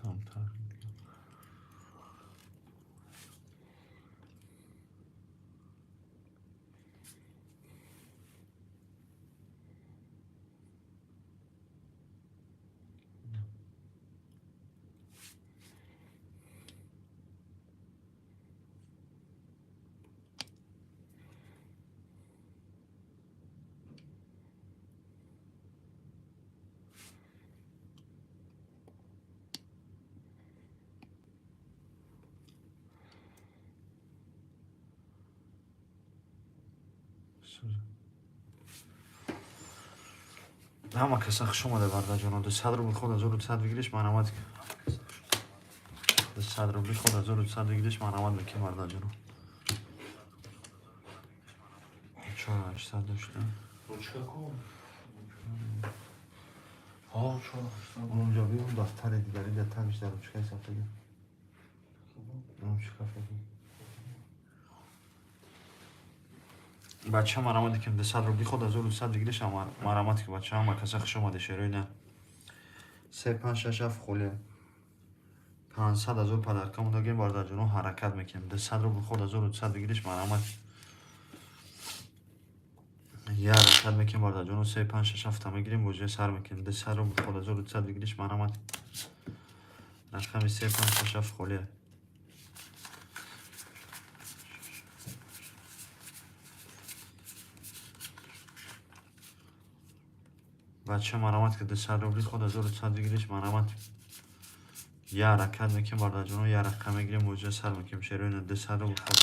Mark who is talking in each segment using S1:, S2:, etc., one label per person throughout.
S1: Камтар. Ҳама каса хуш омада, бардаҷоно. 200 рубл ход 1200 выигрыш, марҳамат. 200 рубли ход 1200 выигрыш, марҳамат мекунем, бардаҷоно. 4800 дошта.
S2: Ручка ку? Ҳо, 4800.
S1: Унҷо биём, дафтари дигари дар тагиш дар ручкаи сафеда. Ручка феди. Бача, марҳамат кем, 200 рубли ход 1200 выигрыш, марҳамат ки, бача, ҳама каса хуш омаде, шерои на. 3 5 6 7 холия. 500 ҳазор подарка мондагем, бародарҷоно, ҳаракат мекунем. 200 рубл ход 1200 выигрыш, марҳамат. Я ҳаракат мекунем, бародарҷоно, 3 5 6 7 мегирем, бозия сар мекунем. 200 рубл ход 1200 выигрыш, марҳамат. Рақами 3 5 6 7 холия. Бача, марҳамат ки, 200 рубли ход 1200 выигрыш, марҳамат. Я ҳаракат мекунем, бародарҷоно, я рақам мегирем, бозия сар мекунем. Шероина 200 рубл ход.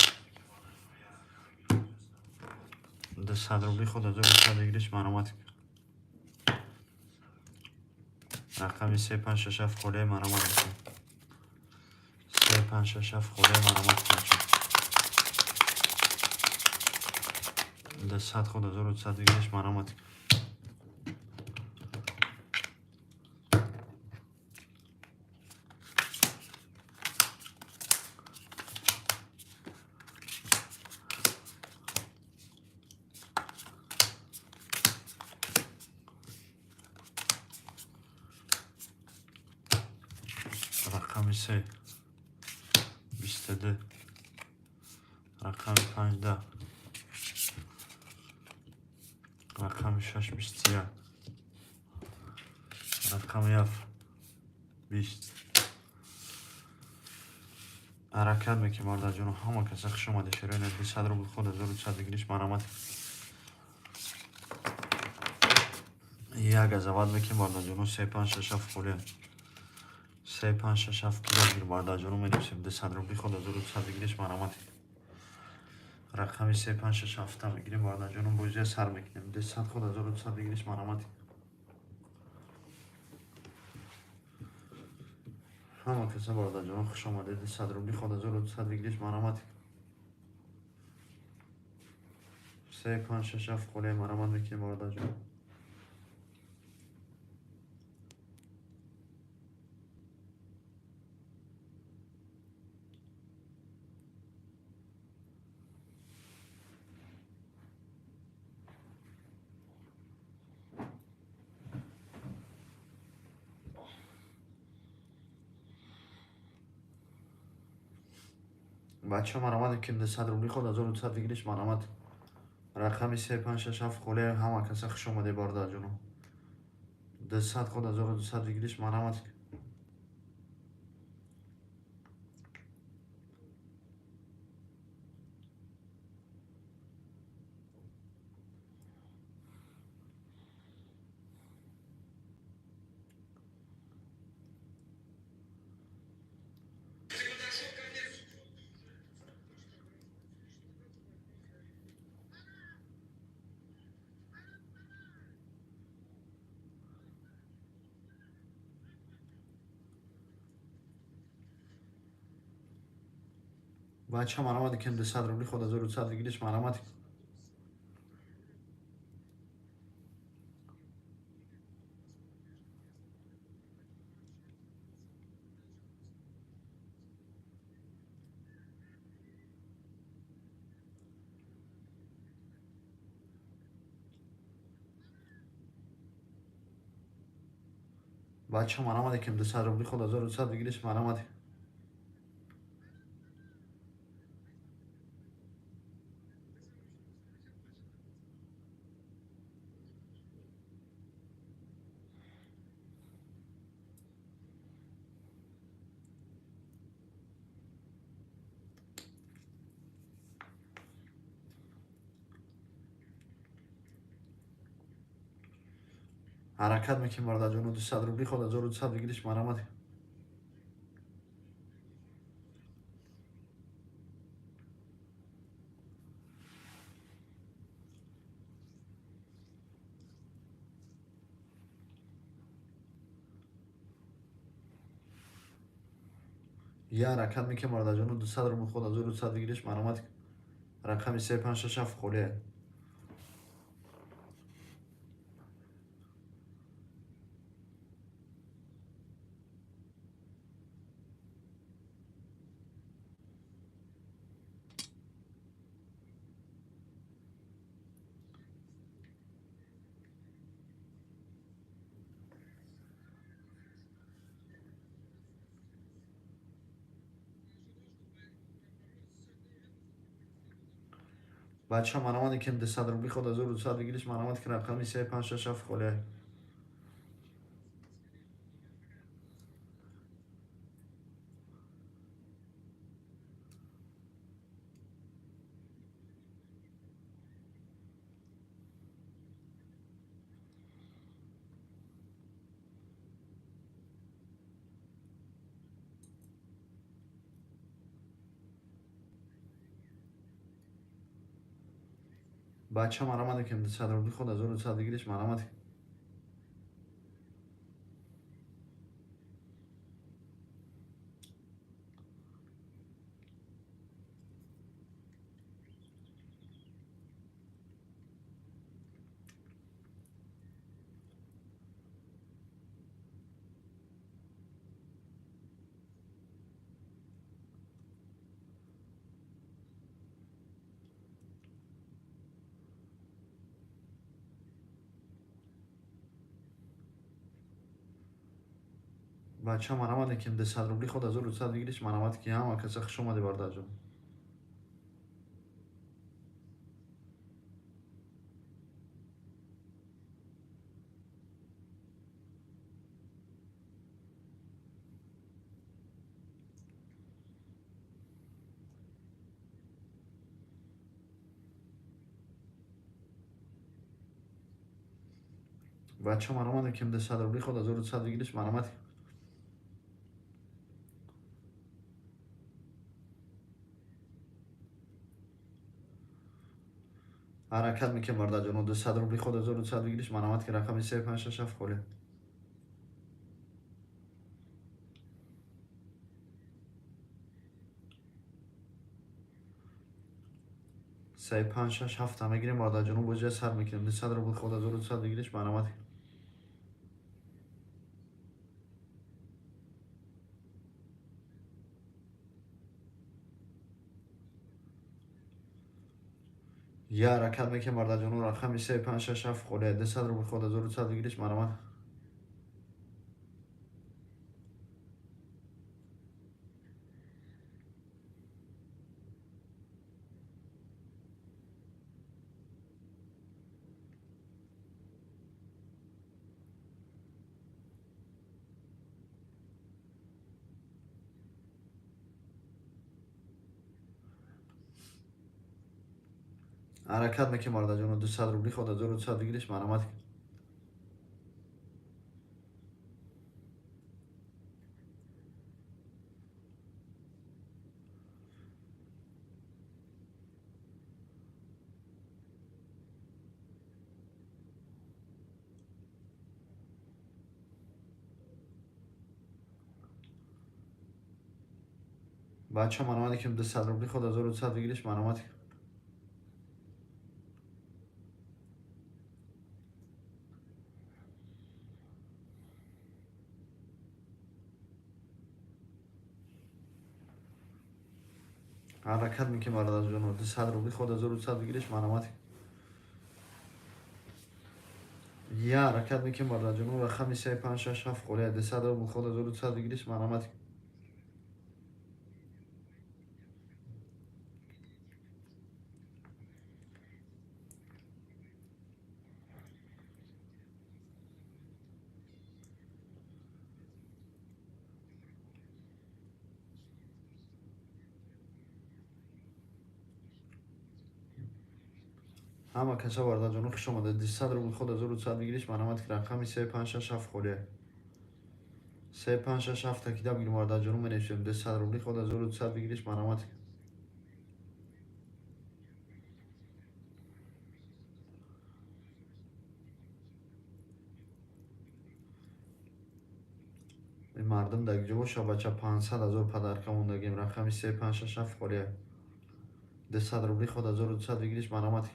S1: 200 рубли ход 1200 выигрыш, марҳамат. Рақами 3 5 6 7 холия, марҳамат мекунем. 3 5 6 7 холия, марҳамат, бача. 200 ход 1200 выигрыш, марҳамат. Рақами 3 22, рақами 5 10, рақами 6 21, рақами 7 20. Ҳаракат мекунем, бародарҷоно, ҳама каса хуш омаде, шерои 200 рубл ход 1200 выигрыш, марҳамат. Як азават мекунем, бародарҷоно, 3 5 6 7 холия. 3 5 6 7 килогир, бародарҷоно, менависем. 200 рубли ход 1200 выигрыш, марҳамат. Рақами 3 5 6 7 мегирем, бародарҷоно, бозия сар мекунем. 200 ход 1200 выигрыш, марҳамат. Ҳама каса, бародарҷоно, хуш омадед. 200 рубли ход 1200 выигрыш, марҳамат. 3 5 6 7 холия, марҳамат мекунем, бародарҷоно. Бача, марҳамат кем, 200 рубли ход 1200 выигрыш, марҳамат. Рақами 3 5 6 7 холия, ҳама каса хуш омаде, бародарҷоно. 200 ход 1200 выигрыш, марҳамат. Бача, марҳамат кем, 200 рубли ход 1200 выигрыш, марҳамат. Бача, марамаде кем 200 рубли ход 1200 выигрыш, марамаде. Ҳаракат мекунем, бародарҷоно, 200 рубли ход 1200 выигрыш, марамат. Я ҳаракат мекунем, бародарҷоно, 200 рубли ход 1200 выигрыш, марамат. Рақами 3 5 6 7 холия. Бача, марамаде кем 200 рубли ход 1200 выигрыш, марамат, ки рақами 3 5 6 7 холия. Бача, марамаде кем 200 рубли ход 1200 выигрыш, марамат. Бача, марамаде кем 200 рубли ход 1200 выигрыш, марамат, ки ҳама каса хуш омаде, бародарҷон. Бача, марамаде кем 200 рубли ход 1200 выигрыш, марамат. Ҳаракат мекунем, бародарҷоно, 200 рубли ход 1200 выигрыш, марамат, ки рақами 3 5 6 7 холия. Се 5 6 7 мегирем, бародарҷоно, бозия сар мекунем. 200 рубли ход 1200 выигрыш, марамат. Я ҳаракат мекунем, бародарҷоно, рақами 3 5 6 7 холия. 200 рубли ход 1200 выигрыш, марамат. Ҳаракат мекунем, бародарҷоно, 200 рубли ход 1200 выигрыш, марамат. Бача, марамаде кем 200 рубли ход 1200 выигрыш, марамат. Ҳаракат мекунем, бародарҷоно, 200 рубли ход 1200 выигрыш, марамат. Я ҳаракат мекунем, бародарҷонон, рақами 3 5 6 7 холия 200 рубл ход 1200 выигрыш, марҳамат. Ҳама каса, бародарҷонон, хуш омадед. 200 рубл ход 1200 выигрыш, марҳамат. Рақами 3 5 6 7 холия 3 5 6 7 такида бигирем, бародарҷонон, менависем 200 рубли ход 1200 выигрыш, марҳамат. Мардум дар ҷо боша, бача, 500 ҳазор подарка мондагем. Рақами 3 5 6 7 холия 200 рубли ход 1200 выигрыш, марҳамат.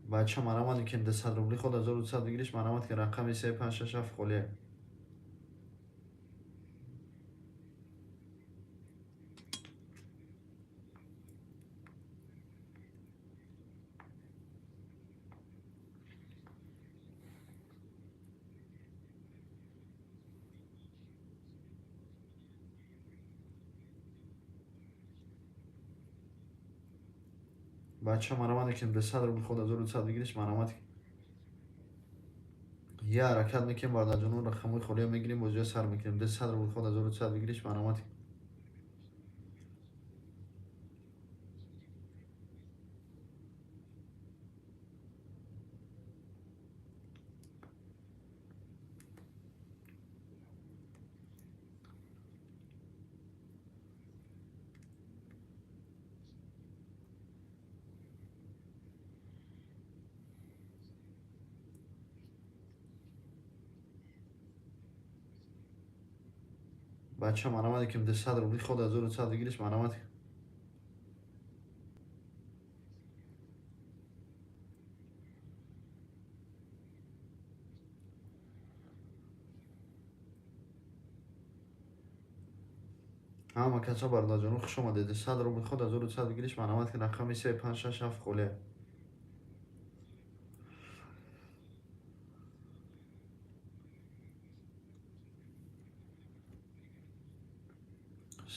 S1: Бача, марҳамат мекунем, 200 рубли ход 1200 выигрыш, марҳамат. Рақами 3 5 6 7 холия. Бача, марҳамат мекунем, 200 рубл ход 1200 выигрыш, марҳамат. Я ҳаракат мекунем, бародарҷонон, рақамҳои холиро мегирем, бозиҳо сар мекунем. 200 рубл ход 1200 выигрыш, марҳамат. Бача, марҳамат мекунем, 200 рубли ход 1200 выигрыш, марҳамат. Ҳама каса, бародарҷонон, хуш омадед. 200 рубли ход 1200 выигрыш, марҳамат. Рақами 3 5 6 7 холия.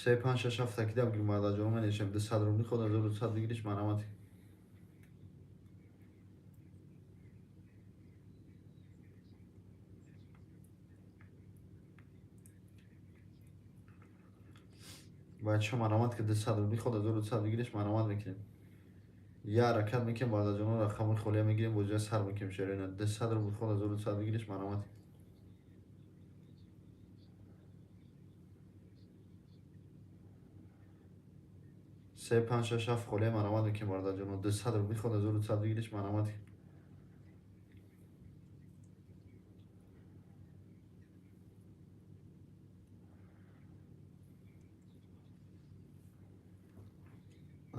S1: Се панҷ шаш ҳафт такида бигирем, бародарҷонон, менависем 200 рубли ход 1200 выигрыш, марҳамат. Бача, марҳамат, ки 200 рубли ход 1200 выигрыш, марҳамат мекунем. Я ҳаракат мекунем, бародарҷонон, рақамҳои холия мегирем, бозиҳо сар мекунем. Шерина 200 рубл ход 1200 выигрыш, марҳамат. Се панҷ шаш ҳафт холия, марҳамат мекунем, бародарҷонон, 200 рубли ход 1200 выигрыш, марҳамат.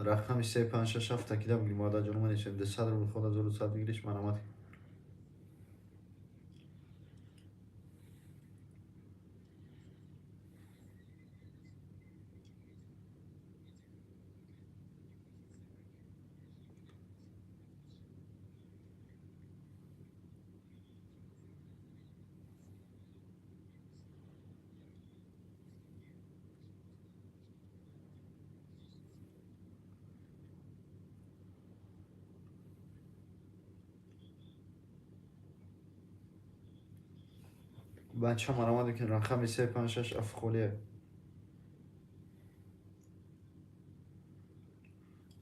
S1: Рақами 3 5 6 7 такида бигирем, бародарҷонон, менависем 200 рубл ход 1200 выигрыш, марҳамат. Бача, марҳамат мекунем, рақами 3 5 6 7 холия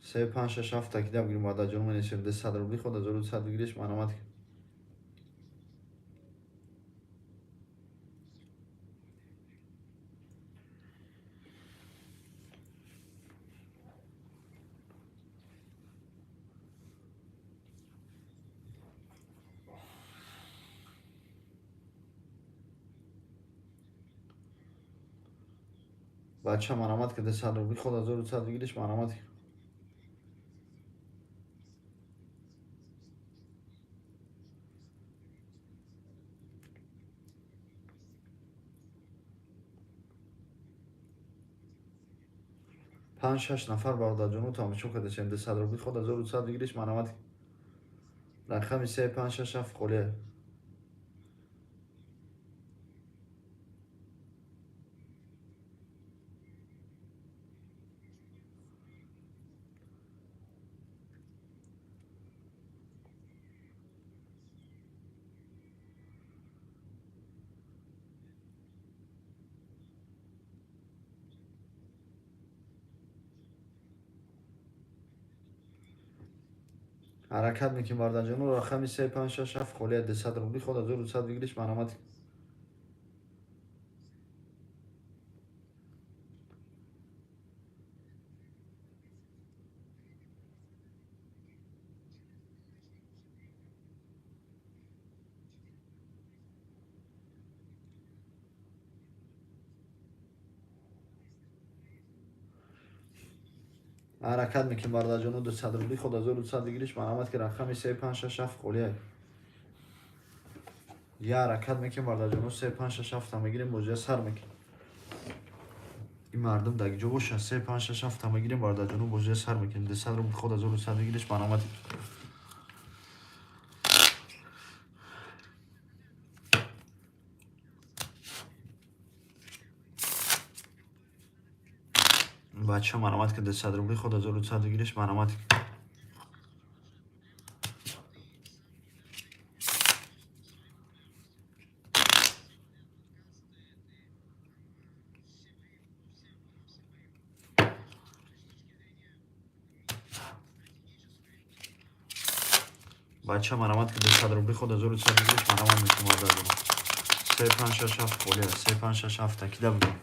S1: 3 5 6 7 такида бигирем, бародарҷонон, менависем 200 рубли ход 1200 выигрыш, марҳамат. Бача, марҳамат, ки 200 рубли ход 1200 выигрыш, марҳамат. 5-6 нафар бародарҷоно тамошо кардасем. 200 рубли ход 1200 выигрыш марҳамат. Рақами 3 5 6 7 холия. Ҳаракат мекунем бародарҷоно. Рақами 3 5 6 7 холия. 200 рубли ход 1200 выигрыш марҳамат. Ҳаракат мекунем бародарҷоно. 200 рубли ход 1200 выигрыш марҳамат, ки рақами 3 5 6 7 холия. Я ҳаракат мекунем бародарҷоно. 3 5 6 7 мегирем, бозия сар мекунем. Ин мардум дар ҷо бошад. 3 5 6 7 мегирем бародарҷоно, бозия сар мекунем. 200 рубли ход 1200 выигрыш марҳамат. Бача марҳамат, ки 200 рубли ход 1200 выигрыш марҳамат. Бача марҳамат, ки 200 рубли ход 1200 выигрыш марҳамат мекунем бародарҷоно. 3 5 6 7 холия. 3 5 6 7 кида бигем.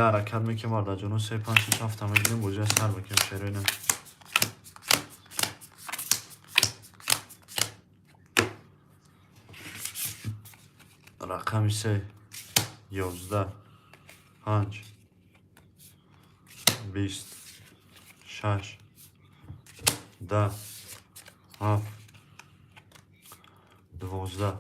S1: Я ҳаракат мекунем бародарҷоно. 3 5 6 7 мегирем, бозия сар мекунем шероина. Рақами 3 11 5 20 6 10 7 12.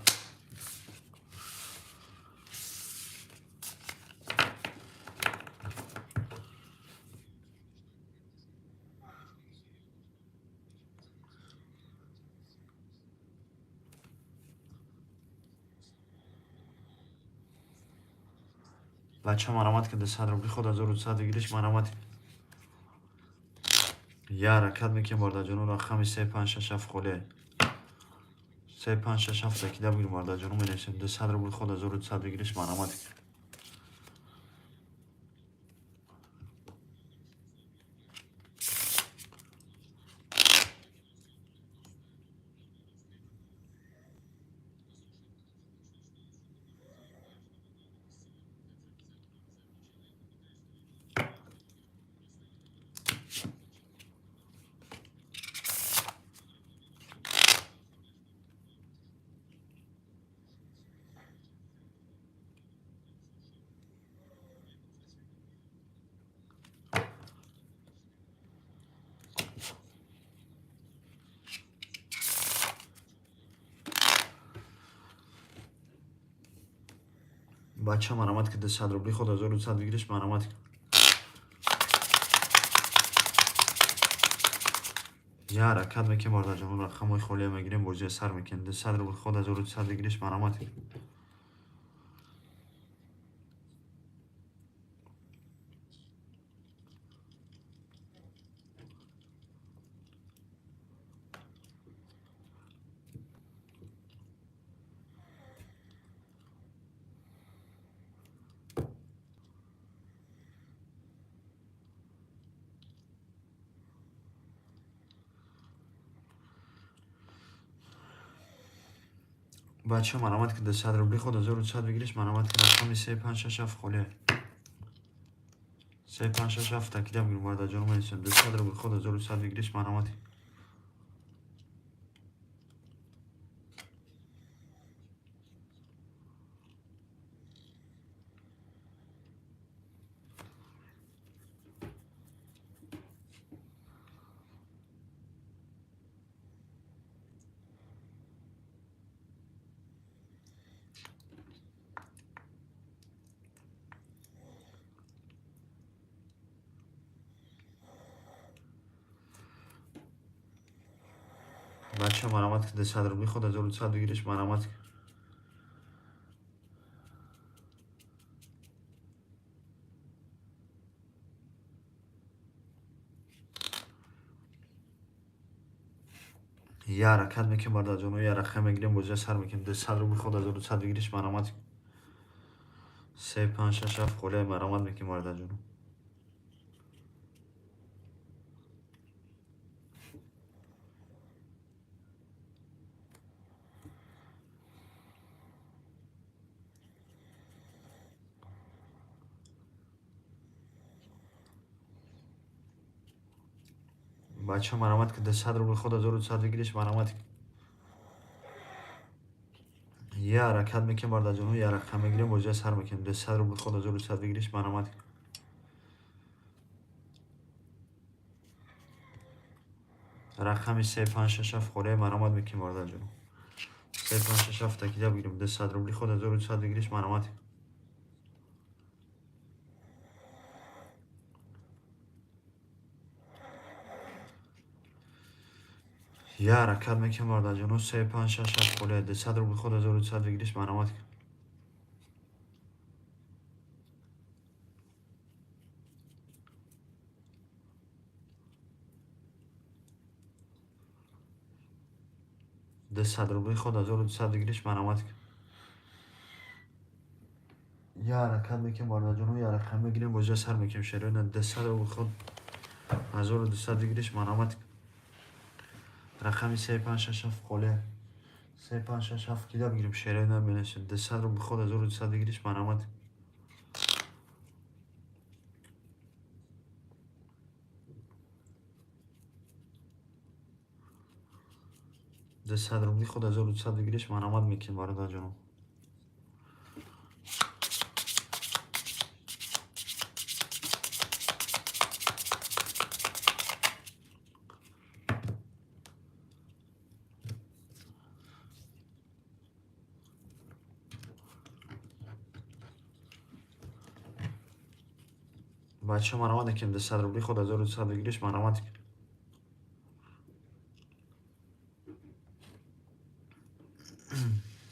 S1: Бача марҳамат, ки 200 рубли ход 1200 выигрыш марҳамат. Я ҳаракат мекунем бародарҷоно. Рақами 3 5 6 7 холия. 3 5 6 7 кида бигирем бародарҷоно, менависем. 200 рубли ход 1200 выигрыш марҳамат. Бача марҳамат, ки 200 рубли ход 1200 выигрыш марҳамат. Я ҳаракат мекунем бародарҷоно. Рақамҳои холия мегирем, бозия сар мекунем. 200 рубли ход 1200 выигрыш марҳамат. Бача марҳамат, ки 200 рубли ход 1200 выигрыш марҳамат, ки рақами 3 5 6 7 холия. 3 5 6 7 кида бигирем бародарҷоно, менависем. 200 рубли ход 1200 выигрыш марҳамат. Бача марамат ки 200 рубли ход 1200 выигрыш марамат. Я ҳаракат мекунем бародарҷоно, я рақам мегирем, бозия сар мекунем. 200 рубли ход 1200 выигрыш марамат. 3 5 6 7 холия марамат мекунем бародарҷоно. Бача марамат ки 200 рубли ход 1200 выигрыш марамат. Я ҳаракат мекунем бародарҷоно, я рақам мегирем, бозия сар мекунем. 200 рубли ход 1200 выигрыш марамат. Рақами 3 5 6 7 холия марамат мекунем бародарҷоно. 3 5 6 7 такида бигирем. 200 рубли ход 1200 выигрыш марамат. Я ҳаракат мекунем бародарҷоно, 3 5 6 7 холия 200 рубли ход 1200 выигрыш марамат. 200 рубли ход 1200 выигрыш марамат. Я ҳаракат мекунем бародарҷоно, я рақам мегирем, бозия сар мекунем. Шероина 200 рубли ход 1200 выигрыш марамат. Рақами 3 5 6 7 холия 3 5 6 7 кида бигирем. Шероина менесем. 200 рубли ход 1200 выигрыш марамат. 200 рубли ход 1200 выигрыш марамат мекунем бародарҷоно. Бача марамат мекунем. 200 рубли ход 1200 выигрыш марамат.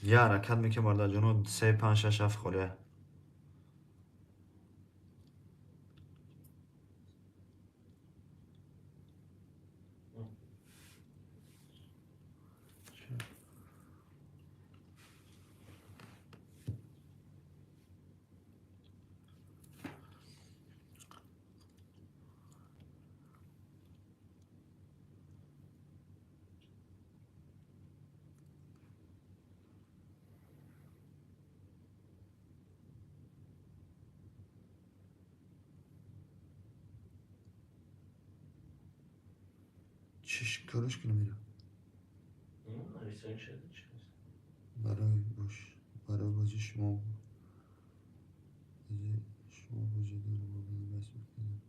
S1: Я ҳаракат мекунем бародарҷоно, 3 5 6 7 холия. Чиш кориш кунам ира? Барои бош, барои бозӣ шумо бозӣ дорам, бас мекунам.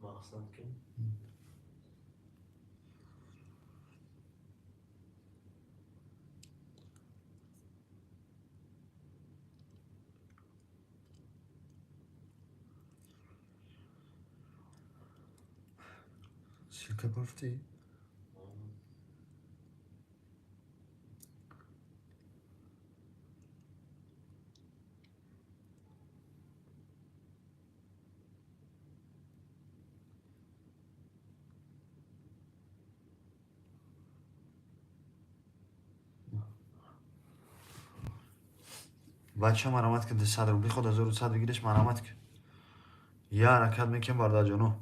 S2: Мақсад ким?
S1: Ссылка гуфтӣ? Бача марамат ки 200 рубли ход 1200 выигрыш марамат ки. Я ҳаракат мекунем бародарҷоно.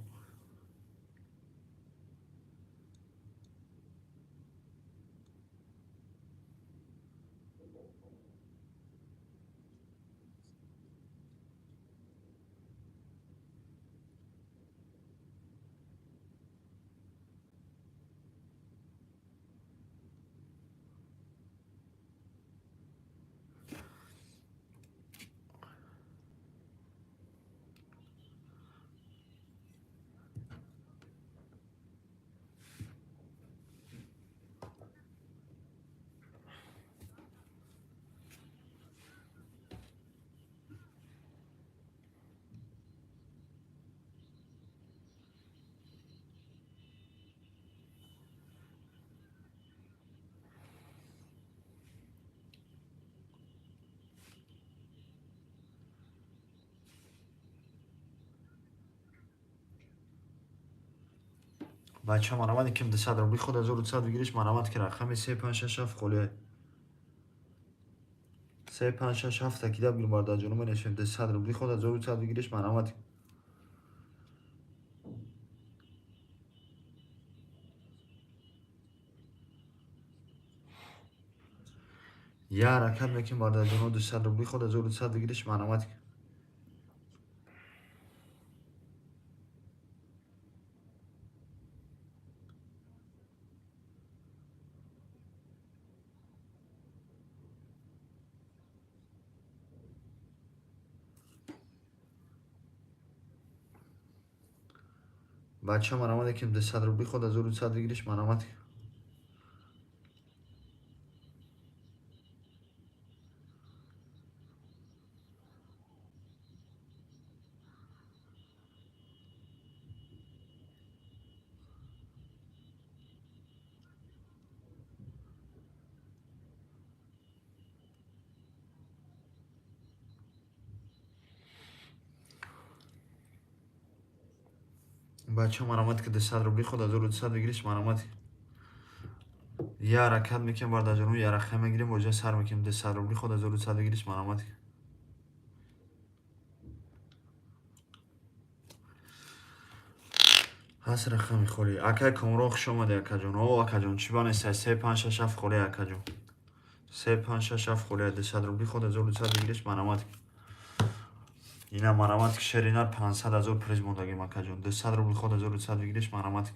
S1: Бача марамат ким 200 рубли ход 1200 выигрыш марамат ки рақами 3 5 6 7 холия. 3 5 6 7 такида бигир бародарҷоно менешем 200 рубли ход 1200 выигрыш марамат. Я ҳаракат мекунем бародарҷоно 200 рубли ход 1200 выигрыш марамат. Бача марамат ким 200 рубли ход 1200 выигрыш марамат. Бача марамат ки 200 рубли ход 1200 выигрыш марамат. Я ҳаракат мекунем бародарҷоно, я рақам мегирем, бозия сар мекунем 200 рубли ход 1200 выигрыш марамат. Ҳаст рақами холи. Акай Комрон хуш омадӣ акаҷон. О акаҷон, чӣ банесай 3 5 6 7 холи акаҷон. 3 5 6 7 холи 200 рубли ход 1200 выигрыш марамат. Ина марамат ки шеринар 500 ҳазор приз мондагим акаҷон. 200 рубли ход 1200 выигрыш марамат.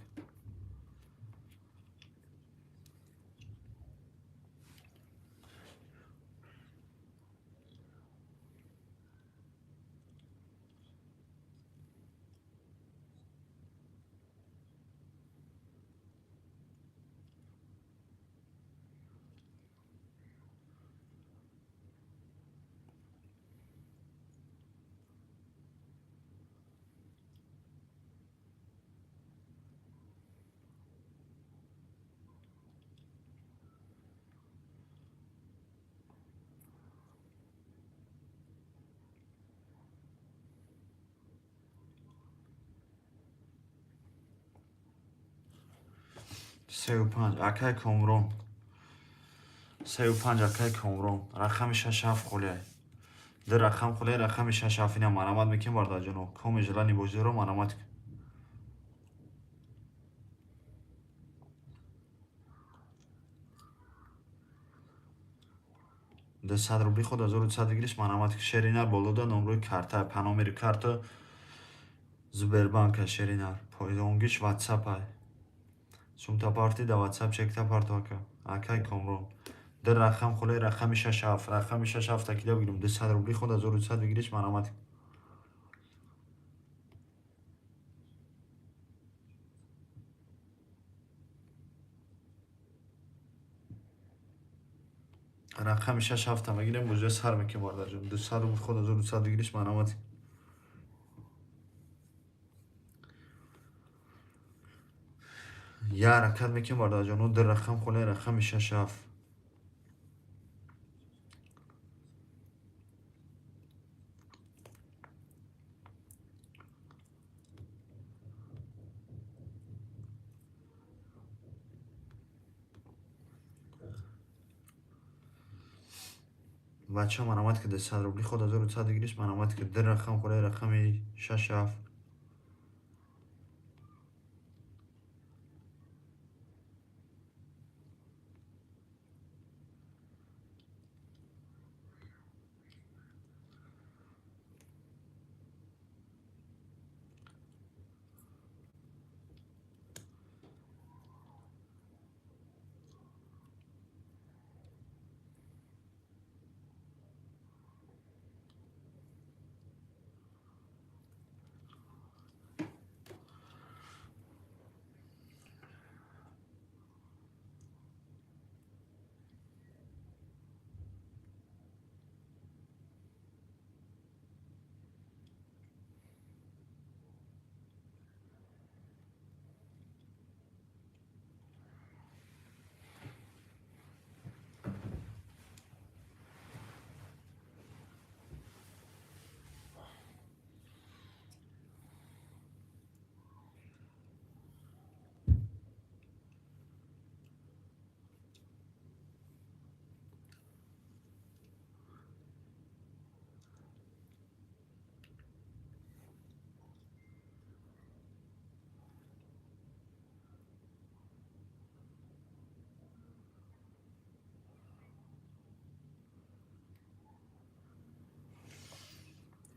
S1: Сею панҷ акай Комрон. 35 акай Комрон. Рақами 6 7 холия. Ду рақам холия, рақами 6 7 ина марамат мекунем бародарҷоно. Коми желани бозиро марамат. 200 рубли ход 1200 выигрыш марамат. Шеринар болода номрои карта, па номери карта Сбербанка Шеринар. Пойдонгиш WhatsApp. Сумта парти да WhatsApp чекта парто ака. Акай Комрон. Ду рақам холе, рақами 6 7, рақами 6 7 такида бигирем 200 рубли ход 1200 выигрыш марамат. Рақами 6 7 мегирем, бозия сар мекунем бародарҷон. 200 рубли ход 1200 выигрыш марамат. Я ҳаракат мекунем бародарҷоно, ду рақам холе, рақами 6 7. Бача марамат ки 200 рубли ход 1200 выигрыш марамат ки ду рақам холе, рақами 6 7.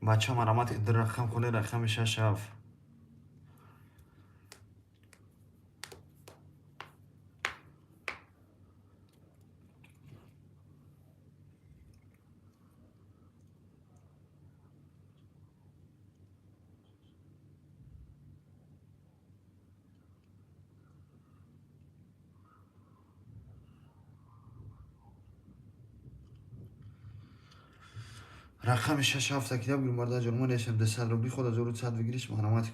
S1: Бача марамат ки ду рақам холи, рақами шаш ҳафт. Рақами шаш ҳафта кида бигирем, бародарҷон, мо несем 200 рубли ход 1100 выигрыш марҳамат.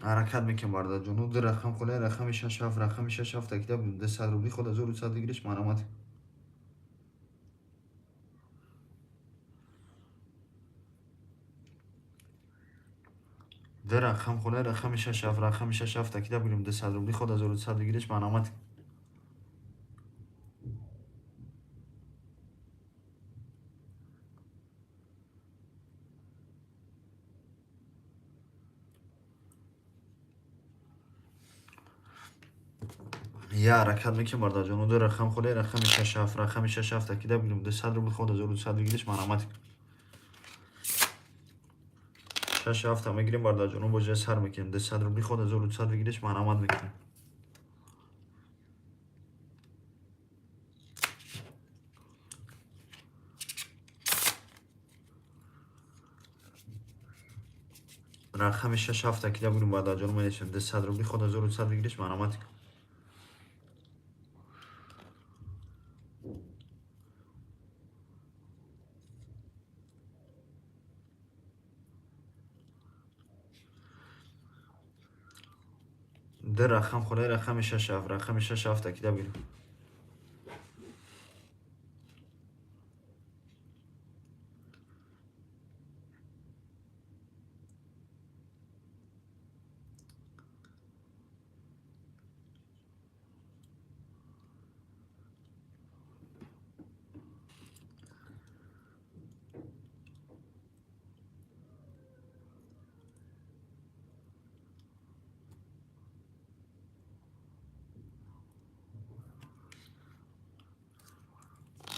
S1: Ҳаракат мекунем, бародарҷону, ду рақам холи, рақами шаш ҳафт, рақами шаш ҳафта кида бигирем, 200 рубли ход 1100 выигрыш марҳамат. Ду рақам холи, рақами шаш ҳафт, рақами шаш ҳафта кида бигирем, 200 рубли ход 1100 выигрыш марҳамат. Я ҳаракат мекунем, бародарҷону, ду рақам холи, рақами шаш ҳафт, рақами шаш ҳафта кида бигирем, 200 рубли ход 1100 выигрыш марҳамат. Шаш ҳафта мегирем, бародарҷону, бо ҷоя сар мекунем, 200 рубли ход 1100 выигрыш марҳамат мекунем. Рақами шаш ҳафта кида бигирем, бародарҷону, менесем 200 рубли ход 1100 выигрыш марҳамат. Ду рақам холи, рақами шаш ҳафт, рақами шаш ҳафта кида бигирем.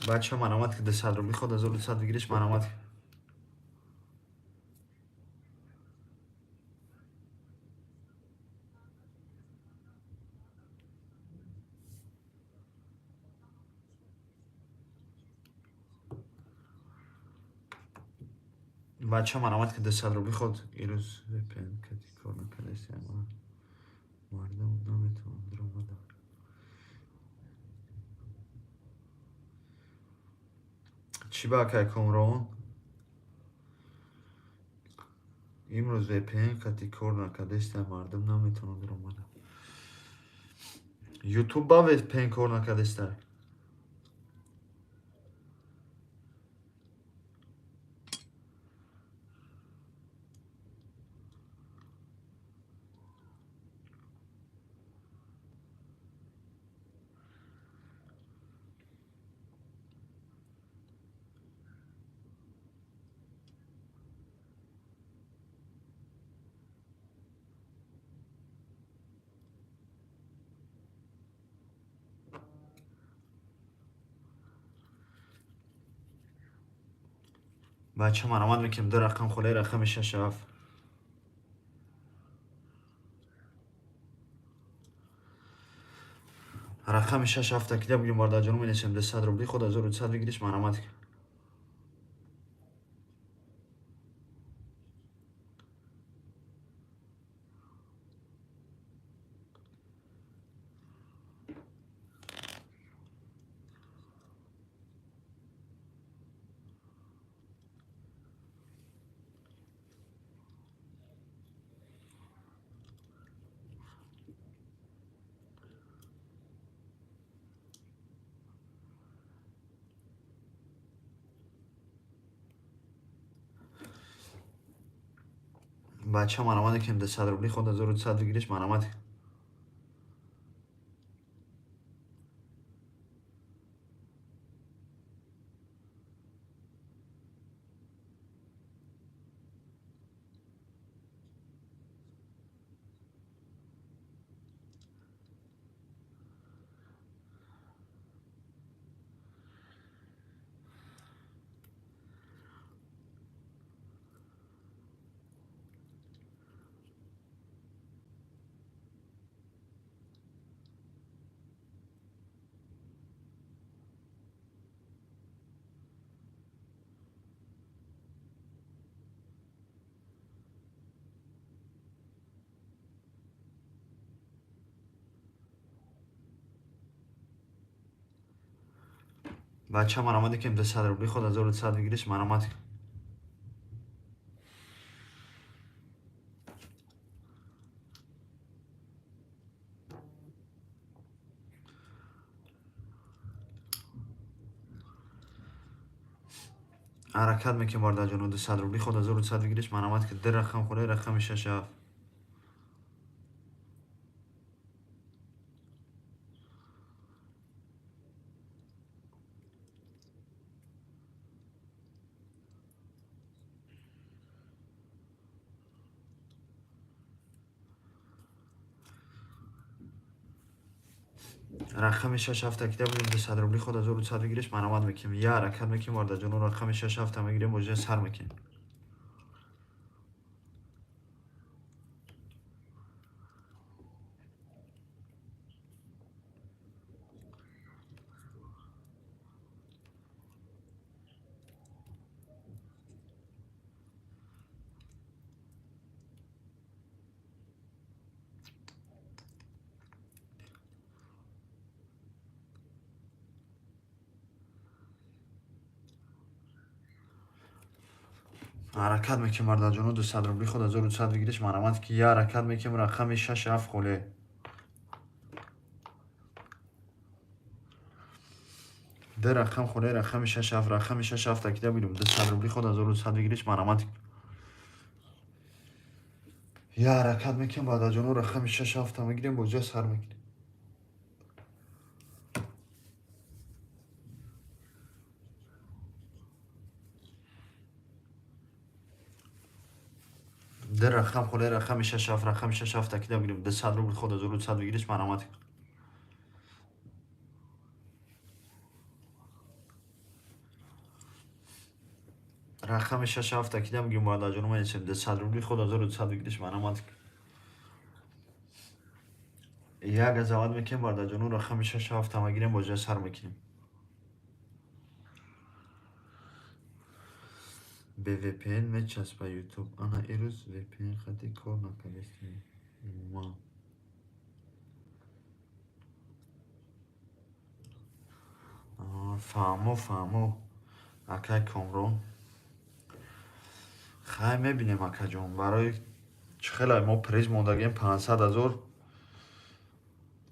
S1: Бача марҳамат ки 200 рубли ход 1200 выигрыш марҳамат. Бача марҳамат ки 200 рубли ход ирӯз VPN кати кор накардастем, мардум наметавонад даромада. Чӣ ба акай Комрон? Имрӯз VPN кати кор накардастем, мардум наметавонад даромада. YouTube ба VPN кор накардастай. Бача марҳамат мекунем, ду рақам холи, рақами шаш ҳафт. Рақами шаш ҳафта кида бигирем, бародарҷону, менесем 200 рубли ход 1100 выигрыш марҳамат. Бача марамат кем 200 рубли ход 1200 выигрыш марамат. Бача марамат кем 200 рубли ход 1200 выигрыш марамат. Ҳаракат мекунем бародарҷоно 200 рубли ход 1200 выигрыш марамат ки ду рақам хӯрда рақами 6 7. Рақами 6 7 кида будем 200 рубли ход 1200 выигрыш марамат мекунем. Я ҳаракат мекунем бародарҷоно рақами 6 7 мегирем бозия сар мекунем. Ҳаракат мекунем бародарҷоно 200 рубли ход 1200 выигрыш марамат ки я ҳаракат мекунем рақами 6 7 холе. Ду рақам холе рақами 6 7 рақами 6 7 кида будем 200 рубли ход 1200 выигрыш марамат. Я ҳаракат мекунем бародарҷоно рақами 6 7 мегирем бозия сар мекунем. Ду рақам холе рақами 6 7 рақами 6 7 кида мегирем 200 рубл ход 1200 выигрыш марамат. Рақами 6 7 кида мегирем бародарҷоно менависем 200 рубли ход 1200 выигрыш марамат. Як газават мекунем бародарҷоно рақами 6 7 мегирем бозия сар мекунем. Бе VPN мечаспа YouTube. Ана ирӯз VPN хати кор накардастем. Умуман. Фаҳмо, фаҳмо. Акай Комрон. Хай мебинем акаҷон. Барои чӣ хеле мо приз мондагем 500 000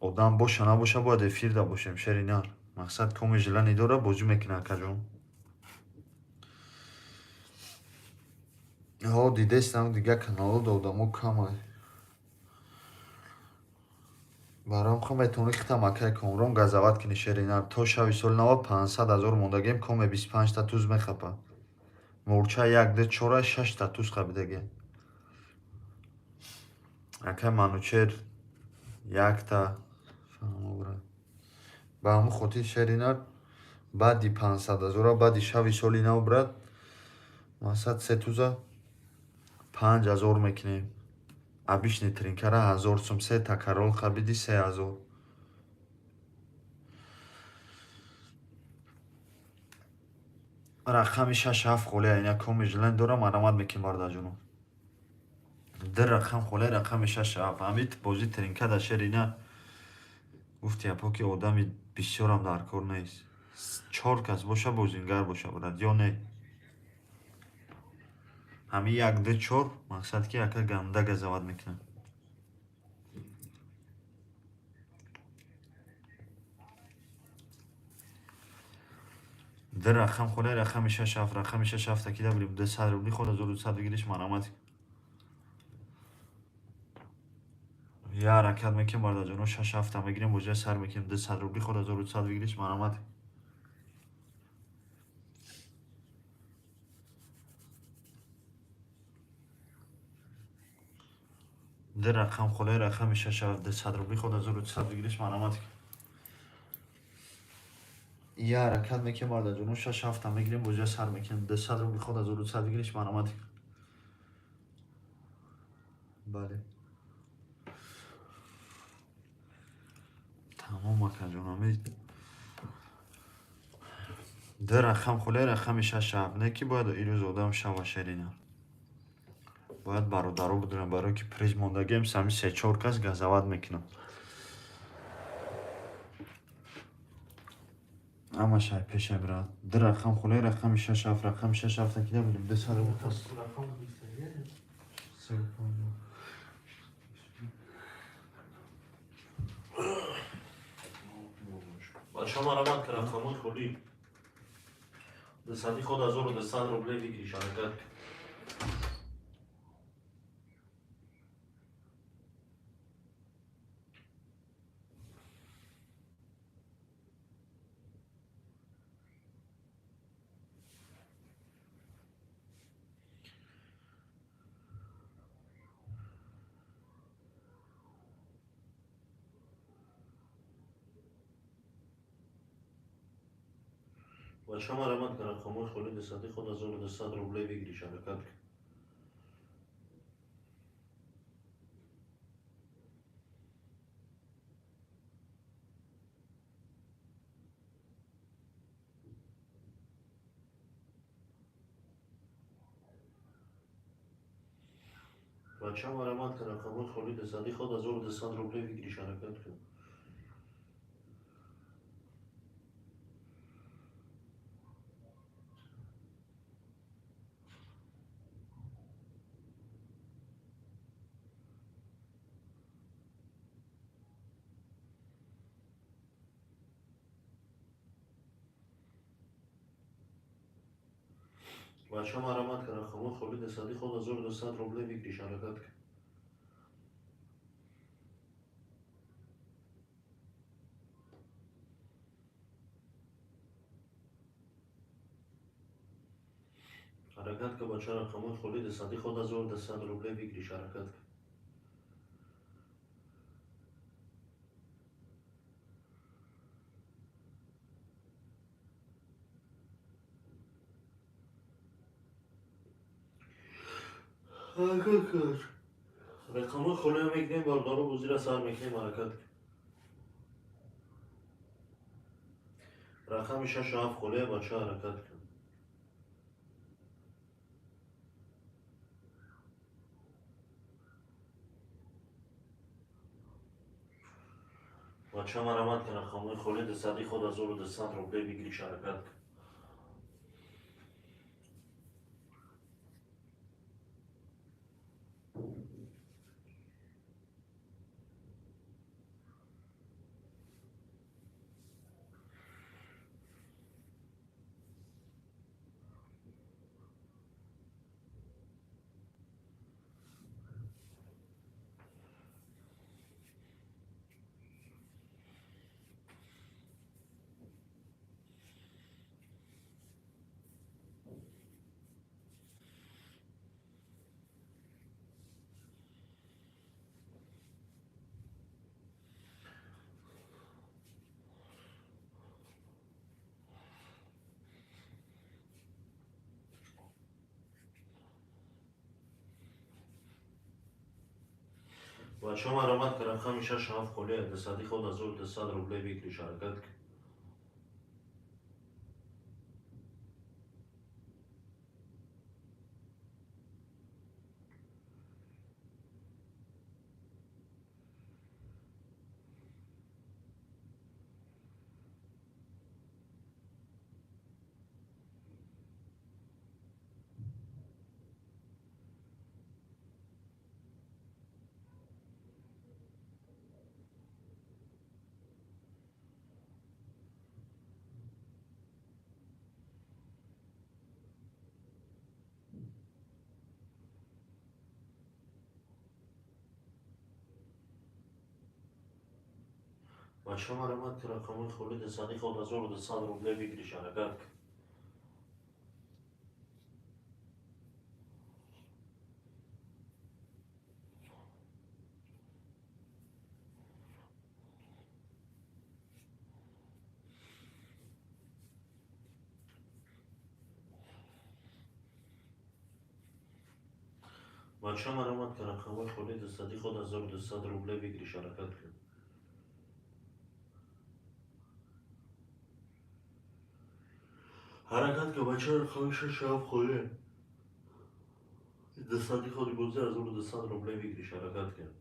S1: одам боша набоша бояд эфирда бошем шери нар. Мақсад коми желание дора бозӣ мекунад акаҷон. Ҳо дидестам дигар каналҳо да одамо камай. Барои хо метавонӣ хитам акай Комрон газават кунӣ шери нар. То шави соли нав 500 000 мондагем коме 25 та туз мехапа. Мурча 1 2 4 6 та туз хабидаге. Акай Манучер 1 та фаҳмо брат. Ба ҳамун хотир шери нар баъди 500 000 баъди шави соли нав брат мақсад се туза 5000 мекунем. Обычный тринкара 1000 сум се та король хабиди 3000. Рақами 6 7 холе ина коми желание дора марамат мекунем бародарҷоно. Ду рақам холе рақами 6 7. Ҳамин бозӣ тринка да шери на гуфти япо ки одами бисёрам дар кор нест. 4 кас боша бозингар боша брат ё не. Ҳамин 1 2 4 мақсад ки ака ганда газават мекунад. Ду рақам холе рақами 6 7 рақами 6 7 кида будем 200 рубли ход 1200 выигрыш марамат. Я ҳаракат мекунем, бародарҷоно, 6-7 мегирем, бозия сар мекунем. 200 рубли ход 1200 выигрыш, марҳамат. Ду рақам холаи рақами 6-7, 200 рубли ход 1200 выигрыш, марҳамат. Я ҳаракат мекунем, бародарҷоно, 6-7 мегирем, бозия сар мекунем. 200 рубли ход 1200 выигрыш, марҳамат. Бале. Тамом, акаҷон, ами ду рақам холаи рақами 6-7. Не ки бояд ирӯз одам шава шерина. Бояд бародаро бидонам, барое ки приз мондагием, сами се-чор кас газават мекунам. Ҳамаш ай пеша бирад. Ду рақам холаи рақами 6-7, рақами 6-7 кида будем. 200 рубл пас.
S2: Рақам 21.
S1: 350.
S2: Бача марҳамат, ки рақамҳои холӣ. Дусади ход 1200 рублей выигрыш, ҳаракат. Бача марҳамат, ки рақамҳои холӣ дусади ход 1200 рублей выигрыш, ҳаракат. Бача марҳамат, ки рақамҳои холӣ дусади ход 1200 рублей выигрыш, ҳаракат кун. Бача марҳамат, ки рақамҳои холӣ дусади ход 1200 рублей выигрыш, ҳаракат кун. Ҳаракат кун, бача, рақамҳои холӣ дусади ход 1200 рублей выигрыш, ҳаракат кун. Ҳаракат кун. Рақамҳои холиро мегирем, бародаро, бозиро сар мекунем, ҳаракат кун. Рақами 6-7 холия, бача, ҳаракат кун. Бача марҳамат, ки рақамҳои холӣ дусади ход 1200 рублей выигрыш, ҳаракат кун. Бача марҳамат, ки рақами 6-7 холия, дусади ход 1200 рублей выигрыш, ҳаракат кун. Бача марамат ки рақамҳои холи дасади худ 1200 рубле выигрыш ҳаракат кун. Бача марамат ки рақамҳои холи дасади худ 1200 рубле выигрыш ҳаракат кун. Ҳаракат кун бача, рақами шаш ҳафт холӣ дасади худи бозӣ 1200 рубле выигрыш ҳаракат кун.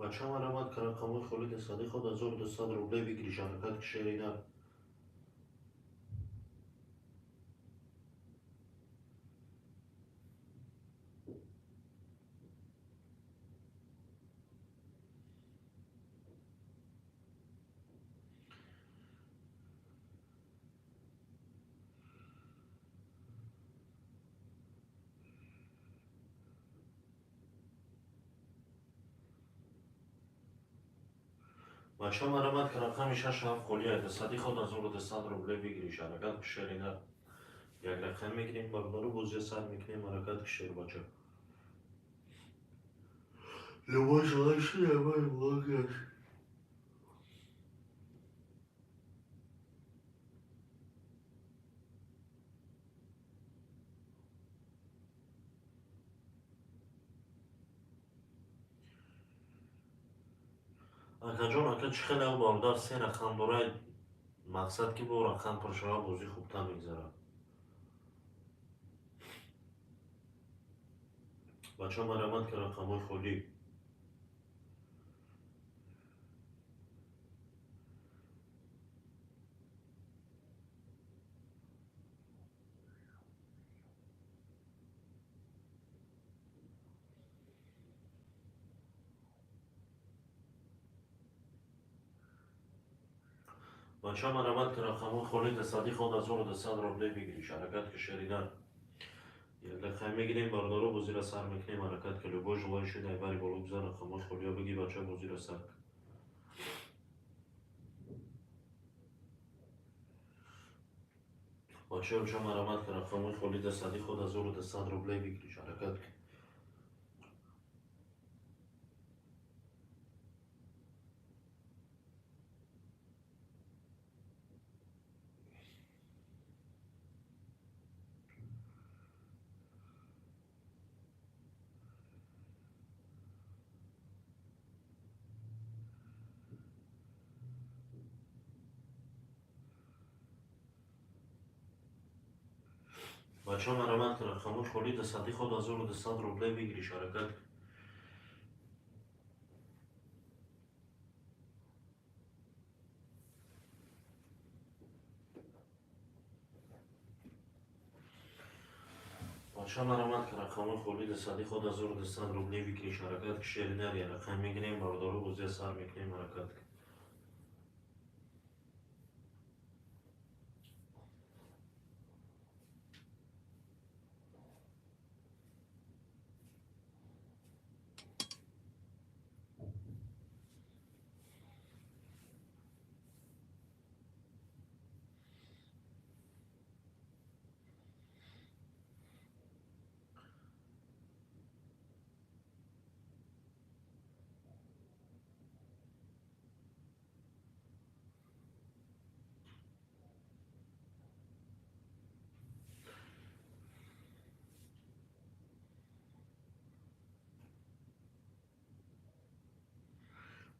S2: Бача марамат ки рақамҳои холи дасади худ 1200 рубле выигрыш ҳаракат ки шерина. Бача марамат ки рақами шаш ҳафт холӣ дасади худ 1200 рубле выигрыш ҳаракат ки шерина. Як рақам мегирем бародару бозия сар мекунем ҳаракат ки шер бача. Любой желающий, любой блогер. Акаҷон, ака чӣ хеле бародар се рақам дорад, мақсад ки бо рақам пур шавад бозӣ хубтар мегзарад. Бача марамат ки рақамҳои холӣ. Бача марамат ки рақамҳои холи дасади худ 1200 рубле выигрыш ҳаракат ки шерина. Як рақам мегирем бародару бозиро сар мекунем ҳаракат ки любой желающий дар бари боло гузар рақамҳои холиро бигир бача бозиро сар кун. Бача оча марамат ки рақамҳои холи дасади худ 1200 рубле выигрыш ҳаракат кун. Бача марамат ки рақамҳои холи дасади худ 1200 рубле выигрыш ҳаракат кун. Бача марамат ки рақамҳои холи дасади худ 1200 рубле выигрыш ҳаракат ки шерина рақам мегирем бародару бозия сар мекунем ҳаракат кун.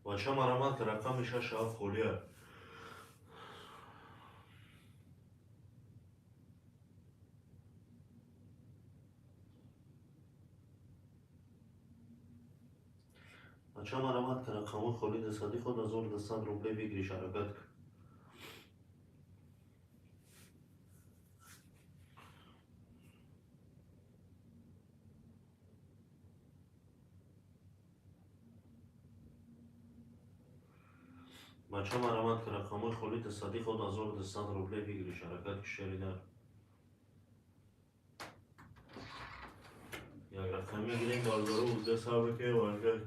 S2: Бача марамат ки рақами 6 7 холия. Бача марамат ки рақамҳои холи дасади худ 1200 рубле бигириш, ҳаракат кун. Бача марамат ки рақамҳои холи дасади худ 1200 рубле бигириш, ҳаракат ки шеридар. Як рақам мегирем, бародаро, узда сар мекунем, ҳаракат.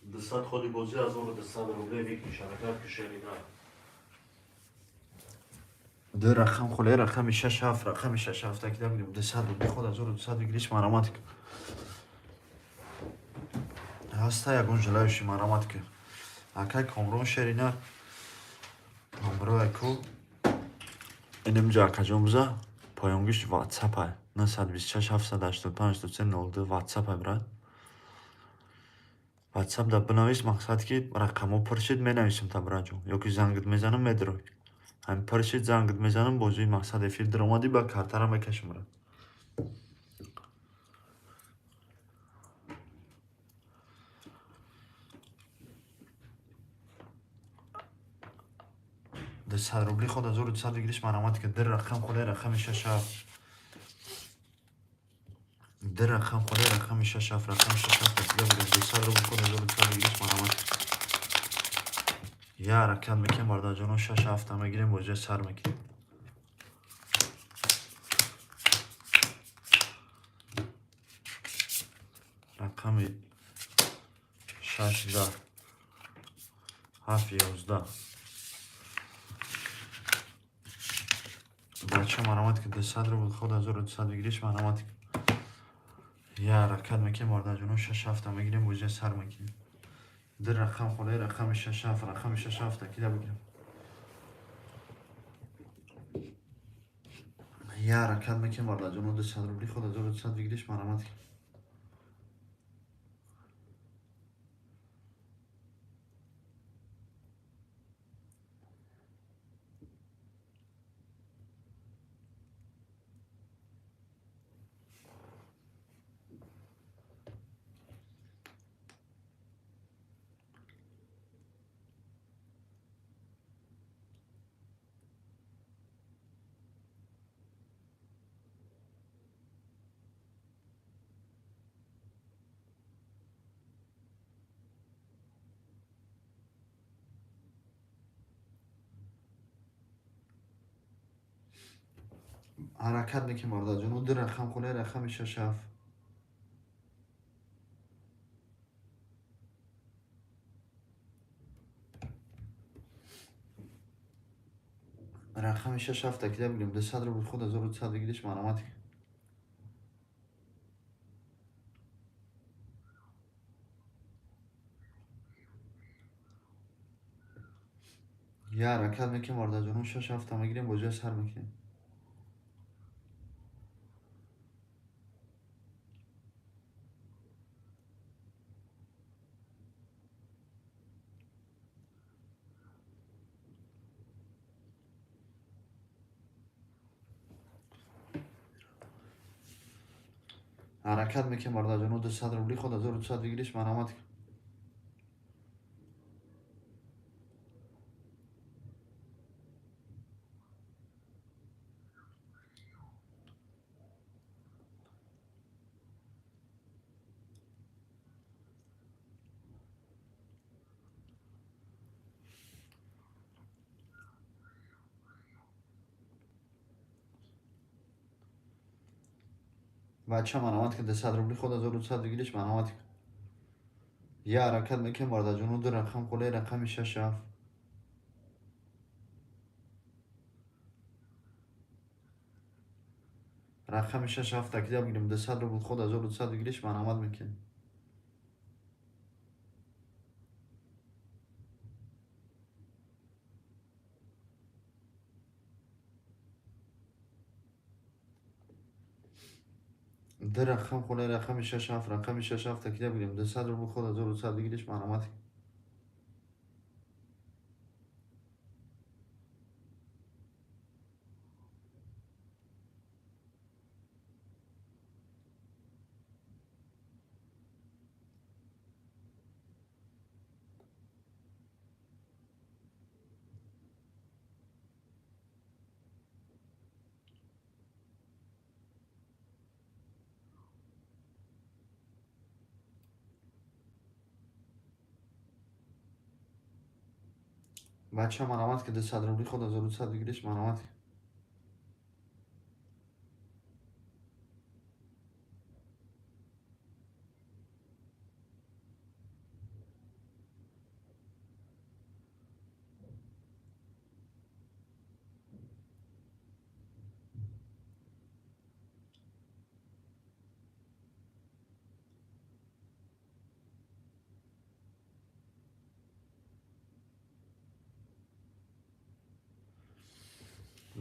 S2: 200 холи бозӣ 1200 рубле бигириш, ҳаракат ки шеридар.
S1: Ду рақам холе, рақами 6 7, рақами 6 7 такида бигирем. 200 рубли худ 1200 бигириш, марамат ки. Ҳаста ягон желающий, марамат ки. Акай Комрон шерина номро яку инамҷа акаҷон биза поёнгиш ватсапай 926 785 83 02 ватсапай, брат. Ватсап да бинавис, мақсад ки рақамҳо пур шид, менависем та, братҷон, ё ки зангит мезанам, медирой. Ҳамин пур шид, зангит мезанам, бозии мақсад эфир диромадӣ, ба картара мекашем, брат. 200 рубли худ 1200 бигириш, марамат ки. Ду рақам холе, рақами 6 7. Ду рақам холе, рақами 6 7, рақами 6 7 такида бигирем. 200 рубли худ 1200 бигириш, марамат. Я ҳаракат мекунем, бародарҷоно, 6 7 мегирем, бозия сар мекунем. Рақами 6 10 7 11. Бача марамат ки 200 рубл худ 1200 бигириш, марамат ки. Я ҳаракат мекунем, бародарҷоно, 6 7 мегирем, бозия сар мекунем. Ду рақам холе, рақами 6 7, рақами 6 7 такида бигирем. Я ҳаракат мекунем, бародарҷоно, 200 рубли худ 1200 бигириш, марамат ки. Ҳаракат мекунем, бародарҷоно, ду рақам холе, рақами 6 7. Рақами 6 7 такида бигирем. 200 рубл худ 1200 бигириш, марамат ки. Я ҳаракат мекунем, бародарҷоно, 6 7 мегирем, бозия сар мекунем. Ҳаракат мекунем, бародарҷоно, 200 рубли худ 1200 бигириш, марамат ки. Бача марамат ки 200 рубли худ 1200 бигириш, марамат ки. Я ҳаракат мекунем, бародарҷоно, ду рақам холе, рақами 6 7. Рақами 6 7 такида бигирем. 200 рубл худ 1200 бигириш, марамат мекунем. Ду рақам холе, рақами 6 7, рақами 6 7 такида бигирем. 200 рубл ход 1200 бигириш, марҳамат. Бача, марҳамат, ки 200 рубли ход 1200 бигириш, марҳамат.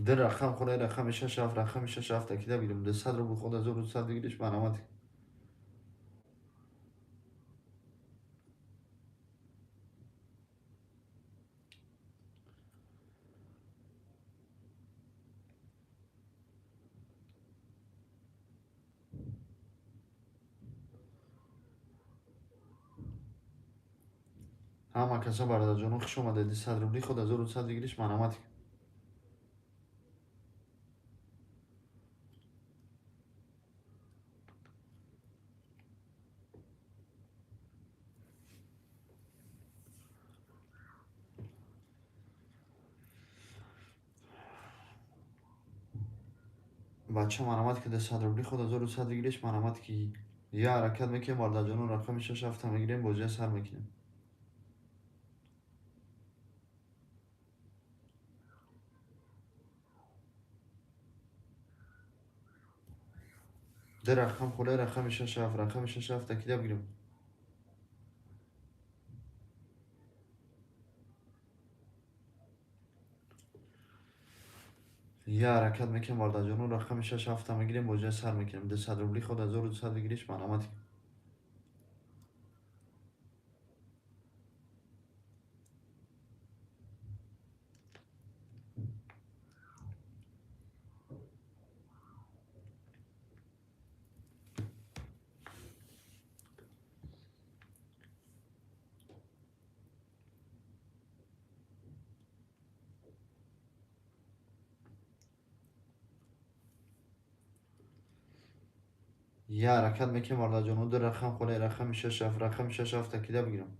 S1: Ду рақам холе, рақами 6 7, рақами 6 7 такида бигирем. 200 рубл ход 1200 бигириш, марҳамат. Ҳама каса, бародарҷонон, хуш омадед. 200 рубли ход 1200 бигириш, марҳамат. Бача, марҳамат, ки 200 рубли ход 1200 бигириш, марҳамат, ки я ҳаракат мекунем, бародарҷонон, рақами 6 7 мегирем, бозия сар мекунем. Ду рақам холе, рақами 6 7, рақами 6 7 такида бигирем. Я ҳаракат мекунем, бародарҷонон, рақами 6 7 мегирем, бозия сар мекунем. 200 рубли ход 1200 бигириш, марҳамат. Я ҳаракат мекунем, бародарҷонон, ду рақам холе, рақами 6 7, рақами 6 7 такида бигирем.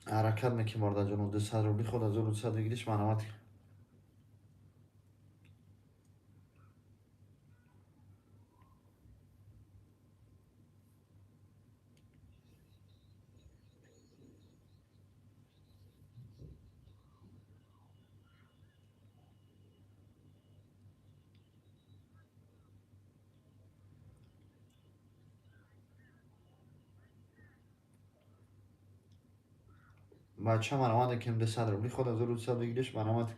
S1: Ҳаракат мекунем, бародарҷонон, 200 рубли ход 1200 бигириш, марҳамат. Бача, марҳамат, кем 200 рубли ход 1200 бигириш, марҳамат.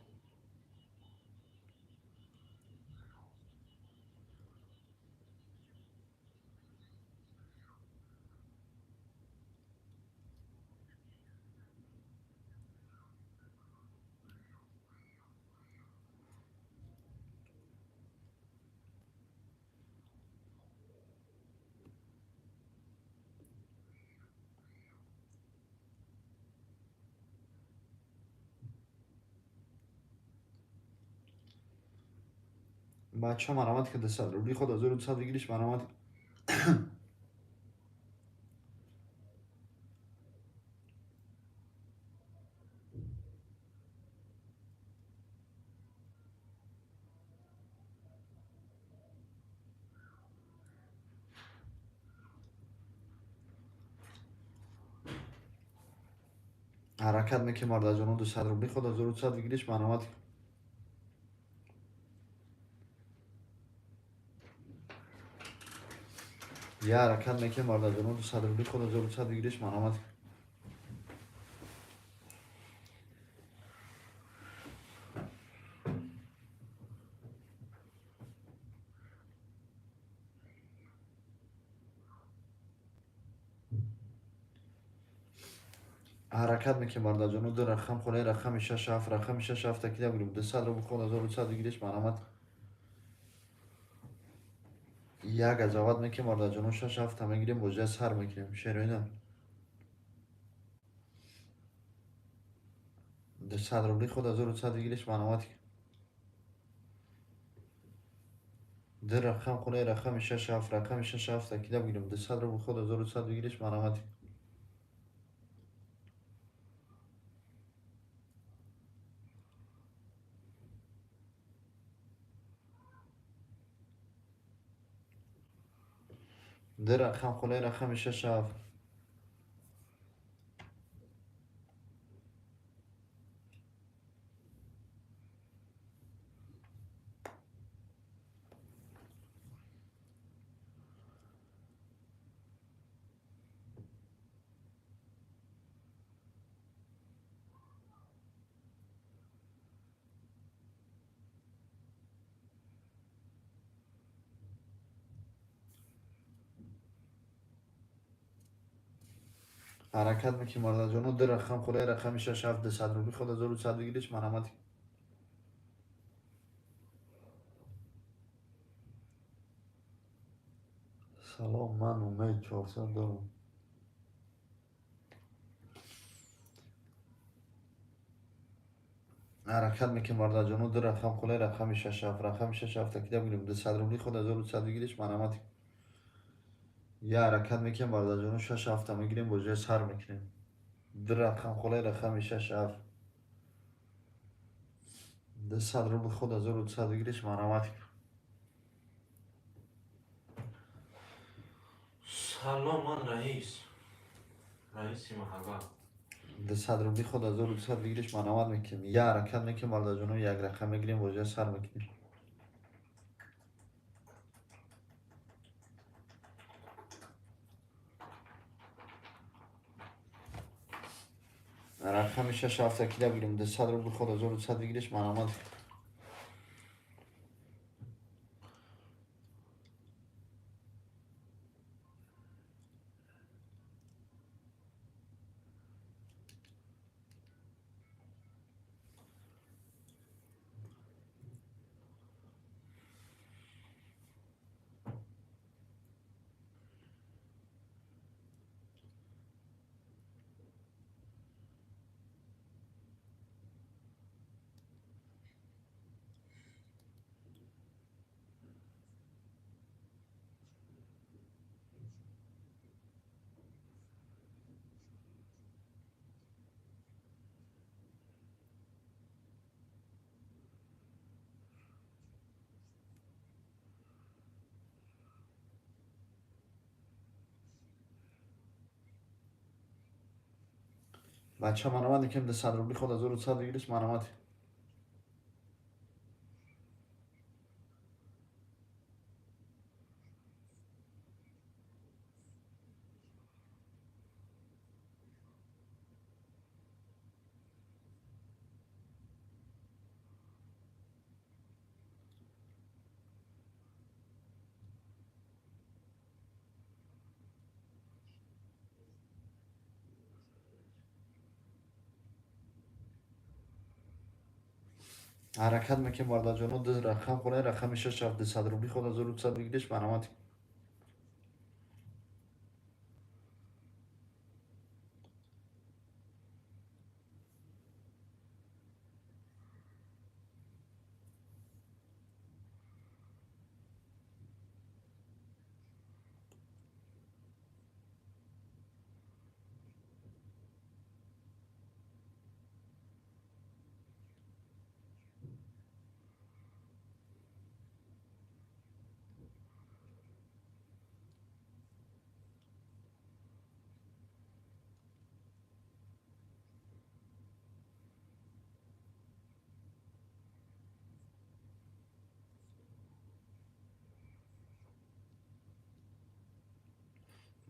S1: Бача, марҳамат, ки 200 рубли ход 1200 бигириш, марҳамат. Ҳаракат мекунем, бародарҷонон, 200 рубли ход 1200 бигириш, марҳамат. Я ҳаракат мекунем, бародарҷоно, 200 рубли худ 1200 выигрыш марҳамат. Ҳаракат мекунем, бародарҷоно, ду рақам хонаи рақами шаш ҳафт, рақами шаш ҳафт такида бигирем, 200 рубл худ 1200 выигрыш марҳамат. Як азават мекунем, бародарҷоно, шаш ҳафта мегирем, бозия сар мекунем. Шероина 200 рубли худ 1200 выигрыш марҳамат. Ду рақам хонаи рақами шаш ҳафт, рақами шаш ҳафт такида бигирем, 200 рубл худ 1200 выигрыш марҳамат. Ду рақам хонаи рақами шаш ҳафт. Ҳаракат мекунем, бародарҷоно, ду рақам хонаи рақами шаш ҳафт, 200 рубли худ 1200 выигрыш марҳамат. Салом, ман Умед, 400 дорам. Ҳаракат мекунем, бародарҷоно, ду рақам хонаи рақами шаш ҳафт, рақами шаш ҳафт такида бигирем, 200 рубли худ 1200 выигрыш марҳамат. Я ҳаракат мекунем, бародарҷоно, шаш ҳафта мегирем, бозия сар мекунем. Ду рақам хонаи рақами шаш ҳафт, 200 рубл худ 1200 выигрыш марҳамат.
S2: Салом, ман раис. Раиси маҳалла.
S1: 200 рубли худ 1200 выигрыш марҳамат мекунем. Я ҳаракат мекунем, бародарҷоно, як рақам мегирем, бозия сар мекунем. Рақами шаш ҳафт такида бигирем, 200 рубл худ 1200 выигрыш марҳамат. Бача марҳамат мекунем, 200 рубли худ 1200 выигрыш марҳамат. Ҳаракат мекунем, бародарҷоно, ду рақам хонаи рақами шаш ҳафт, 200 рубли худ 1200 выигрыш марҳамат.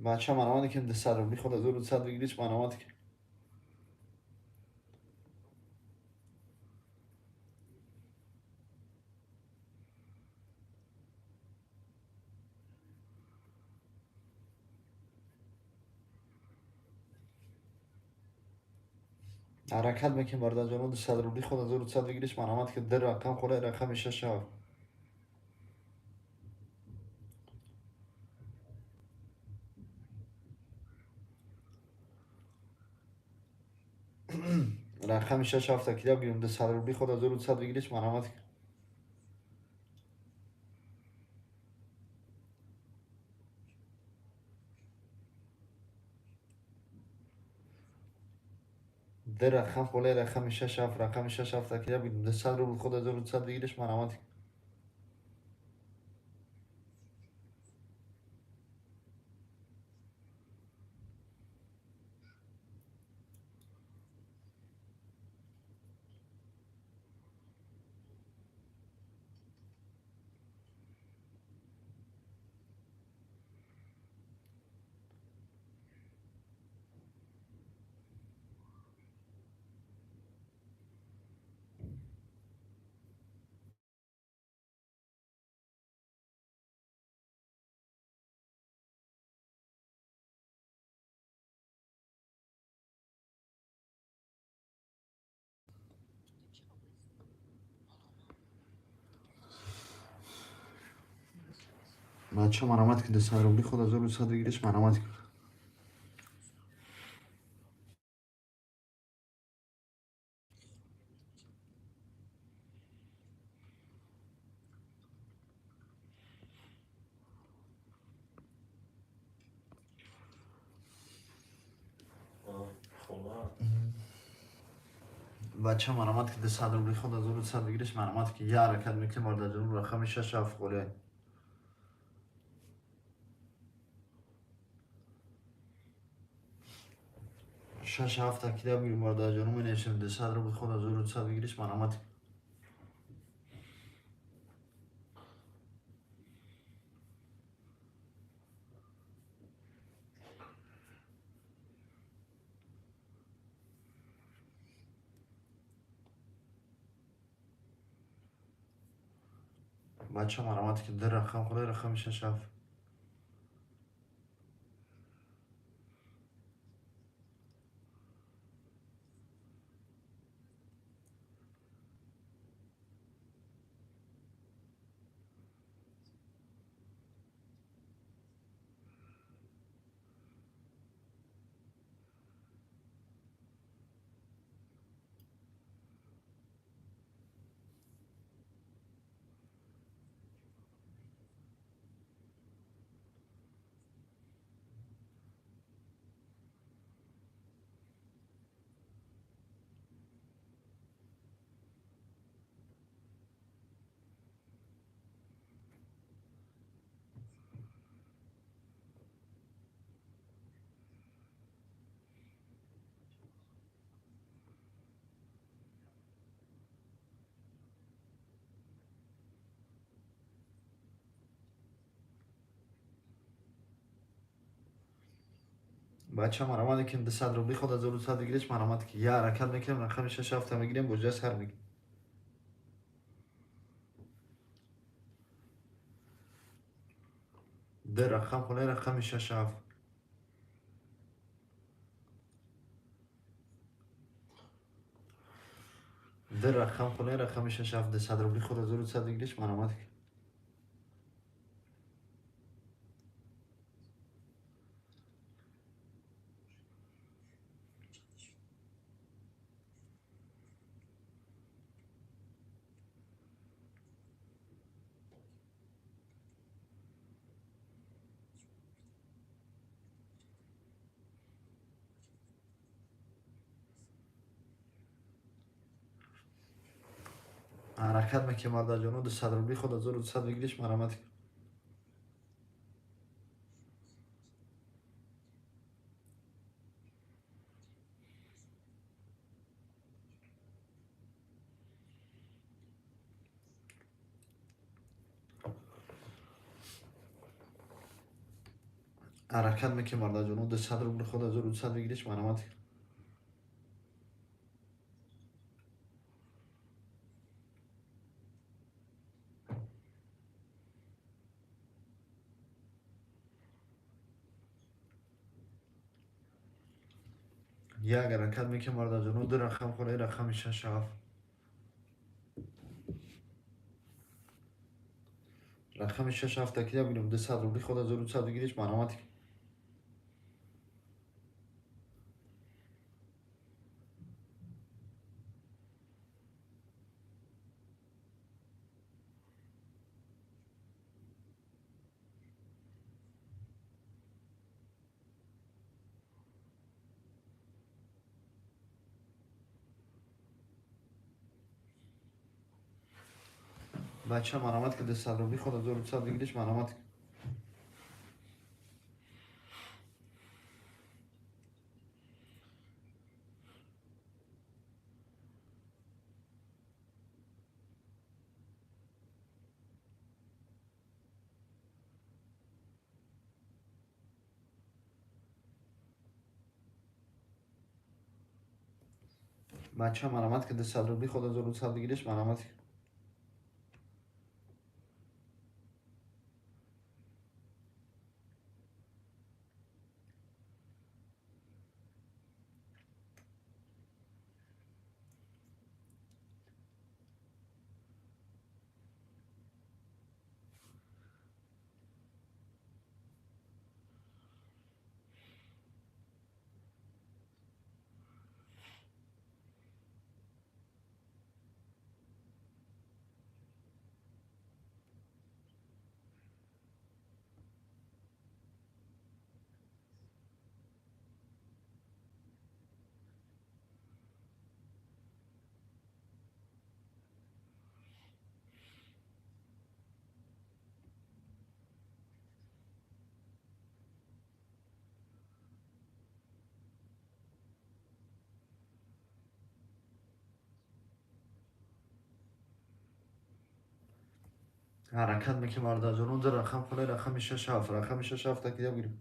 S1: Бача марамат ки 200 рубли худ 1200 выигрыш марамат ки. Ҳаракат мекунем бародарҷонон 200 рубли худ 1200 выигрыш марамат ки ду рақам хола рақами 6 7. Рақами 6 7 кида бигирем 200 рубли худ 1200 выигрыш марамат ки. Ду рақам холаи рақами 6 7 рақами 6 7 кида бигирем 200 рубл худ 1200 выигрыш марамат ки. Бача марамат ки 200 рубли худ 1200 выигрыш марамат ки. Бача марамат ки 200 рубли худ 1200 выигрыш марамат ки. Я ҳаракат мекунем бародарҷонон рақами 6 7 холе. Шаш ҳафта кида бигирем бародарҷонон менависем 200 рубл худ 1200 выигрыш марамат ки. Бача марамат ки ду рақам холаи рақами 6 7. Бача марамат ки 200 рубли худ 1200 выигрыш марамат ки. Я ҳаракат мекунем рақами 6 7 мегирем бо сар мегирем. Ду рақам холаи рақами 6 7. Ду рақам холаи рақами 6 7 200 рубли худ 1200 выигрыш марамат ки. Ҳаракат мекунем бародарҷонон 200 рубли худ 1200 выигрыш марамат ки. Ҳаракат мекунем, бародарҷоно, 200 рубли худ 1200 выигрыш, марҳамат. Як ҳаракат мекунем, бародарҷоно, ду рақам хӯрай, рақами шаш ҳафт. Рақами шаш ҳафт такида бигирем, 200 рубли худ 1200 выигрыш, марҳамат. Бача, марҳамат, ки 200 рубли худ 1200 выигрыш, марҳамат. Бача, марҳамат, ки 200 рубли худ 1200 выигрыш, марҳамат. Ҳаракат мекунем, бародарҷоно, ду рақам хӯрай, рақами шаш ҳафт, рақами шаш ҳафт такида бигирем.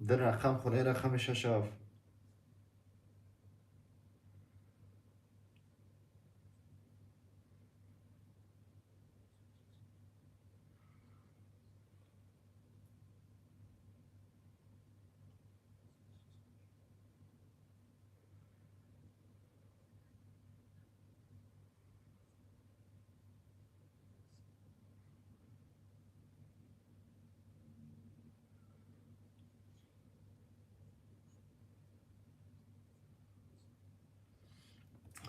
S1: Ду рақам хӯрай, рақами шаш ҳафт.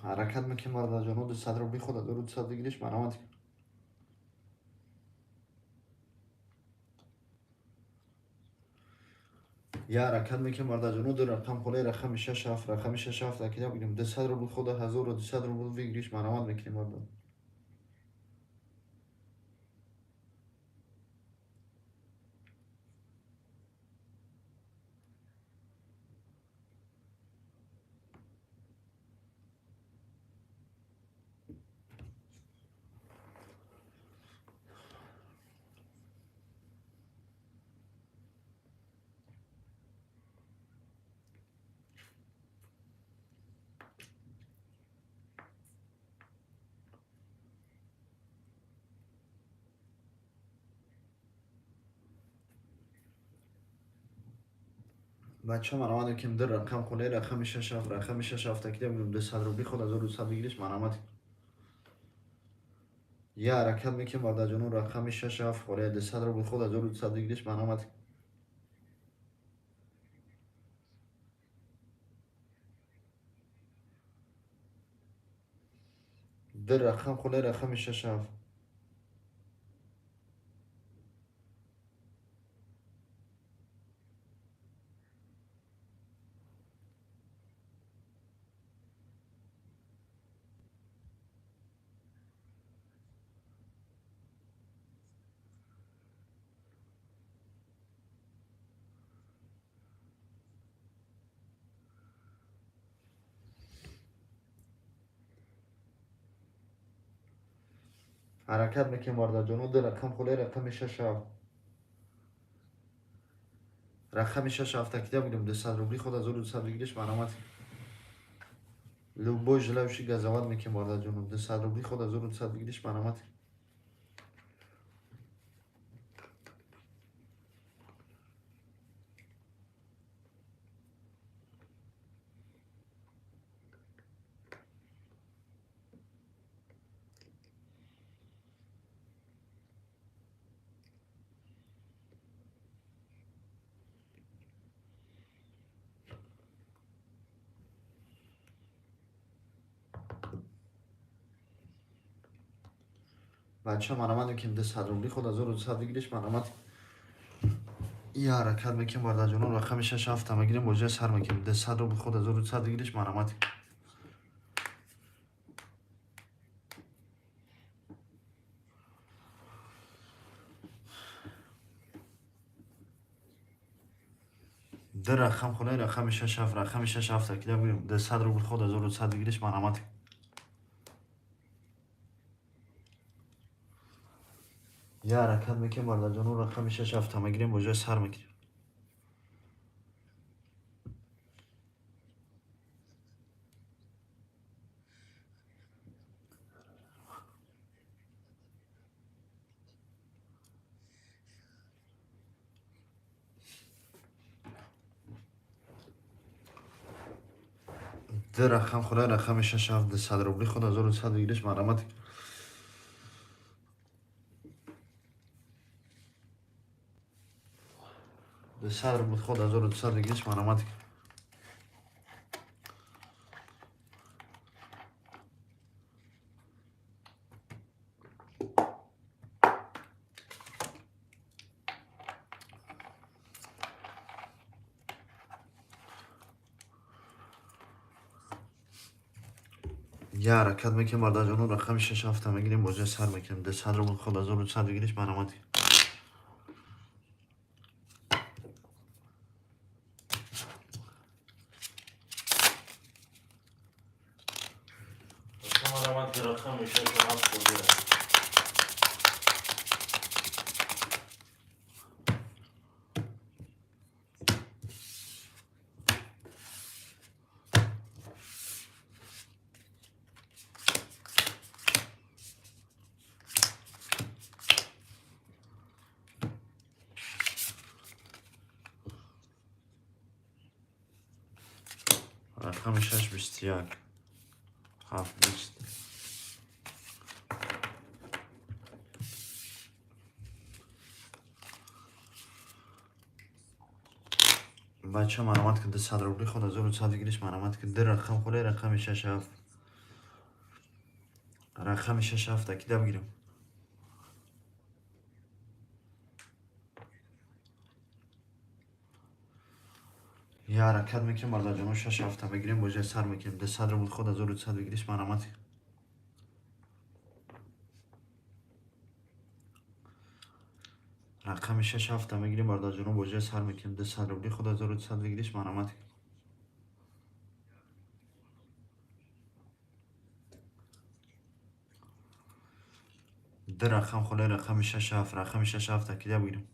S1: Ҳаракат мекунем, бародарҷоно, 200 рубли худ 1200 выигрыш, марҳамат. Я ҳаракат мекунем, бародарҷоно, ду рақам хӯрай, рақами шаш ҳафт, рақами шаш ҳафт такида бигирем, 200 рубл худ 1200 рубл выигрыш, марҳамат мекунем, бародар. Бача, марҳамат мекунем, ду рақам хӯрай, рақами шаш ҳафт, рақами шаш ҳафт такида бигирем, 200 рубли худ 1200 выигрыш, марҳамат. Я ҳаракат мекунем, бародарҷоно, рақами шаш ҳафт хӯрай, 200 рубли худ 1200 выигрыш, марҳамат. Ду рақам хӯрай, рақами шаш ҳафт. Ҳаракат мекунем, бародарҷоно, ду рақам холе, рақами шаш ҳафт. Рақами шаш ҳафта кида бигирем, 200 рубли худ 1200 выигрыш, марҳамат. Любой желающий газоват мекунем, бародарҷоно, 200 рубли худ 1200 выигрыш, марҳамат. Бача, марҳамат мекунем, 200 рубли худ 1200 выигрыш, марҳамат. Я ҳаракат мекунем, бародарҷоно, рақами шаш ҳафта мегирем, бозия сар мекунем, 200 рубли худ 1200 выигрыш, марҳамат. Ду рақам хонаи, рақами шаш ҳафт, рақами шаш ҳафта кида бигирем, 200 рубли худ 1200 выигрыш, марҳамат. Я ҳаракат мекунем, бародарҷоно, рақами шаш ҳафта мегирем, бозия сар мекунем. Ду рақам хонаи, рақами шаш ҳафт, 200 рубли худ 1200 выигрыш, марҳамат. 200 рубли худ 1200 выигрыш, марҳамат. Я ҳаракат мекунем, бародарҷоно, рақами шаш ҳафта мегирем, бозия сар мекунем, 200 рубли худ 1200 выигрыш, марҳамат.
S2: Марҳамат, рақами шаш ҳафт холӣ.
S1: Рақами шаш 21, ҳафт 20. Бача, марҳамат ки, 200 рубли худ 1200 выигрыш, марҳамат ки. Ду рақам холе, рақами шаш ҳафт, рақами шаш ҳафта кида бигирем. Я ҳаракат мекунем, бародарҷоно, шаш ҳафта мегирем, бозия сар мекунем, 200 рубли худ 1200 выигрыш, марҳамат. Рақами шаш ҳафта мегирем, бародарҷоно, бозия сар мекунем, 200 рубли худ 1200 выигрыш, марҳамат. Ду рақам хонаи, рақами шаш ҳафт, рақами шаш ҳафта кида бигирем.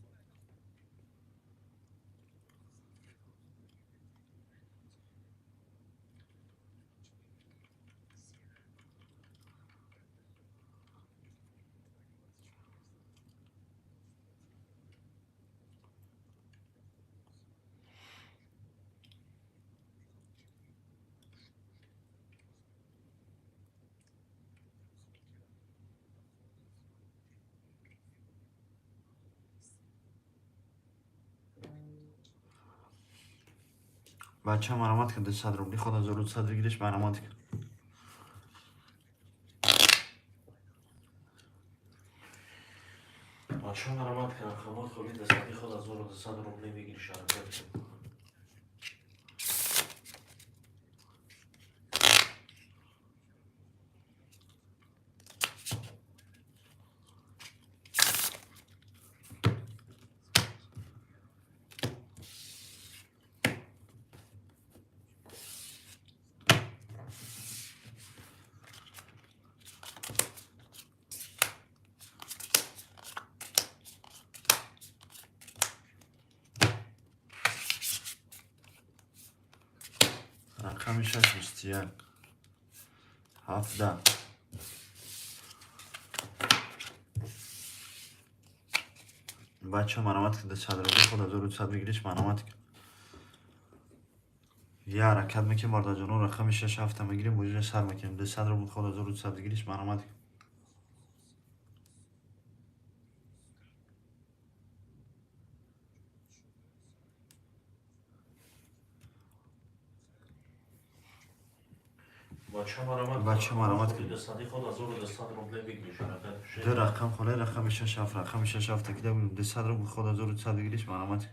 S1: Бача, марҳамат ки, 200 рубли худ 1200 выигрыш, марҳамат.
S2: Бача, марҳамат ки, рақамҳои холӣ дасади худ 1200 рубли выигрыш, ҳаракат кун.
S1: 21, 17. Бача, марамат ки, 200 рубли худ 1200 выигрыш, марамат ки. Я ҳаракат мекунем, бародарҷоно, рақами шаш ҳафта мегирем, бозиро сар мекунем. 200 рубл худ 1200 выигрыш, марамат ки.
S2: Бача, марамат.
S1: Ду рақам холе, рақами шаш ҳафт, рақами шаш ҳафта кида, 200 рубл худ 1200 выигрыш, марамат.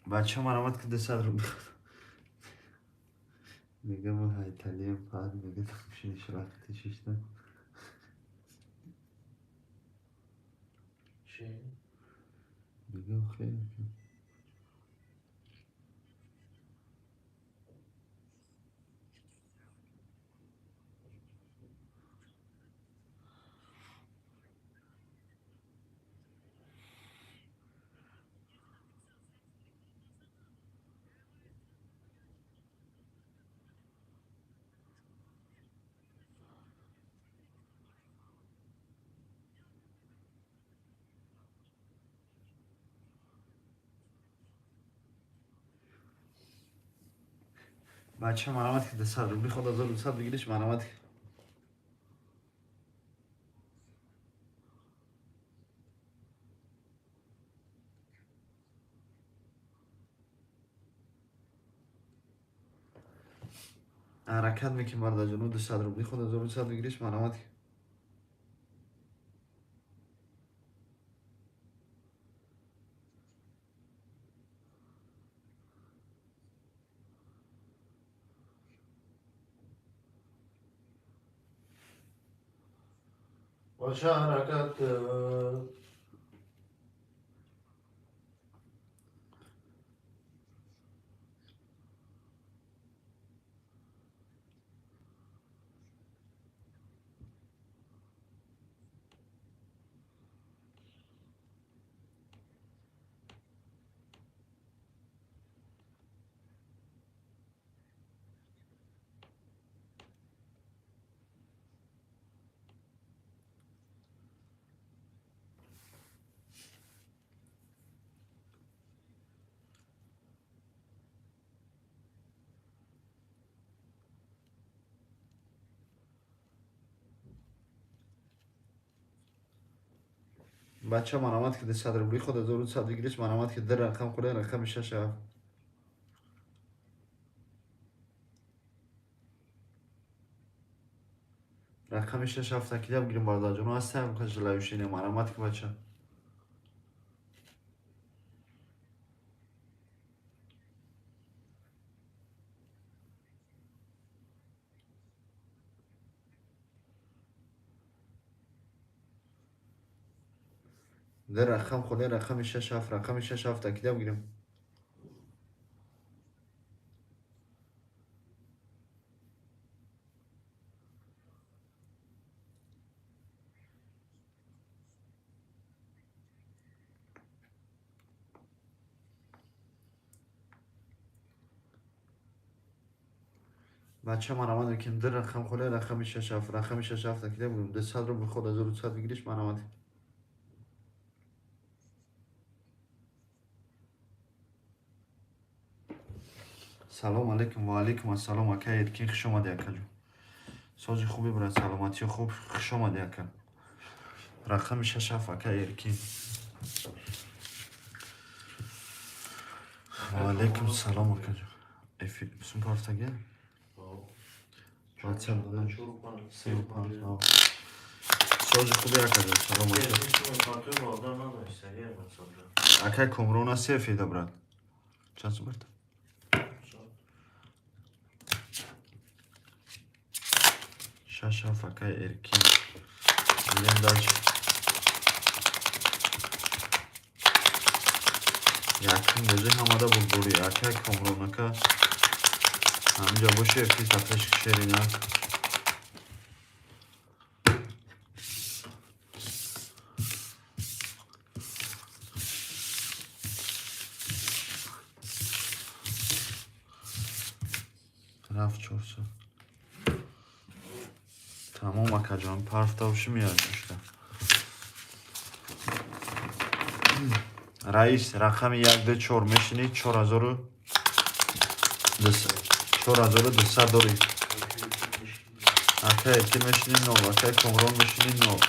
S1: Бача, марамат ки, 200 рубл. Мега, мо ҳайталием, фаҳд мега, шини вақти шишта.
S2: Чӣ?
S1: Мега, хеле. Бача, марамат ки, 200 рубли худ 1200 выигрыш, марамат ки. Ҳаракат мекунем, бародарҷоно, 200 рубли худ 1200 выигрыш, марамат ки.
S2: Бача, ҳаракат.
S1: Бача, марамат ки, 200 рубли худ 1200 выигрыш, марамат ки. Ду рақам хӯре, рақами шаш ҳафт. Рақами шаш ҳафта кида бигирем, бародарҷоно, ҳастаям желающие, марамат ки, бача. Ду рақам холе, рақами шаш ҳафт, рақами шаш ҳафта кида бигирем. Бача, марамат мекунем. Ду рақам холе, рақами шаш ҳафт, рақами шаш ҳафта кида бигирем. 200 рубл худ 1200 выигрыш, марамат. Салом алейкум. Ва алейкум ассалом, ака Эркин, хуш омадӣ, акаҷон. Сози хуби, брат, саломатиё хуб, хуш омадӣ, ака. Рақами шаш ҳафт, ака Эркин. Ва алейкум салом, акаҷон. Эфир сум пафтага? WhatsApp. 35. Сози хуби акаҷон, салом ака. Акай Комрона се фида, брат. Чанд сум барта? Шаш ҳафт акай Эркин. Идем дальше. Якум бозӣ ҳамада бурдборӣ. Акай Комрон ака. Ҳаминҷа боши эфир тапеш шерина. Рафт 400. Тамом акаҷон, парфта боши меяд ушта. Раис, рақами 1 2 4 мешинӣ 4200 дорӣ. Акай Эркин мешинӣ 0, акай Комрон мешинӣ 0.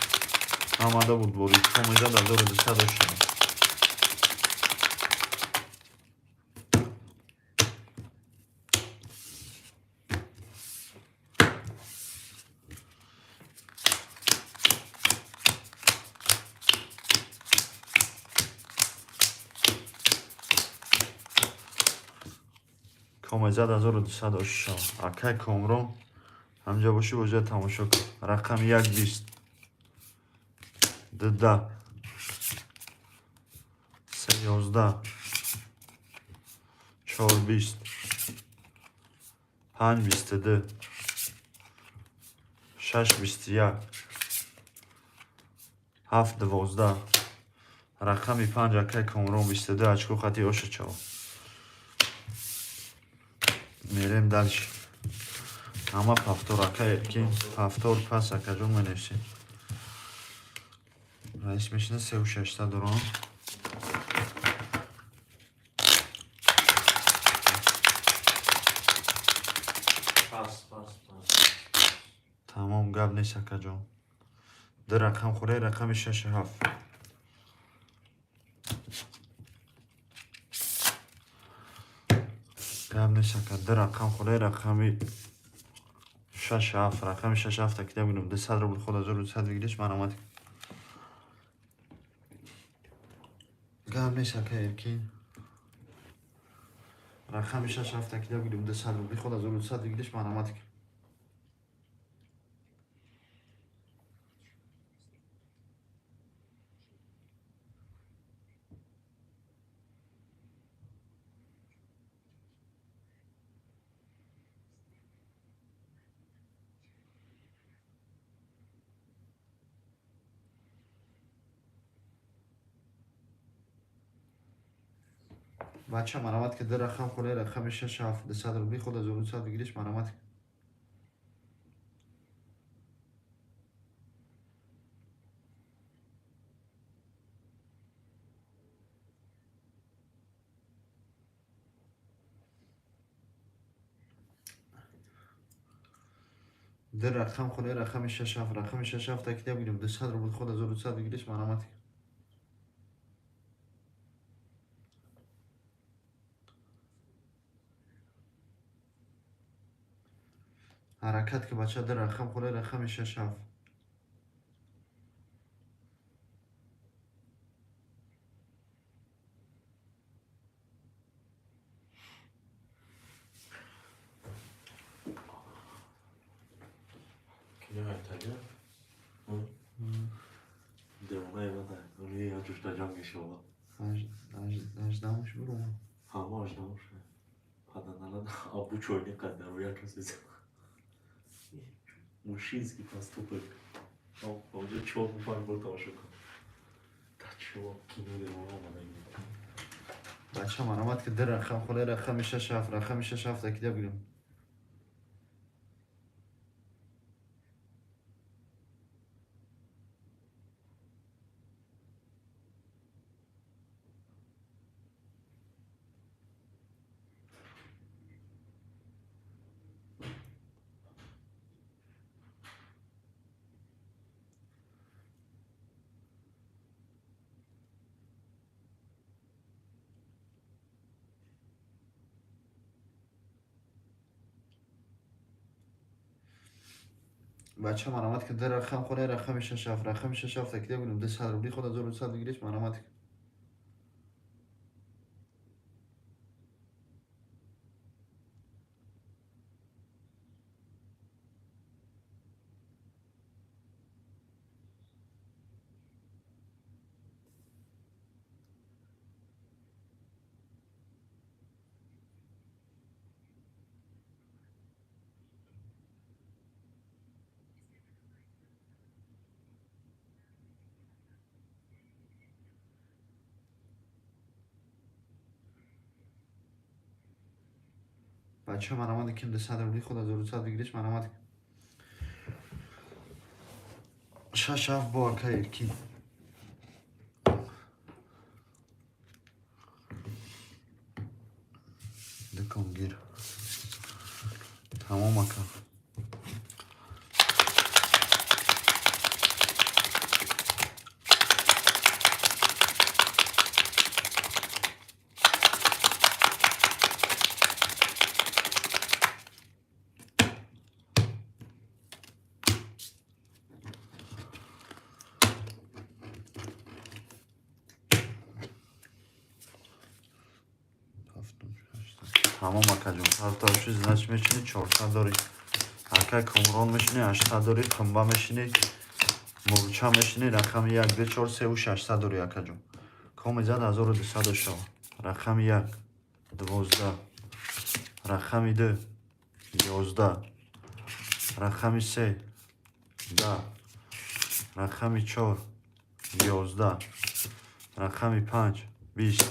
S1: Ҳамада бурдборӣ. Комизад 1200 доштам. Комизад 1200 доштам. Акай Комрон ҳамҷа боши бозиро тамошо кун. Рақами 1 20 2 10 3 11 4 20 5 22 6 21 7 12. Рақами 5 акай Комрон 22 очко хати оша чав. Мерем дальше. Ҳама повтор акай Эркин, повтор пас акаҷон менависем. Раис мешина 3600 дорам.
S2: Пас, пас, пас.
S1: Тамом, гап нест акаҷон. Ду рақам хӯрай, рақами 6 7. Гап нест ака, ду рақам хӯрай, рақами 6 7, рақами 6 7 такида бинам. 200 рубл худ 1200 выигрыш, маромат. Гап нест ака Эркин. Рақами 6 7 такида бинам. 200 рубл худ 1200 выигрыш, маромат. Бача маромат ки ду рақам хӯрай, рақами 6 7 200 рубли худ 1200 выигрыш, маромат. Ду рақам хӯрай, рақами 6 7, рақами 6 7 такида бигирем. 200 рубл худ 1200 выигрыш, маромат. Ҳаракат ки бача ду рақам хӯрай, рақами 6 7. Аждаҳамш бурума.
S2: Ҳама аждаҳамш. Паданалан абу чойни қадар якаси. Мужчинский поступок. Онҷо чор панҷ бор тамошо кун. Тачо кино девона омада.
S1: Бача маромат ки ду рақам хӯрай, рақами 6 7, рақами 6 7 такида бигирем. Бача марамат ки дар рақам хола рақами 6 7 рақами 6 7 такида будем 200 рубли ход 1200 бигириш марамат. Бача марамат ким 200 рубли ход 1200 бигириш марамат. 6 7 бо ака Эркин. Дукон гир. Тамом ака. Тамом акаҷон, ҳафташи знач мешини 400 дори. Ака Комрон мешини 800 дори, Қимба мешини, Мурча мешини, рақами 1 2 4 3 600 дори акаҷон. Коми зад 1200 шава. Рақами 1 12, рақами 2 11, рақами 3 10, рақами 4 11, рақами 5 20,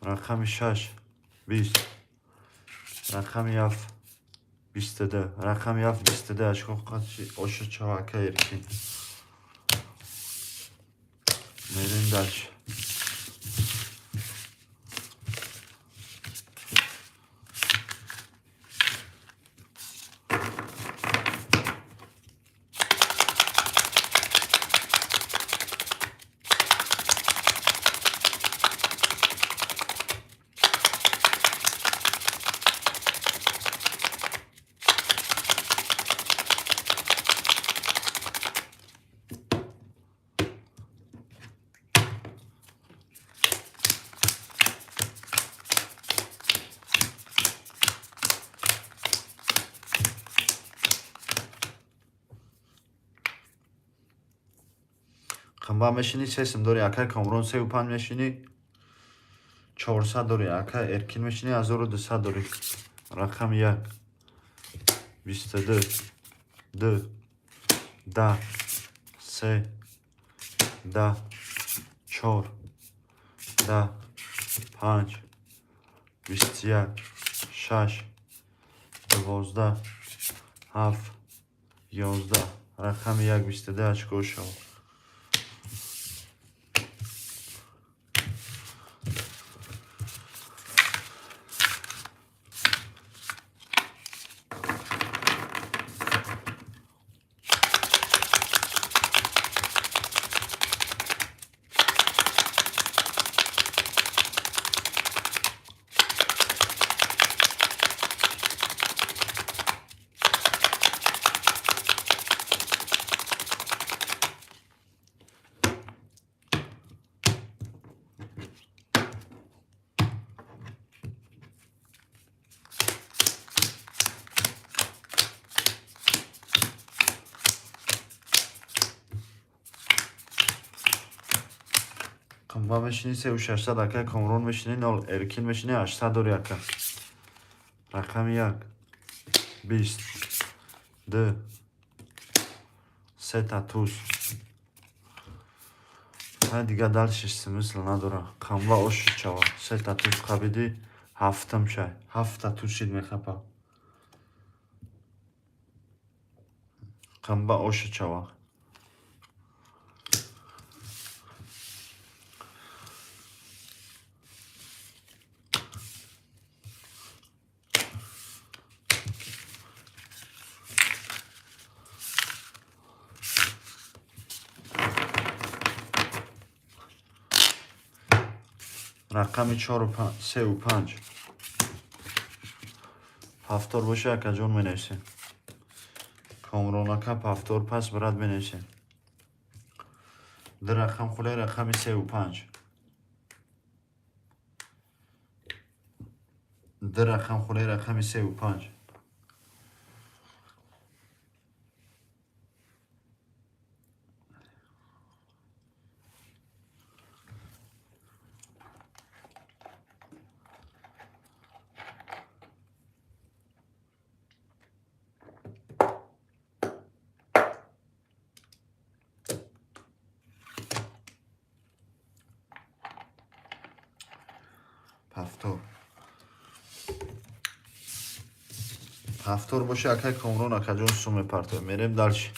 S1: рақами 6 20, рақами 7 22, рақами 7 22 ашко қачи оша чава ака Эркин. Мерем дальше. Қимба мешини 3 сум дори, ака Комрон 3 5 мешини 400 дори, ака Эркин мешини 1200 дори. Рақами 1 22 2 10 3 10 4 10 5 21 6 12 7 11. Рақами 1 22 очко шава. Қимба мешини 3600 ака, Комрон мешини 0, Эркин мешини 800 дори ака. Рақами 1 20 2 3 та туз. Ҳа дига дальше смысл надора. Қимба ош чава. 3 та туз қабиди ҳафтам шай. 7 та туз шид мехапа. Қимба ош чава. Рақами 4 5 3 5 ҳафтор боша акаҷон менависем. Комронака повтор пас брат менависем. Ду рақам хуле рақами 3 ва 5. Ду рақам хуле рақами 3 ва 5. Повтор. Повтор боша акай Комрон акаҷон сум мепартоем. Мерем дальше.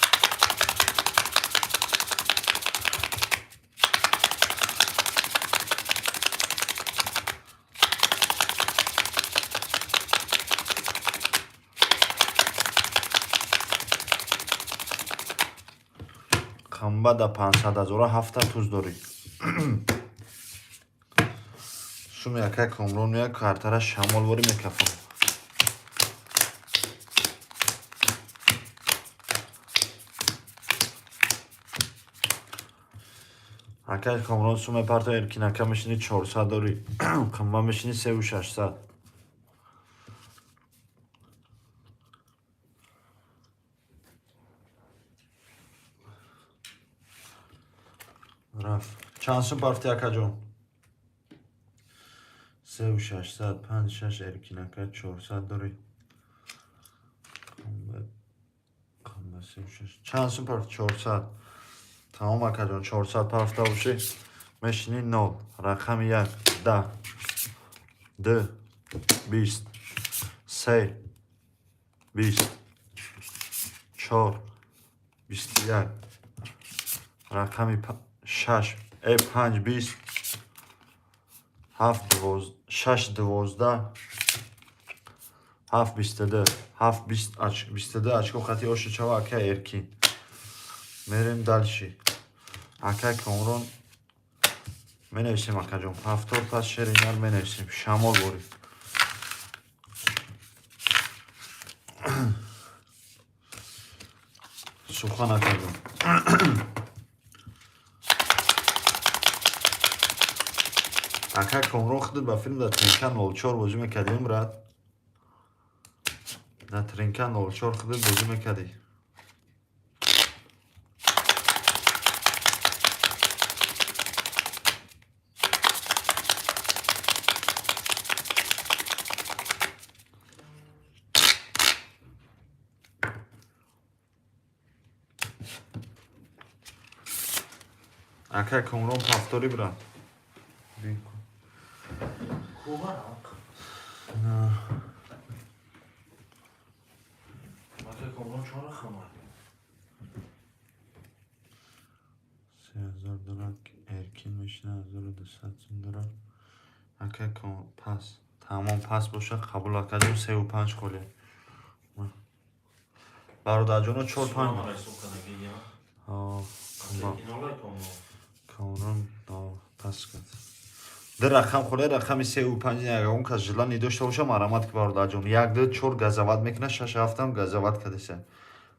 S1: Қамба да 500 ҳазора ҳафта туз дорӣ. Суми акай Комрон меяд, картара шамолворӣ мекафам. Акай Комрон сум мепарто, Эркин ака мешини 400 дорӣ. Қамба мешини 3600. Рафт. Чанд сум парфти акаҷон? 3600, 5, 6 Эркин ака 400 дорӣ. Қамба 36. Чанд сум парфт? 400. Тамом акаҷон, 400 парфта бошӣ. Мешини 0. Рақами 1, 10, 2, 20, 3, 20, 4, 21. Рақами 6, 5, 20, 7, 12, 6, 12, 7, 22, 7, 20, 22 очко хати ошу чава ака Эркин. Мерем дальше. Акай Комрон менависем акаҷон. Повтор пас шеринар менависем. Шамол борӣ. Сухан акаҷон. Акай Комрон худат ба филм дар Тринка 04 бозӣ мекардӣ, брат? Дар Тринка 04 худат бозӣ мекардӣ. Акай Комрон повтори, брат.
S2: Куварақ.
S1: На.
S2: Акай Комрон чор рақама.
S1: 3000 доллар Эркин мешина 1200 сум доллар. Акай Комрон пас. Тамом пас боша қабул акаҷон 3 ва 5 холе. Бародарҷоно 4 5.
S2: Сума ҳисоб кардагӣ, я?
S1: Ҳо,
S2: Акай Кинолай Комрон.
S1: Комрон пас кард. Ду рақам холе рақами 3 ва 5 ягон кас желание дошта боша марамат ки бародарҷон. 1 2 4 газават мекунад, 6 7 ҳам газават кардеса.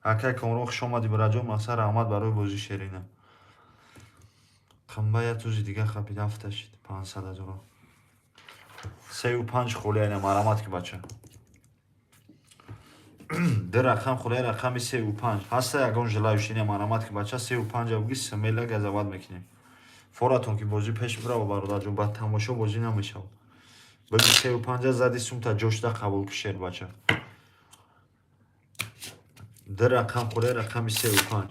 S1: Акай Комрон хуш омадӣ бираҷон, мақсад раҳмат барои бозии шерина. Қамба як тузи дига хапид ҳафта шид 500 ҳазоро. 3 ва 5 холе айна марамат ки бача. Ду рақам холе рақами 3 ва 5. Ҳаста ягон желающий марамат ки бача 3 ва 5 буги смело газават мекунем. Форатон ки бозӣ пеш бирава бародарҷон, ба тамошо бозӣ намешавад. Буги 3 ва 5 зади сумта ҷошда қабул ки шер бача. Ду рақам холе рақами 3 ва 5.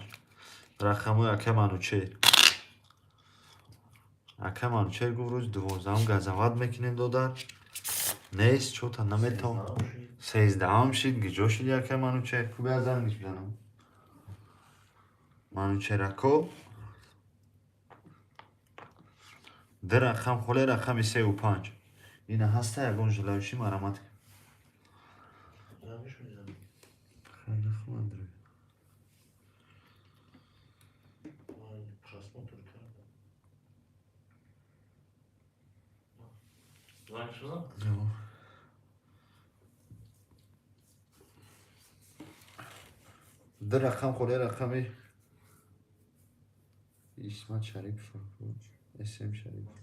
S1: Рақамҳои ака Манучер. Ака Манучер гуфт рӯзи 12 газават мекунем додар. Нест, чота наметавон. 13 шид, гиҷо шиди ака Манучер? Ку бия зангиш бизанам. Манучер ако. Ду рақам холе рақами 3 ва 5. Ина ҳаста ягон желающий марамат.
S2: Зангиш мезанам.
S1: Хеле хуб Андрей.
S2: Ман просмотр кардам. Зангиш бизан?
S1: Ё. Ду рақам холия, рақами Исмат Шарипов, СМ Шарипов.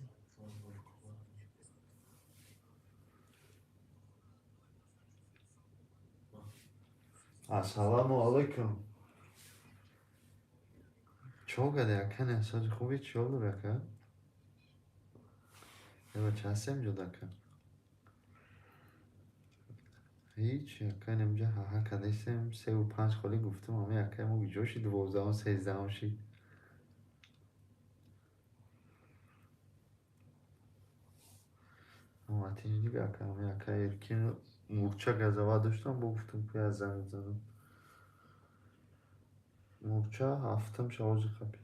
S1: Ассалому алайкум. Чо гади, ака, не сози хуби, чӣ ҳол дори, ака? Ева, ча ҳастем ҷода, ака? Ҳеч, ака, инҷа ҳаҳа кардастем, севу панҷ холӣ гуфтум, ами акаи мо куҷо шид, 12-ум, 13-ум шид. Матинҷ ака, ами ака Эркин мурча газава доштам, бо гуфтум, ки аз занг бизанам. Мурча ҳафтум шавози қапид.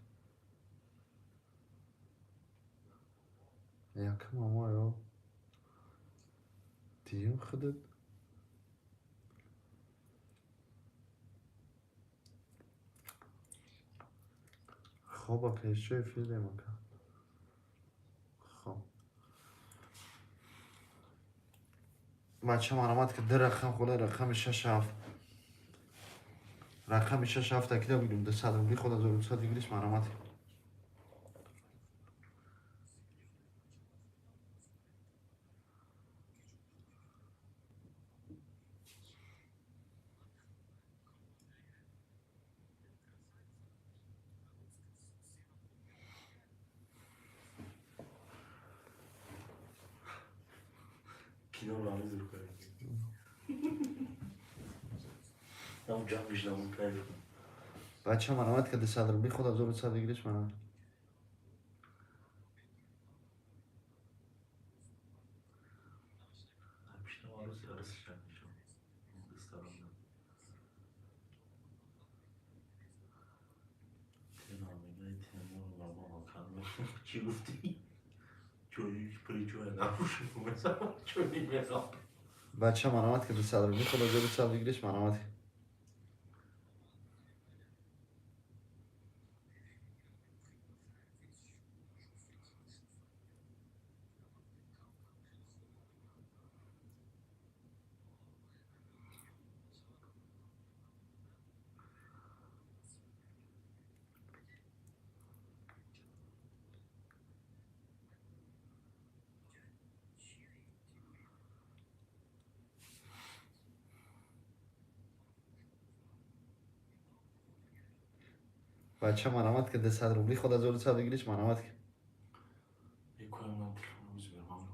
S1: Якум амо ё дуюм худат. Хоб, ака, ещё эфирем, ака. Хоб. Бача, маромад ки ду рақам холия, рақами шаш ҳафт. Рақами шаш ҳафт акида бигирем, 200 рубли худ 1200 выигрыш, маромад.
S2: Киноро ҳамин зур кардем. Нам ҷангиш намон кардем.
S1: Бача, маромад ки 200 рубли худ 1200 выигрыш, маромад.
S2: Ҳамишна арӯси арӯси ҷангишам. Дастарам. Тена мегӯяд, Темур Ламон кан. Чӣ гуфтӣ? Ҷои при ҷоя набошем, ҷои меғап.
S1: Бача, маромад ки 200 рубли худ 1200 выигрыш, маромад. Бача, маромад ки 200 рубли худ 1200 выигрыш, маромад.
S2: Мекоям нам телефоном Сбербанк.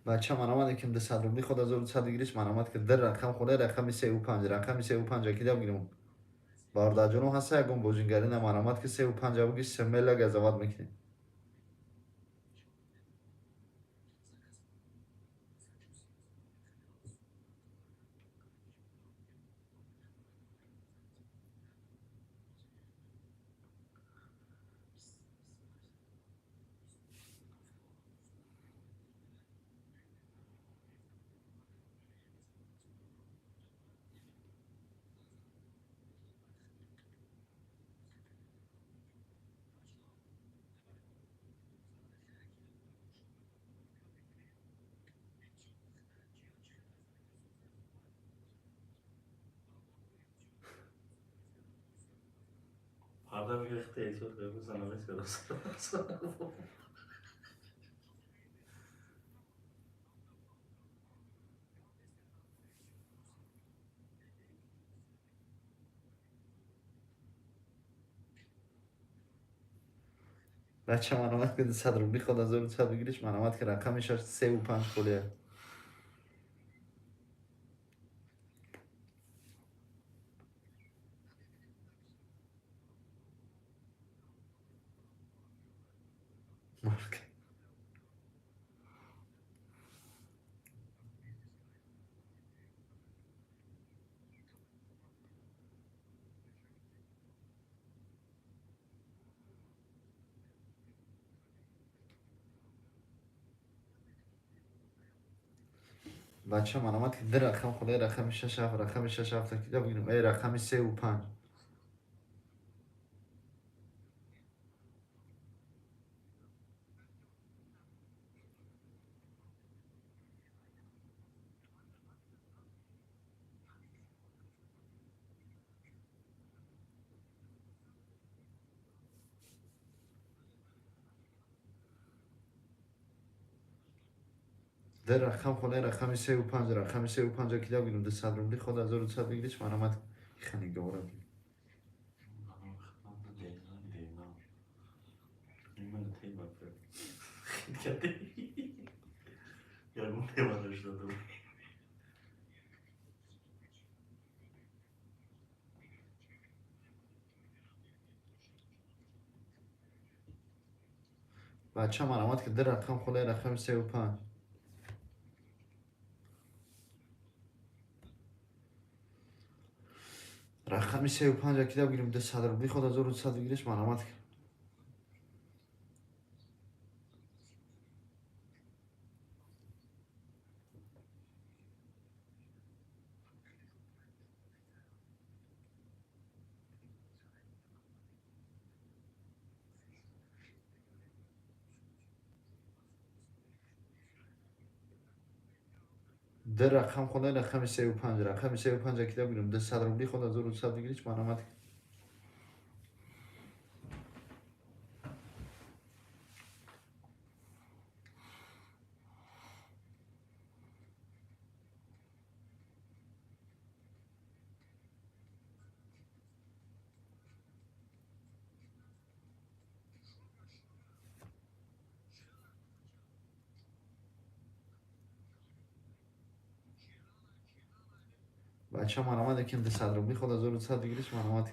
S1: Бача, маромад ки 200 рубли худ 1200 выигрыш, маромад ки ду рақам холия, рақами севу панҷ, рақами севу панҷ акида бигирем. Бародарҷоно ҳаста ягон бозингари на, маромад ки севу панҷа буги, смело газават мекунем.
S2: Парда мегирехте эҳсос кардам, занамес кардам.
S1: Бача, маромад ки 200 рубли худ 1200 выигрыш, маромад ки рақами шаш севу панҷ холия. Марка. Бача маромад ки ду рақам холе, рақами шаш ҳафт, рақами шаш ҳафта кида бигирем. Эй, рақами сеу панҷ. Ду рақам холе, рақами сеу панҷ, рақами сеу панҷа кида бигирем. 200 рубли ход 1200 бигириш, маромад хани гавора. Бача маромад ки ду рақам холе, рақами сеу панҷ. Рақами сеу панҷа кида бигирем. 200 рубли ход 1200 бигириш, маромад. Ду рақам холе, рақами сеу панҷ, рақами сеу панҷа кида бигирем. 200 рубли ход 1200 бигириш, маромад. Бача маромад яким 200 рубли ход 1200 бигириш, маромад.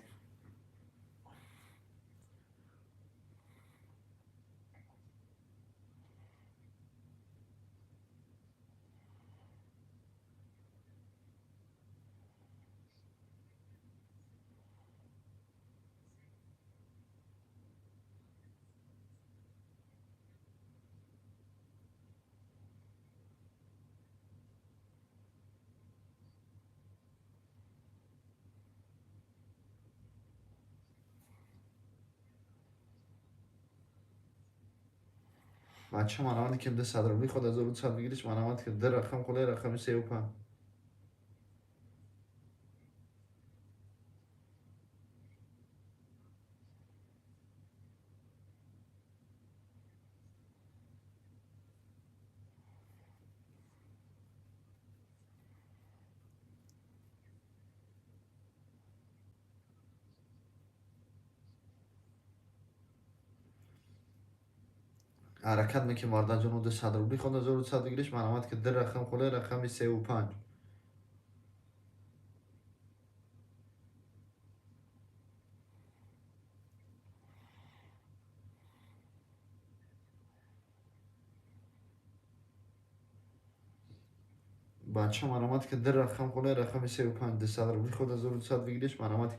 S1: Бача маромад яким 200 рубли ход 1200 бигириш, маромад ки ду рақам холе, рақами сеу панҷ. Ҳаракат мекунем мардаҷону 200 рубли ход 1200 бигириш, маромад ки ду рақам холе, рақами сеу панҷ. Бача маромад ки ду рақам холе, рақами сеу панҷ, 200 рубли ход 1200 бигириш, маромад.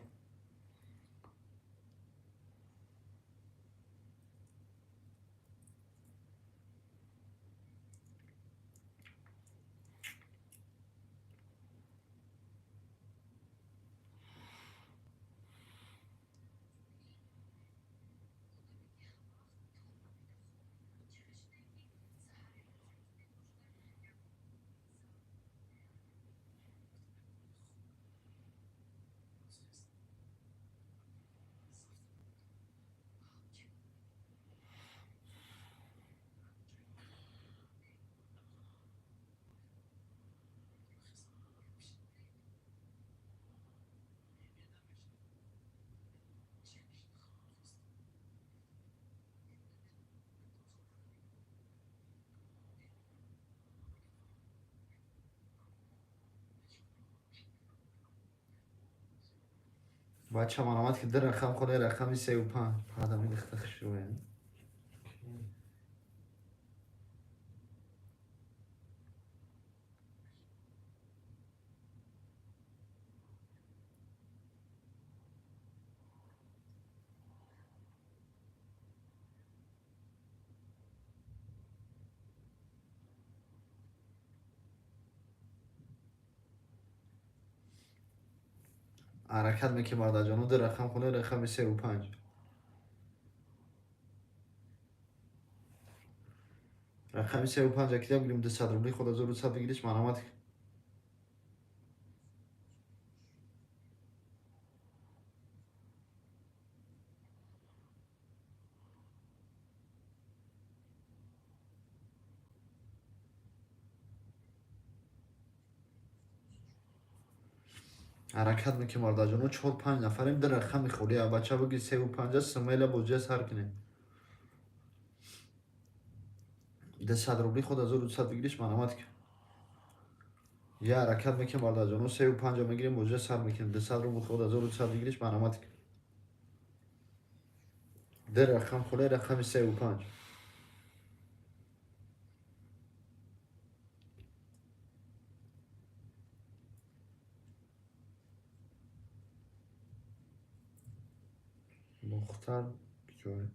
S1: Бача маромад ки ду рақам холе, рақами сеу панҷ. Падами дихта хушрӯя. Ҳаракат мекунем, бародарҷоно, ду рақам хона, рақами севу панҷ. Рақами севу панҷ акида бигирем, 200 рубли худ 1200 бигириш, марҳамат. Ҳаракат мекунем, бародарҷоно, чор панҷ нафарем, ду рақами холӣ. Бача бигир севу панҷа, смело бозия сар кунем. 200 рубли худ 1200 бигириш, марҳамат. Я ҳаракат мекунем, бародарҷоно, севу панҷа мегирем, бозия сар мекунем. 200 рубли худ 1200 бигириш, марҳамат. Ду рақам холӣ, рақами севу панҷ. Бохтар куҷое?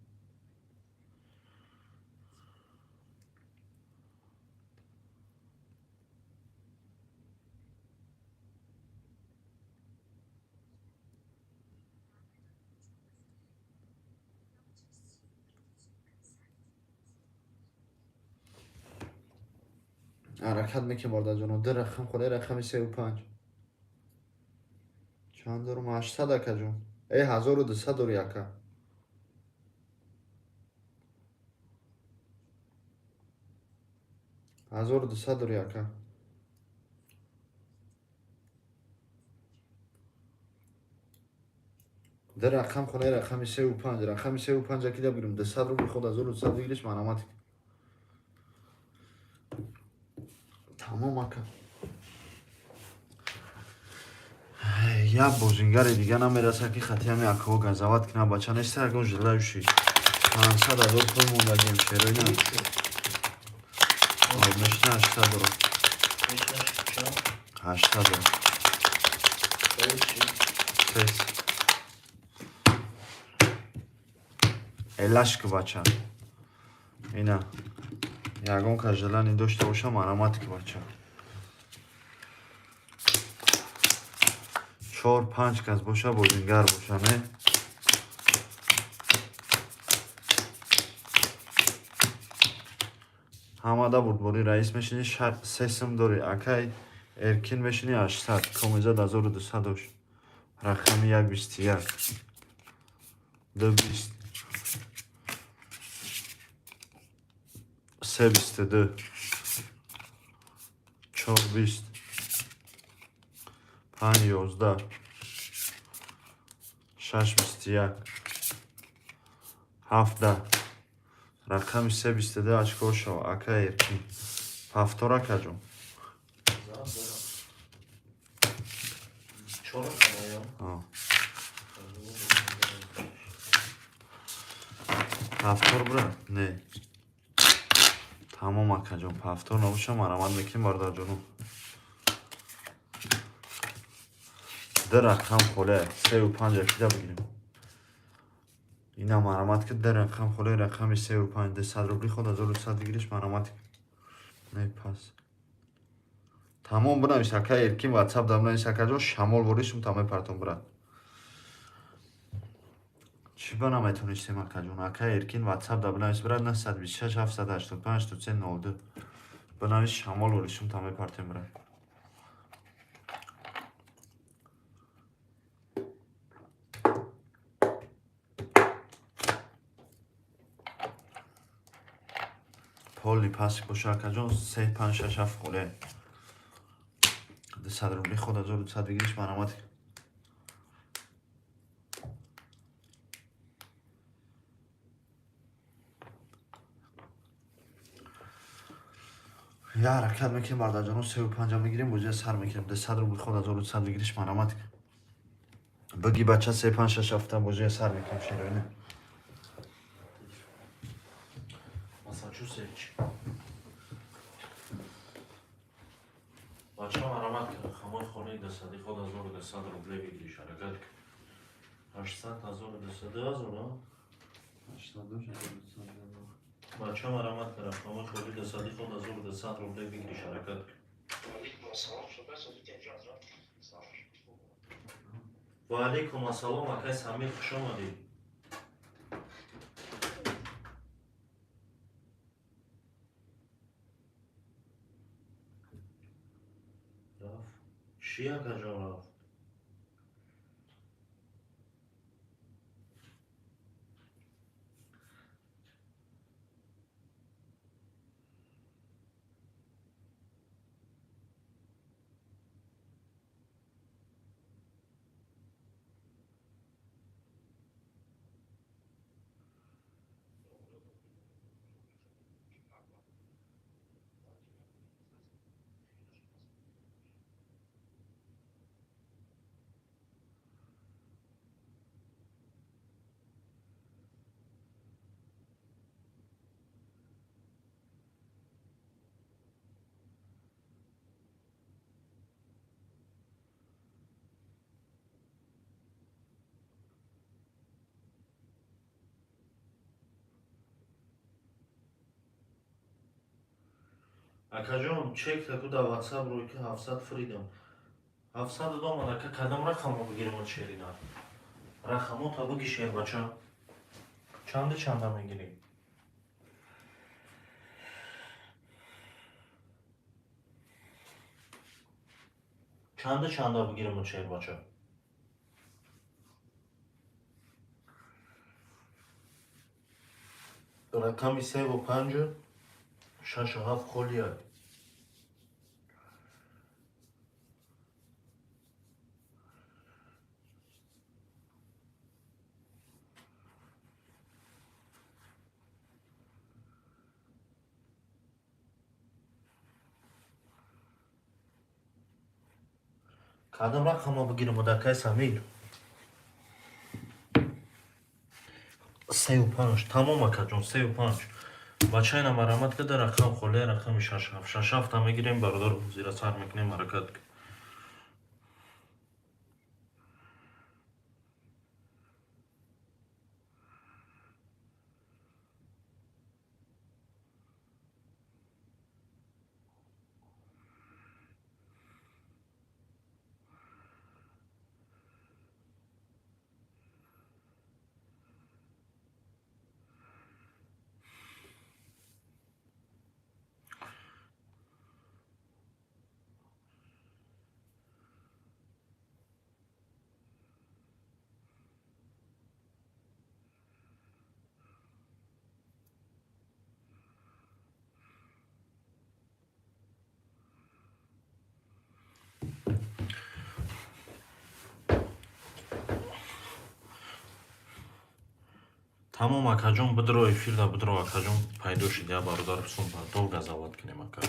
S1: Ҳаракат мекунем, бародарҷоно, ду рақам холӣ, рақами севу панҷ. Чанд дорум? 800, акаҷон. Э, 1200 дори, ака. 1200 дори, ака. Ду рақам хонаи, рақами севу панҷ. Рақами севу панҷ акида бигирем, 200 рубли худ 1200 бигириш, марҳамат. Тамом, ака. Як бозингари дига намераса, ки хати ҳами акаҳо газават кунад. Бача неста ягон желающий? 500 ҳазор пул мондагием, шерои на. Мешна 800 дорам. 800 дорам. Сес. Элашк, бача. Ина. Ягон кас желание дошта боша, марҳамат ки, бача. Чор панҷ кас боша, бозингар боша, не? Ҳамада бурдборӣ раис мешинӣ, се сум дорӣ. Акай Эркин мешинӣ, 800, комизад 1200 дошт. Рақами як 21. Ду 20. Се 22. Чор 20. Панҷ 11. Шаш 21. Ҳафт 10. Рақами се 22 очко шава, ака Эркин. Ҳафтор, акаҷон.
S2: Чор рақама.
S1: Ҳафтор бира? Не. Тамом, акаҷон, ҳафтор набоша, марҳамат мекунем, бародарҷоно. Ду рақам холе, севу панҷ акида бигирем. Ина марҳамат ки, ду рақам холе, рақами севу панҷ, 200 рубли худ 1200 бигириш, марҳамат. Не, пас. Тамом, бинавис, ака Эркин, ватсап да бинавис, акаҷон, шамол ворид шум та мепартом, брат. Чӣ ба наметонистем, акаҷон? Ака Эркин, ватсап да бинавис, брат, 926 785 83 02. Бинавис, шамол ворид шум та мепартем, брат. Поли паси боша, акаҷон, се панҷ шаш ҳафт холе. 200 рубли худ 1200 бигириш, марҳамат. Я ҳаракат мекунем, бародарҷоно, севу панҷа мегирем, бозия сар мекунем. 200 рубли худ 1200 бигириш, марҳамат. Биги, бача, се панҷ шаш ҳафта бозия сар мекунем, шероина.
S2: Массачусетс. Бача, марҳамат ки, рақамҳои хонаи дусади худ 1200 рубле бигириш, ҳаракат ки. 800 1200 ҳазор, а? Бача, марҳамат ки, рақамҳои хонаи дусади худ 1200 рубле бигириш, ҳаракат ки. Ва алейкум ассалом, акай Самир, хуш омадед. Рафт. Чӣ, акаҷон, рафт? Акаҷон, чек таку дар WhatsApp рӯй ки 700 фиридам. 700 додам, ака, кадом рақамо бигирем, шерина? Рақамота буги, шербача. Чанду чанда мегирӣ? Чанду чанда бигирем, шербача? Рақами севу панҷу шашу ҳафт холия. Кадом рақамо бигирем, одакай Самир? Сею панҷ. Тамом, акаҷон, сею панҷ. Бачаина марамат када, рақам холия, рақами шаш ҳафт. Шаш ҳафта мегирем, бародар, зира сар мекунем, ҳаракат. Тамом, акаҷон, бидро эфирда, бидро, акаҷон, пайдо шид я бародар, сум долго завод кунем, ака.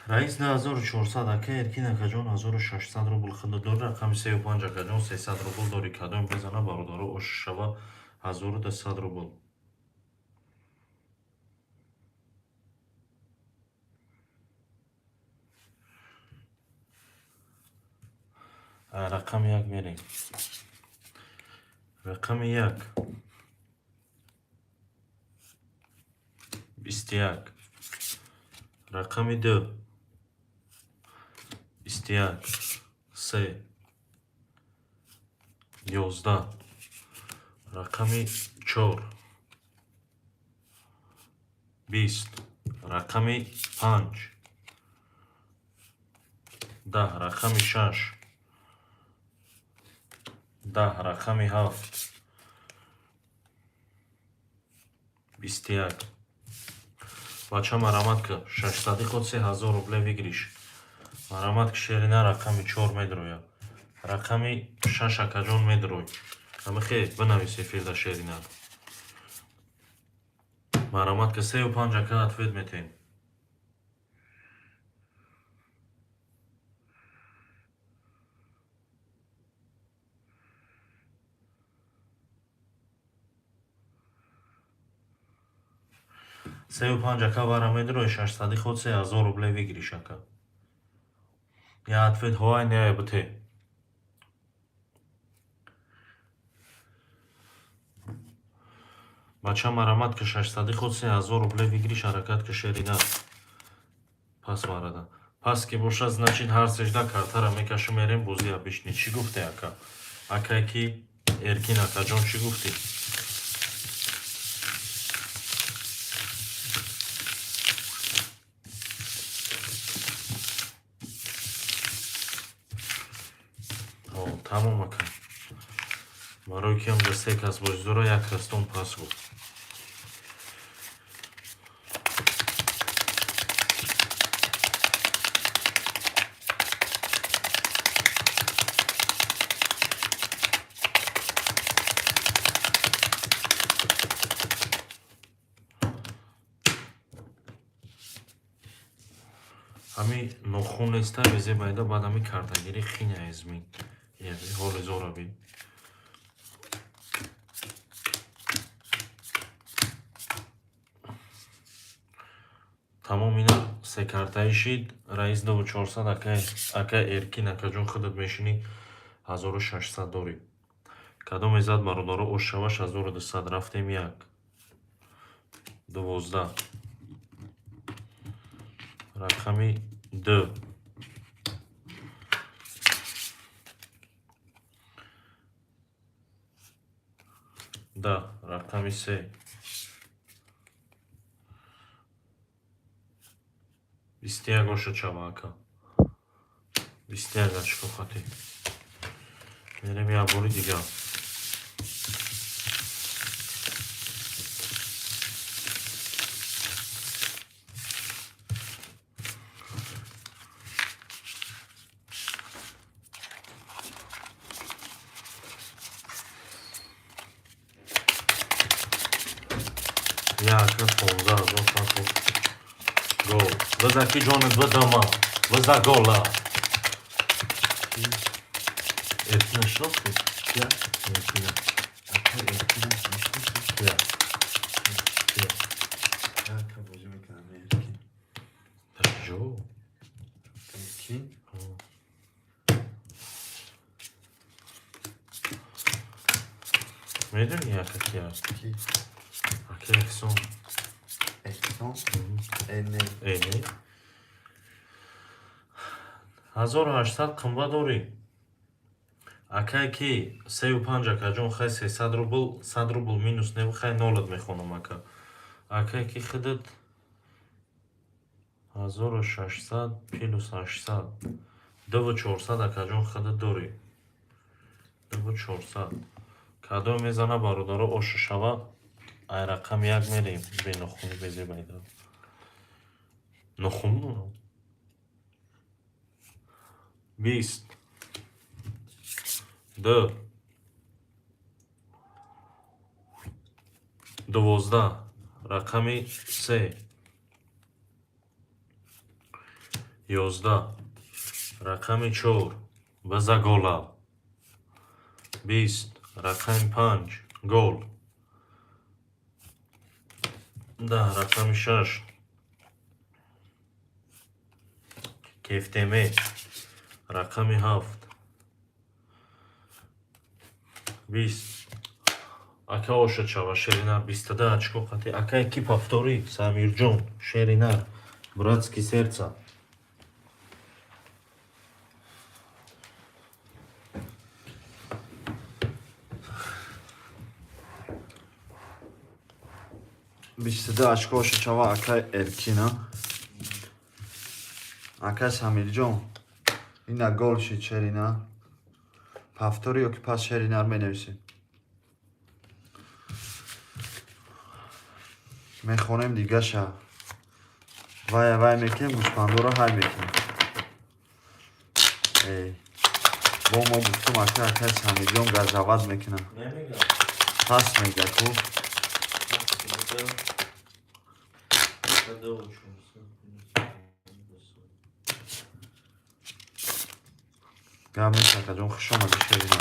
S2: Раис 2400, ака Эркин, акаҷон, 1600 рубл худа дори. Рақами сею панҷ, акаҷон, 300 рубл дори. Кадом безана, бародаро, ош шава 1200 рубл. Рақами як мерем. Рақами як. 21. Рақами ду. 21. Се. 11. Рақами чор. 20. Рақами панҷ. 10. Рақами шаш. 10. Рақами ҳафт. 21. Бача, марамат ки, шашсади худ 3000 рубле выигрыш. Марамат ки, шерина, рақами чор медроя. Рақами шаш, акаҷон, медрой. Амихе бинавис эфирда, шерина. Марҳамат, ки сею панҷ, ака, ответ метем. Сею панҷ, ака, вара медирои 600-и ход 3000 рубле выигрыш, ака. Я ответ ҳоай не бите. Бача, марҳамат, ки 600-и ход 3000 рубле выигрыш, ҳаракат ки, шерина. Пас марада. Пас ки бошад, значит, ҳар сежда картара мекашим, мерем бозӣ обычный. Чӣ гуфте, ака? Акай ки Эркин, акаҷон, чӣ гуфтӣ? Тамом, ака. Барои ки ҳамҷа се кас бозӣ дора, як кастон пас гуфт. Ҳами нохун неста, безебайда, баъд ҳами картагирӣ хиня эзмин. Ҳоли зораби. Тамом, ина се картаи шид. Раис 2400, ака Эркин, акаҷон, худат мешинӣ, 1600 дорӣ. Кадоме зад, бародаро, ош шаваш 1200 рафтем. Як, 12, рақами д, 10, рақами се, 21 оша чава, ака, 21 очко хати мерем як бори дигар. Як, 15 000 пасо. Гол. Биза ки ҷонат бидама. Биза гола. Эркина шинохтӣ?
S1: Кия?
S2: Эркина.
S1: Ака Эркина мешиносӣ?
S2: Кия? Кия?
S1: Ака бозӣ мекунам Эркин.
S2: Дар куҷо?
S1: Эркин?
S2: Медонӣ, ака, ки аст?
S1: Ки?
S2: Ака Эҳсон.
S1: Эҳсон? Э, не.
S2: Э, не. 1800 қимба дорӣ. Акае ки сею панҷ, акаҷон, хай, 300 рубл, 100 рубл минус не, хай, нолат мехонам, ака. Акае ки худат 1600 плюс 800, 2400, акаҷон, худат дорӣ. 2400. Кадом мезана, бародаро, оша шава, ай рақами як мерем, бенохуни безебайда. Нохун дорам. 20, д, 12, рақами се, 11, рақами чор, биза гола, 20, рақами панҷ, гол, 10, рақами шаш, кефтеме, рақами ҳафт, 20. Ака, оша чава, шеринар, 22 очко қати. Ака, ки повтори, Самирҷон, шеринар, братский сердца.
S1: 22 очко оша чава, акай Эркина. Акай Самирҷон, ина гол шид, шерина. Повтори ё ки пас шеринар менависем. Мехонем дигаша. Вай вай мекунем, гӯспандоро ҳай мекунем. Эй. Бо мо гуфтум, ака, акай Самирҷон газават мекунам.
S2: Намегам.
S1: Пас мега ку.
S2: Ду 400.
S1: Гап нест, акаҷон, хуш омадӣ, Шерина.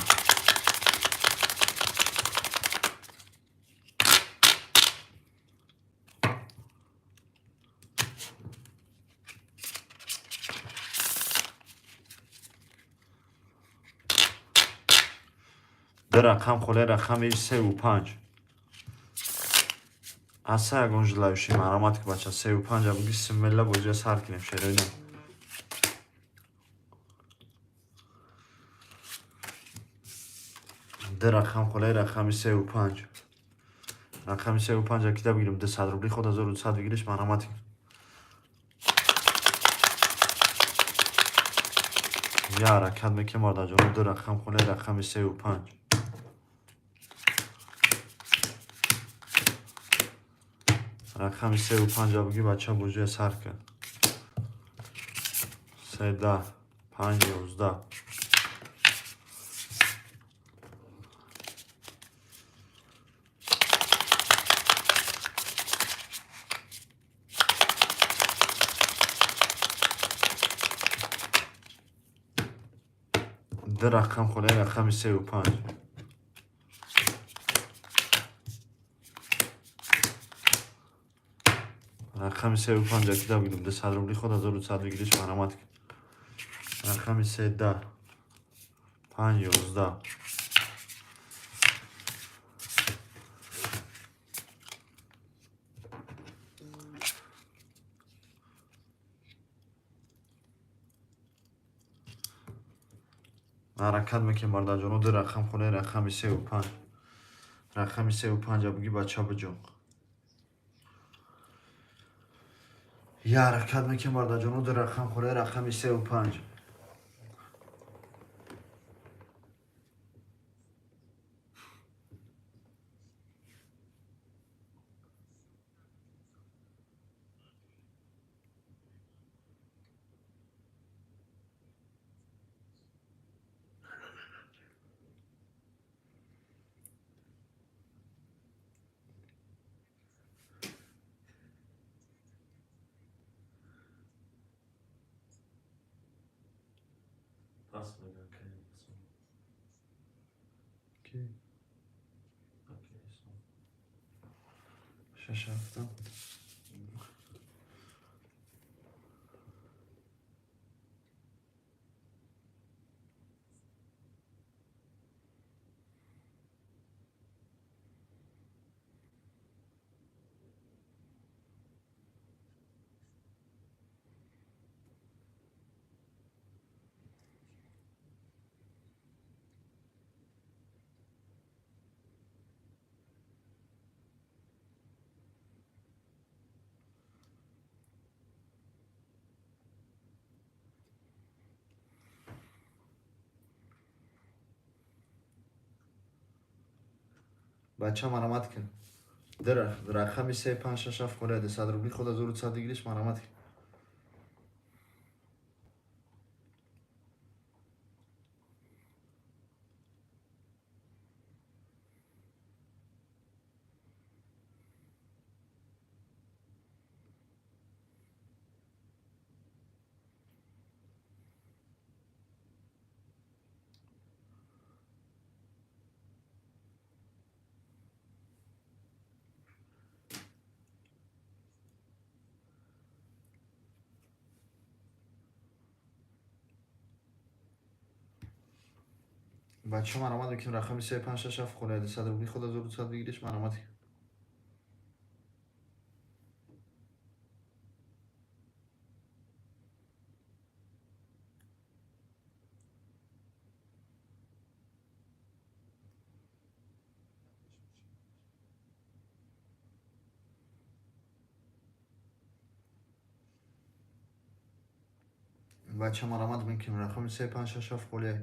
S1: Ду рақам холе, рақами севу панҷ. Аса ягон желающий, марҳамат ки, бача, севу панҷа буги, смело бозия сар кунем, шероина. Ду рақам холе, рақами севу панҷ. Рақами севу панҷа кида бигирем, 200 рубли худ 1200 бигириш, марҳамат. Я ҳаракат мекунем, бародарҷон, ду рақам холе, рақами севу панҷ. Рақами севу панҷа буги, бача, бозия сар кун. Се 10, панҷ 11. Ду рақам холе, рақами севу панҷ. Рақами севу панҷа кида бигирем, 200 рубли худ 1200 бигириш, марҳамат. Рақами се 10, панҷ 11. Ҳаракат мекунем, бародарҷоно, ду рақам холе, рақами севу панҷ. Рақами севу панҷа буги, бача, биҷон. Я ҳаракат мекунем, бародарҷоно, ду рақам холе, рақами севу панҷ.
S2: Пас мегӯям, ки
S1: Ки?
S2: Окей.
S1: Шаш ҳафта. Бача, марҳамат кун. Ду рақами се панҷ шаш ҳафт холе, 200 рубли худ 1200 бигириш, марҳамат кун. Бача, марҳамат мекунем, рақами се панҷ шаш ҳафт холе, 200 рубли худ 1200 бигириш, марҳамат кун. Бача, марҳамат мекунем, рақами се панҷ шаш ҳафт холе.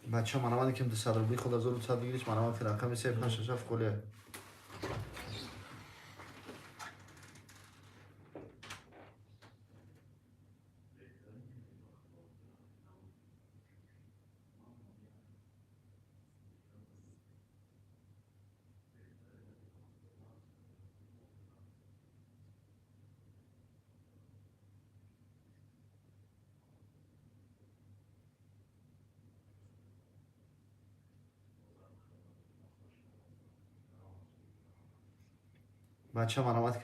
S1: Бача марамад ким 200 рубли худ 1200 бигириш, марамад рақами 3 5 6 7 холия. Бача марамад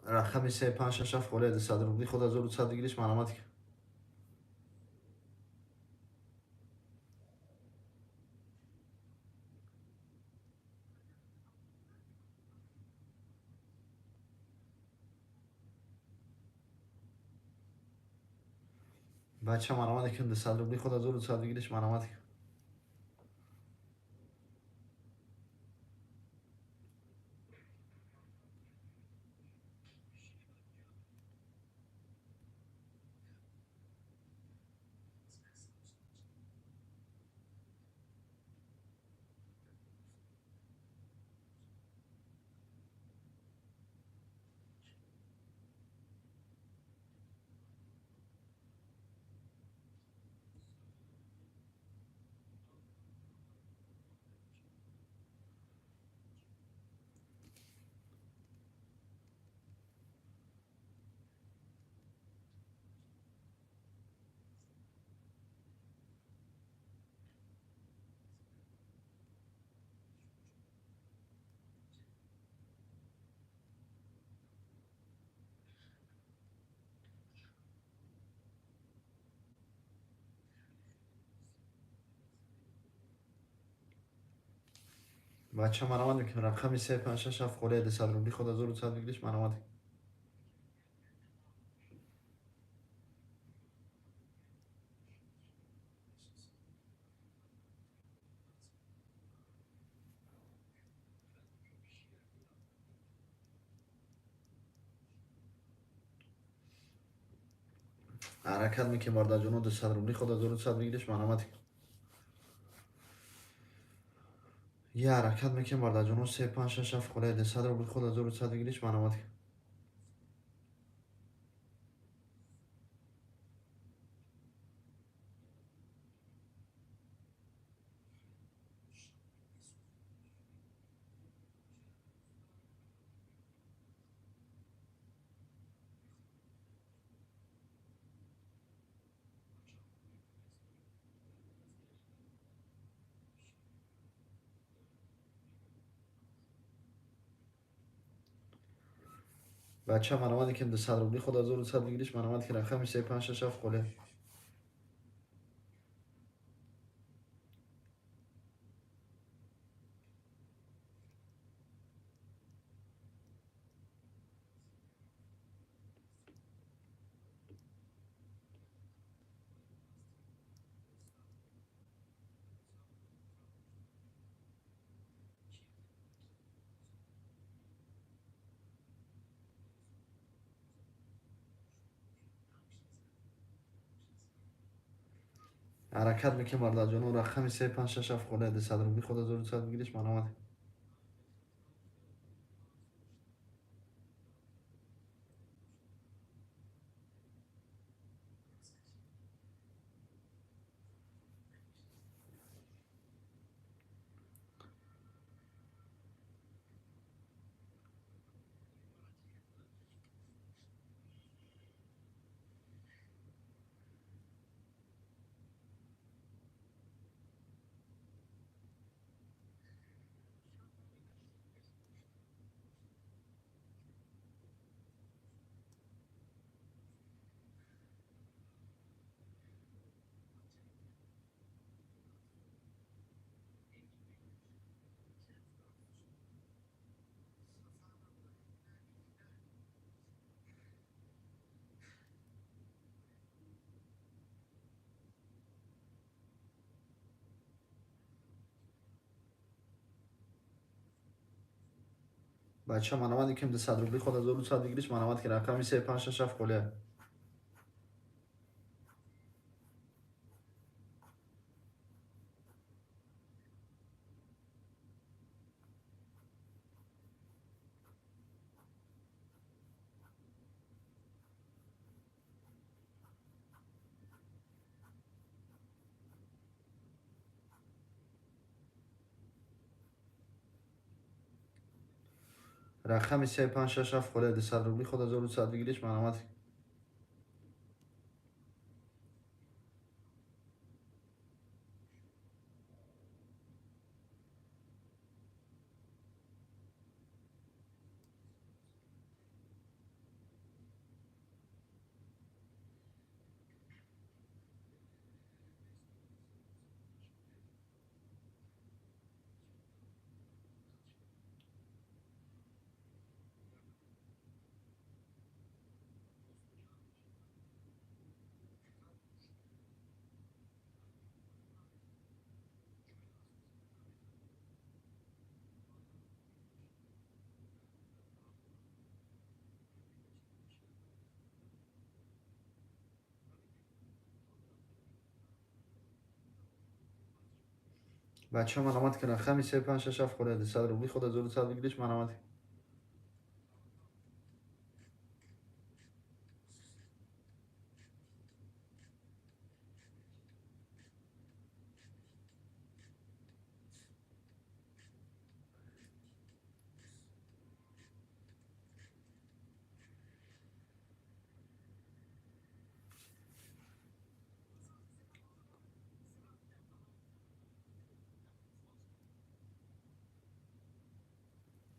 S1: рақами 3 5 6 7 холия 200 рубли худ 1200 бигириш, марамад. Бача марамад ким 200 рубли худ 1200 бигириш, марамад. Бача марамад мекунем рақами 3 5 6 7 холия 200 рубли худ 1200 бигириш, марамад. Ҳаракат мекунем бародарҷоно 200 рубли худ 1200 бигириш, марамад. Я ҳаракат мекунем бародарҷоно 3 5 6 7 холия 200 рубли худ 1200 бигириш, марамад. Бача марамад ким 200 рубли худ 1200 бигириш, марамад ки рақами 3 5 6 7 холия. Ҳаракат мекунем бародарҷоно рақами 3 5 6 7 холия 200 рубли худ 1200 бигириш, марамад. Бача марамат ким 200 рубли ход 1200 выигрыш, марамат ки рақами 3 5 6 7 холия. Рақами 3 5 6 7 холия 200 рубли ход 1200 выигрыш, марамат. Бача марамат ки рақами 3 5 6 7 холия 200 рубли ход 1200 выигрыш, марамат.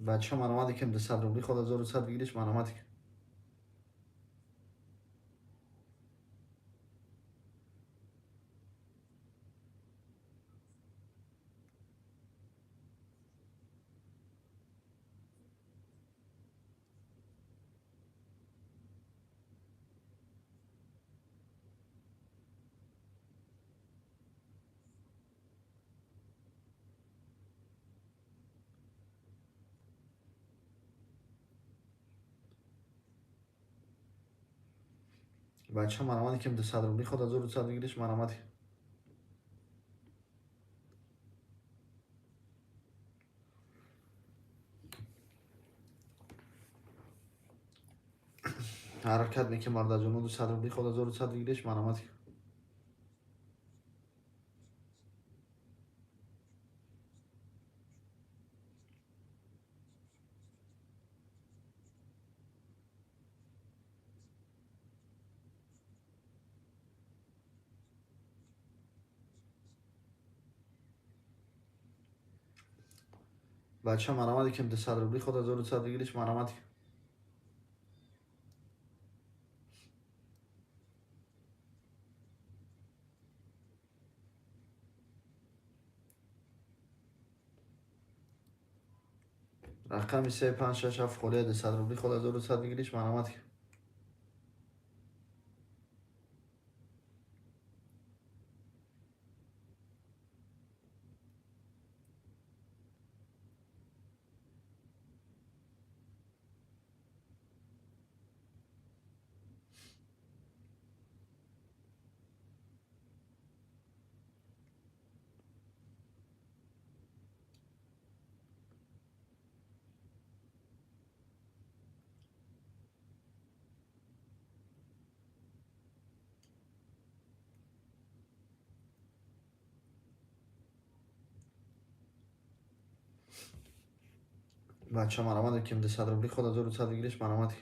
S1: Бача марамат ким 200 рубли ход 1200 выигрыш, марамат. Бача марамат ким 200 рубли ход 1200 выигрыш, марамат. Ҳаракат мекунем бародарҷоно 200 рубли ход 1200 выигрыш, марамат. Бача марамат ким 200 рубли ход 1200 выигрыш, марамат. Рақами 3 5 6 7 холия 200 рубли ход 1200 выигрыш, марамат. Бача марамат ким 200 рубли ход 1200 выигрыш, марамат.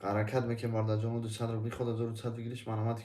S1: Ҳаракат мекунем бародарҷоно 200 рубли ход 1200 выигрыш, марамат.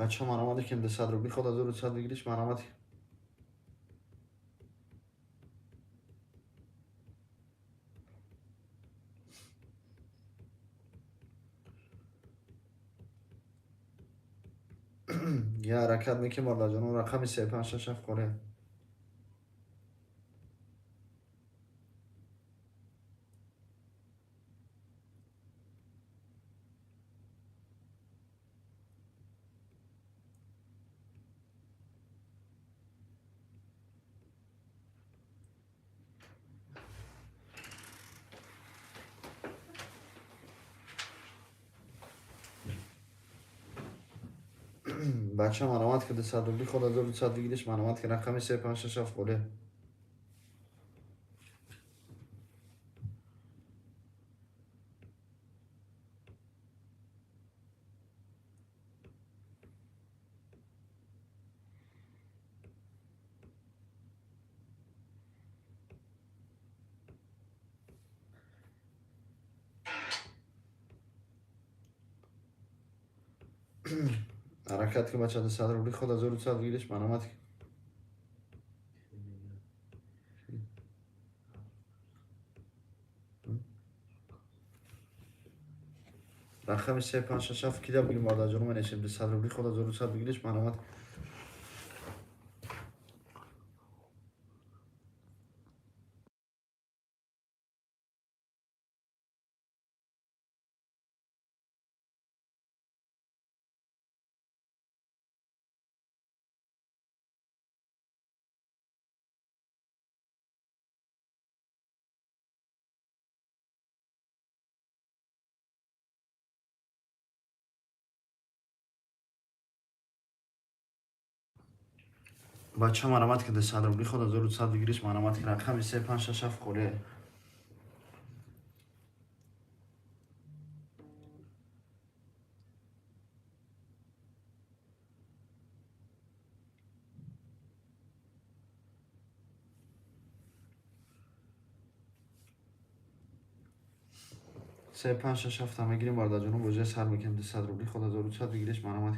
S1: Бача марамат ким 200 рубли ход 1200 выигрыш марамат. Я ҳаракат мекунем бародарҷонон, рақами 3 5 6 7 холе. Бача марамат ки 200 рубли ход 1200 выигрыш марамат ки рақами 3 5 6 7 холе. Ҳаракат ки бача 200 рубли ход 1200 выигрыш марамат. Рақами 3 5 6 7 кида бигирем бародарҷонон, менешем 200 рубли ход 1200 выигрыш марамат. Бача марамат ки 200 рубли ход 1200 выигрыш марамат ки рақами 3 5 6 7 холе. Се 5 6 7 мегирем бародарҷонон, бозия сар мекунем 200 рубли ход 1200 выигрыш марамат.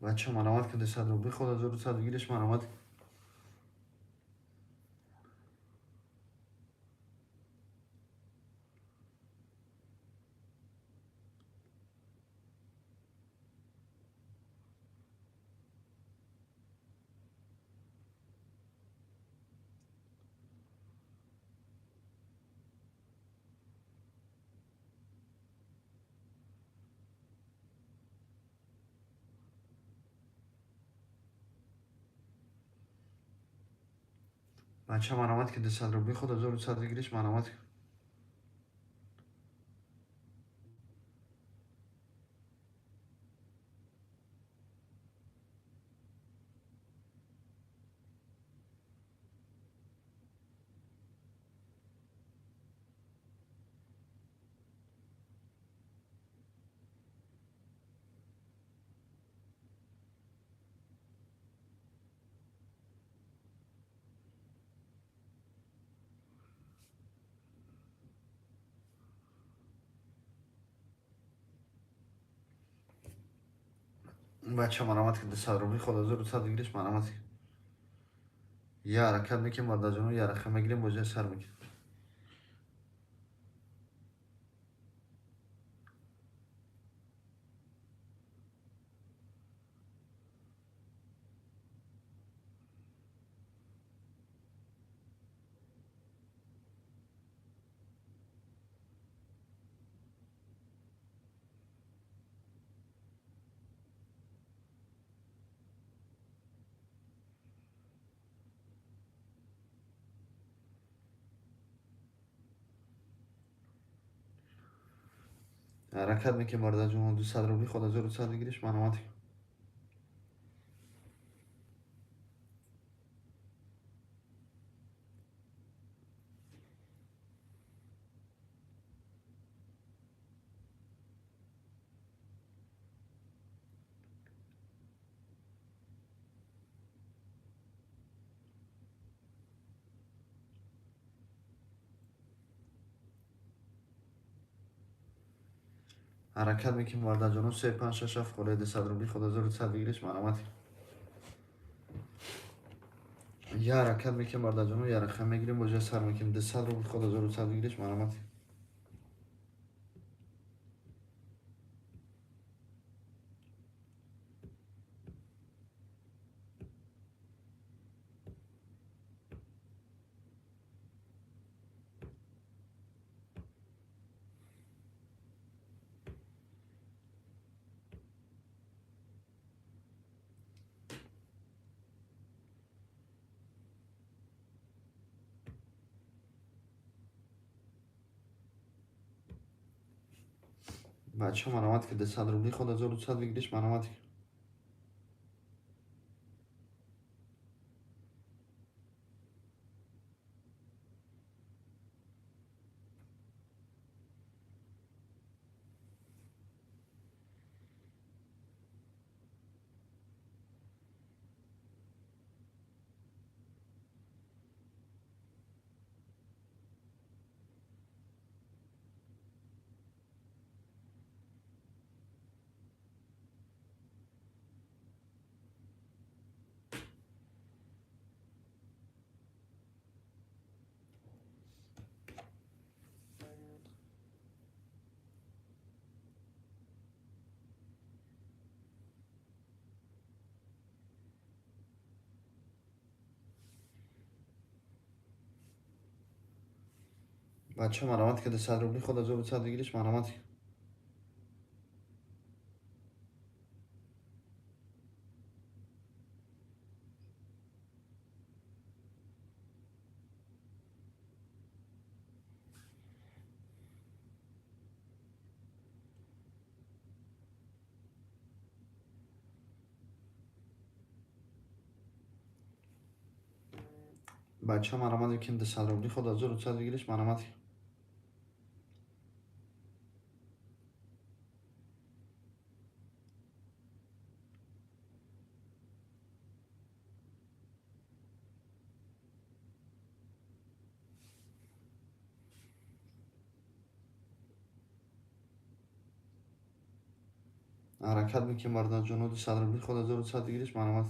S1: Бача марамат ки 200 рубли ход 1200 выигрыш марамат. Бача марамат ки 200 рубли ход 1200 выигрыш марамат. Бача марамат ки 200 рубли ход 1200 выигрыш марамат. Я ҳаракат мекунем бародарҷонон, я рақам мегирем, бозия сар мекунем. Ҳаракат мекунем бародарҷонон, 200 рубли ход 1200 выигрыш марамат. Ҳаракат мекунем, бародарҷоно, 3 5 6 7 холе 200 рубли ход 1100 выигрыш, марҳамат. Я ҳаракат мекунем, бародарҷоно, я рақам мегирем, бозия сар мекунем. 200 рубли ход 1100 выигрыш, марҳамат. Бача, марҳамат, ки 200 рубли ход 1200 выигрыш, марҳамат. Бача, марҳамат, ки 200 рубли ход 1200 выигрыш, марҳамат. Бача, марҳамат, ки 200 рубли ход 1200 выигрыш, марҳамат. Ҳаракат мекунем, бародарҷоно, 200 рубли ход 1200 выигрыш, марҳамат.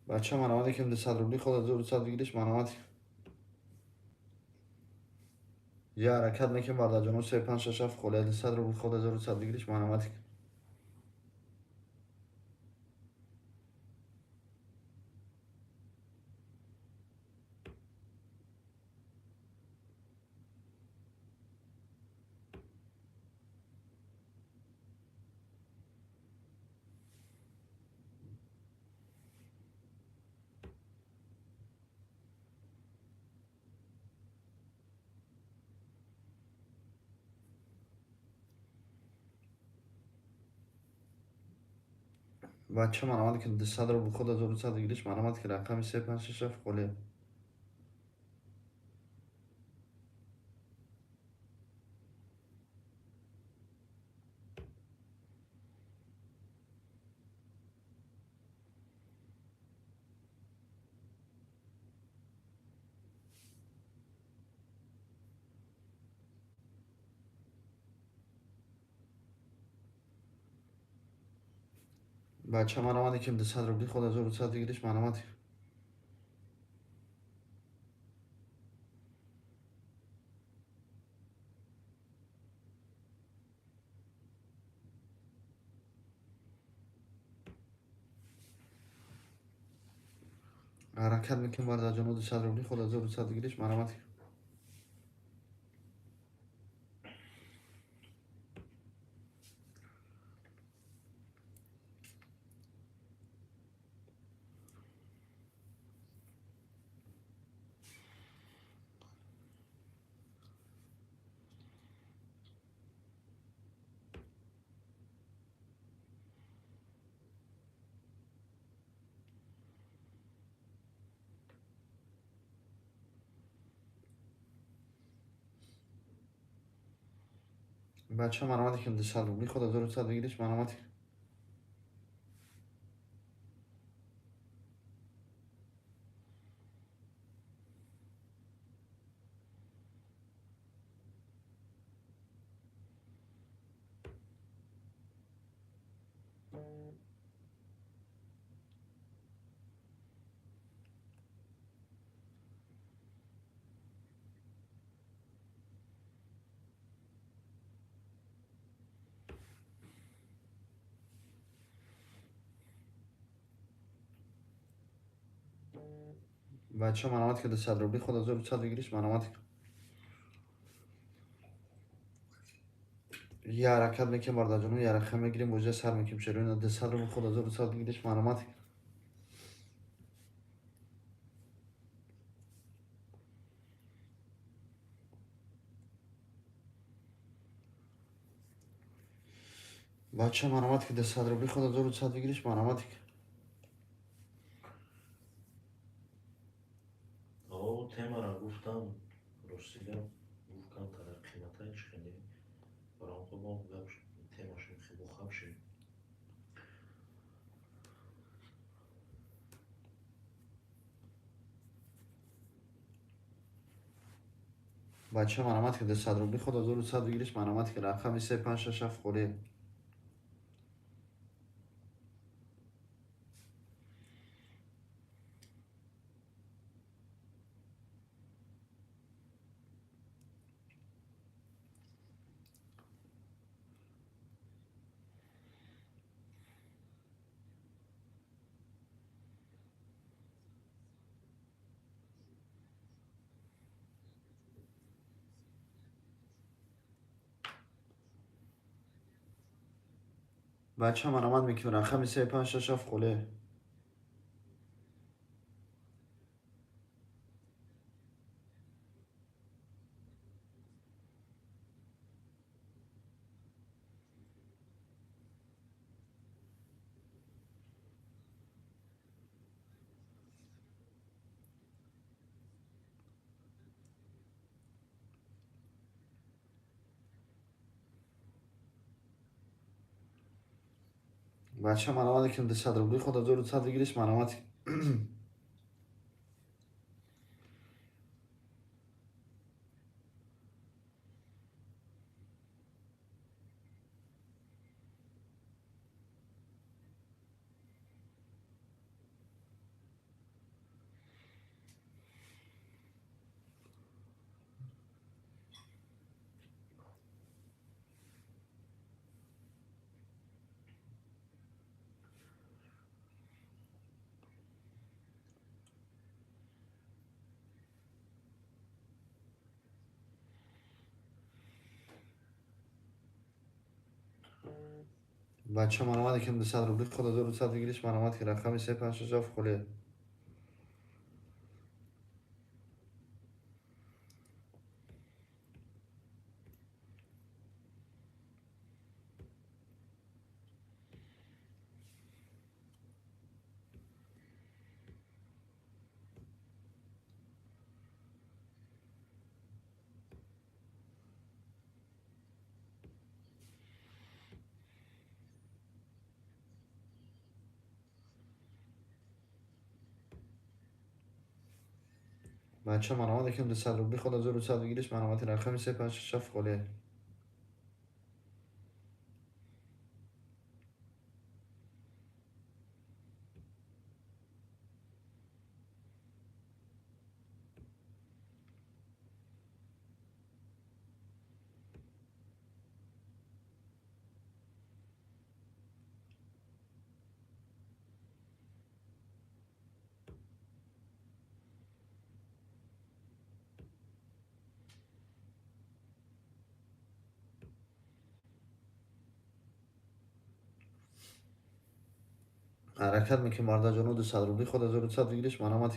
S1: Бача, марҳамат, ки 200 рубли ход 1200 выигрыш, марҳамат. Я ҳаракат мекунем, бародарҷоно, 3 5 6 7 холе 200 рубли ход 1200 выигрыш, марҳамат. Бача, марҳамат, ки 200 рубли ход 1200 выигрыш, марҳамат, ки рақами 3 5 6 7 холе. Бача, марҳамат, ки 200 рубли ход 1200 выигрыш, марҳамат. Ҳаракат мекунем, бародарҷоно, 200 рубли ход 1200 выигрыш, марҳамат. Бача маромат ким 200 рубли ход 1200 выигрыш маромат. Бача маромат ки 200 рубли ход 1200 выигрыш маромат. Я ҳаракат мекунем бародарҷоно, я рақам мегирем, бозия сар мекунем шероина 200 рубли ход 1200 выигрыш маромат. Бача маромат ки 200 рубли ход 1200 выигрыш маромат.
S2: Темара гуфтам, рости гап гуфтам, тараф қиматай чӣ хеле баромқобон гап темашон хеле хаб шид.
S1: Бача маромат ки 200 рубли ход 1200 выигрыш маромат ки рақами 3 5 6 7 холе. Бача маромат мекунем рақами 3 5 6 7 холе. Бача маромат ким 200 рубли ход 1200 выигрыш маромат. Бача маромат ким 200 рубли ход 1200 выигрыш маромат ки рақами 3 5 6 7 холе. Бача маромат ким 200 рубли ход 1200 выигрыш маромат рақами 3 5 6 7 холе. Ҳаракат мекунем бародарҷоно, 200 рубли ход 1200 выигрыш маромат.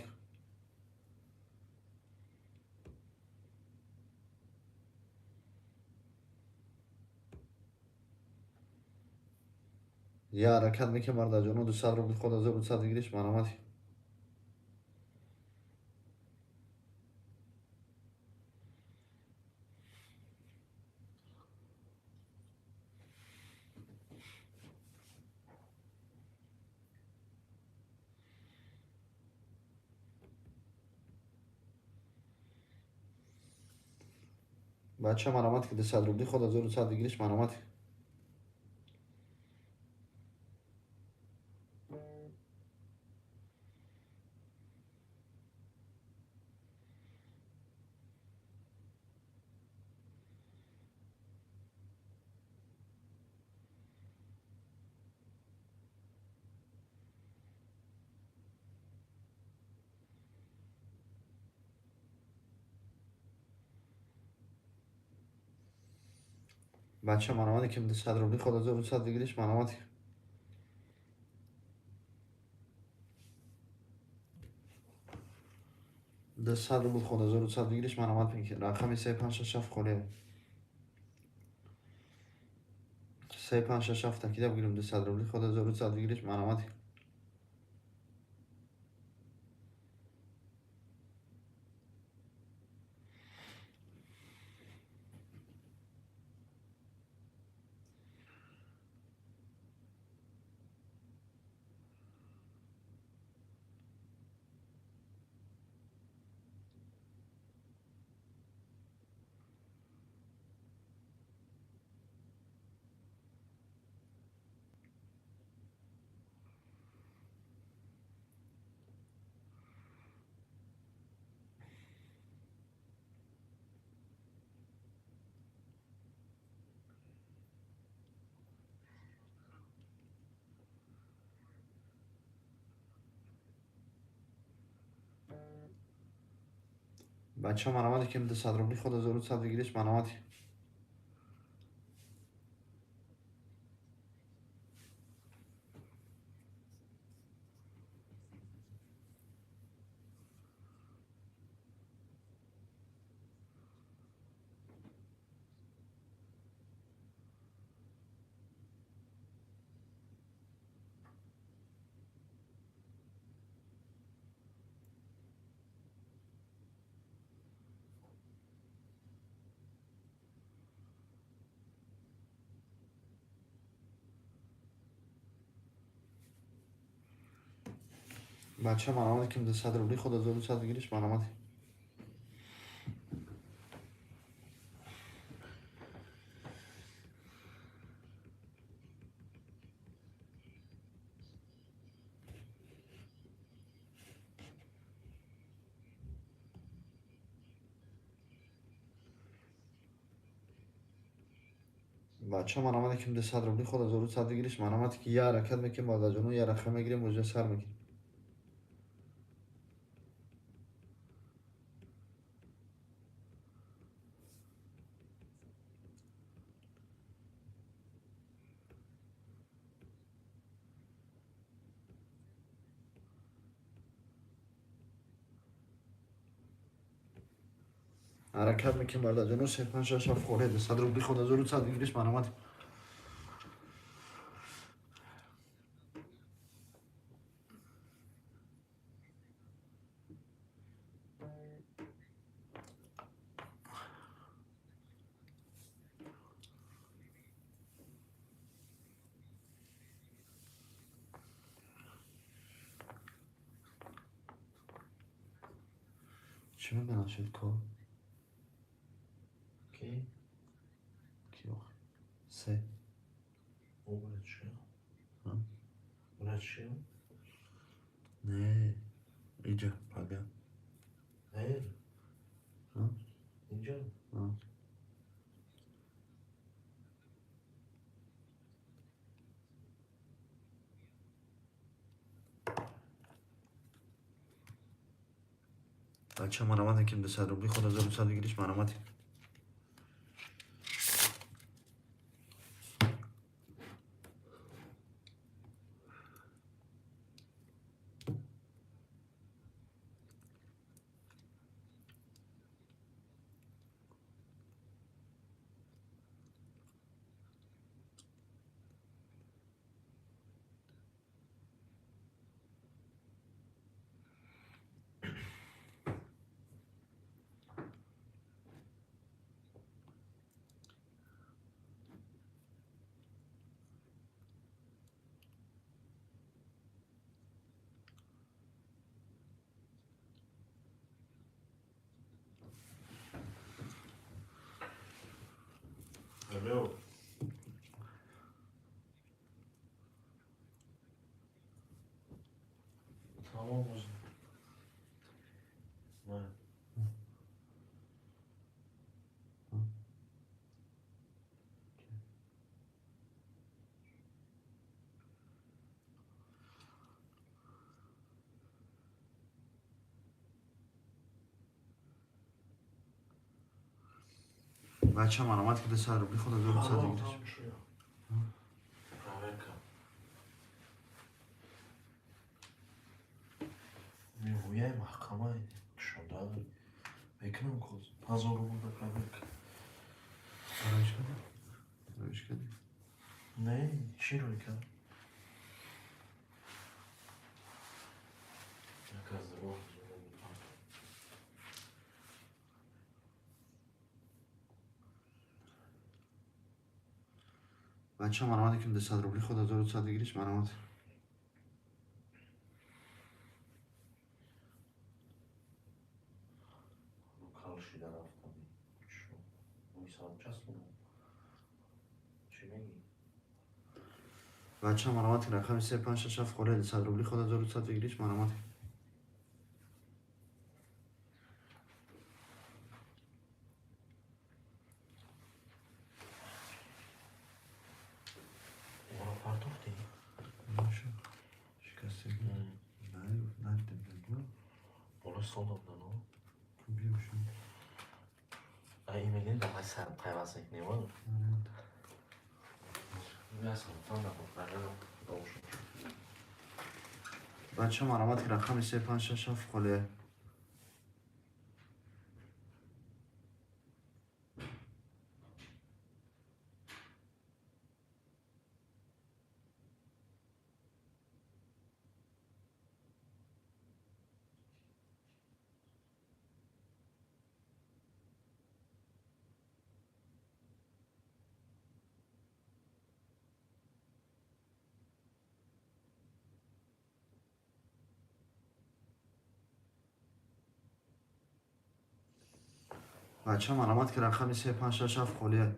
S1: Я ҳаракат мекунем бародарҷоно, 200 рубли ход 1200 выигрыш маромат. Бача марамат ки 200 рубли ход 1200 выигрыш марамат. Бача марамат ки 200 рубли ход 1200 выигрыш марамат. 200 рубл ход 1200 выигрыш марамат. Рақами 3 5 6 7 холе. 3 5 6 7 такида бигирем 200 рубли ход 1200 выигрыш марамат. Бача марамат ки 200 рубли ход 1200 выигрыш марамат. Бача марамат ки 200 рубли ход 1200 выигрыш марамат. Бача марамат ки 200 рубли ход 1200 выигрыш марамат ки я ҳаракат мекунем бародарҷоно, я рақам мегирем, бозиро сар мекунем. Ҳаракат мекунем бародарҷоно, 3 5 6 7 холе 200 рубли ход 1200 выигрыш марамат. Чӣ мебинашед кор?
S2: Ки?
S1: Ки охи? Се.
S2: О, брат, чӣ? Брат, чӣ?
S1: Не, иҷа, пага.
S2: Не? Инҷа?
S1: Бача марамат ки 200 рубли ход 1200 выигрыш марамат.
S2: Тамом бозӣ. На.
S1: Бача маромад ки 200 рубли худ 1200 бигириш.
S2: Проверка. Мегӯяй маҳкама кушода мекунам коз 1000 рубл да проверка.
S1: Барои кардӣ? Барои кардӣ?
S2: Не, чӣ рӯй кард? Як аз роҳ.
S1: Бача маромад ки 200 рубли худ 1200 бигириш маромад.
S2: Кал шида рафтам. Ой, часпонам. Чӣ мегӣ?
S1: Бача маромад ки рақами 3 5 6 7 холе 200 рубли худ 1200 бигириш маромад.
S2: Ора партохтӣ?
S1: Наша. Шикасти. Не, надидем.
S2: Боло стол додано.
S1: Биёшин.
S2: Ай, мегӯи давай сар пайваст мекунем, о?
S1: Бача маромад ки рақами 3 5 6 7 холе. Бача маромад ки рақами 3 5 6 7 холе.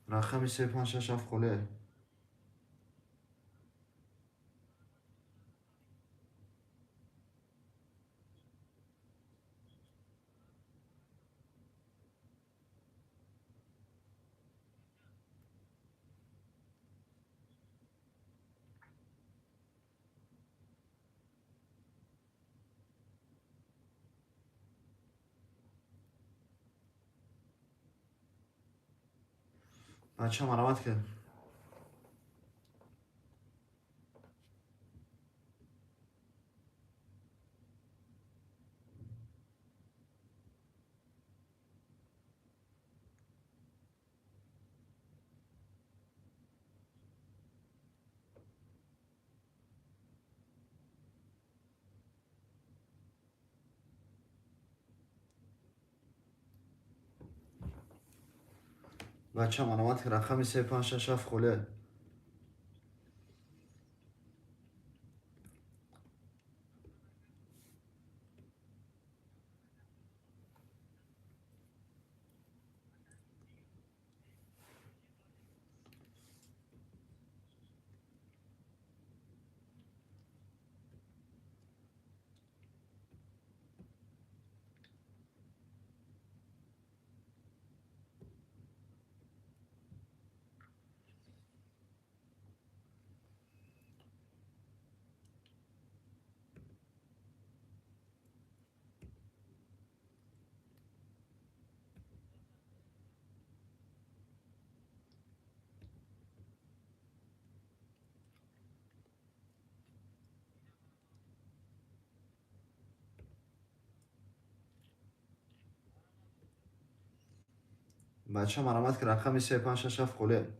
S1: Рақами 3 5 6 7 холе. Бача маромад ки. Бача маромад ки рақами 3 5 6 7 холе. Бача маромад ки рақами 3 5 6 7 холе.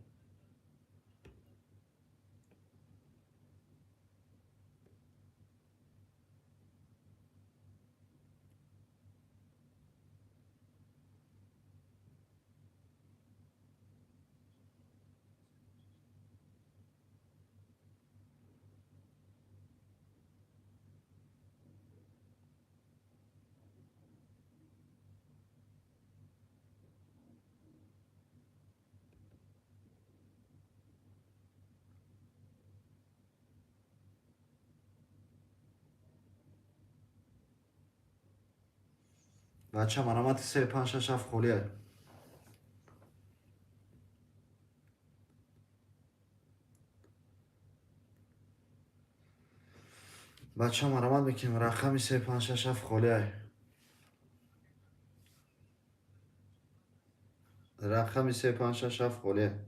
S1: Бача, марамат, 3, 5, 6, 7 холия. Бача, марамат мекунем, рақами 3, 5, 6, 7 холия. Рақами 3, 5, 6, 7 холия.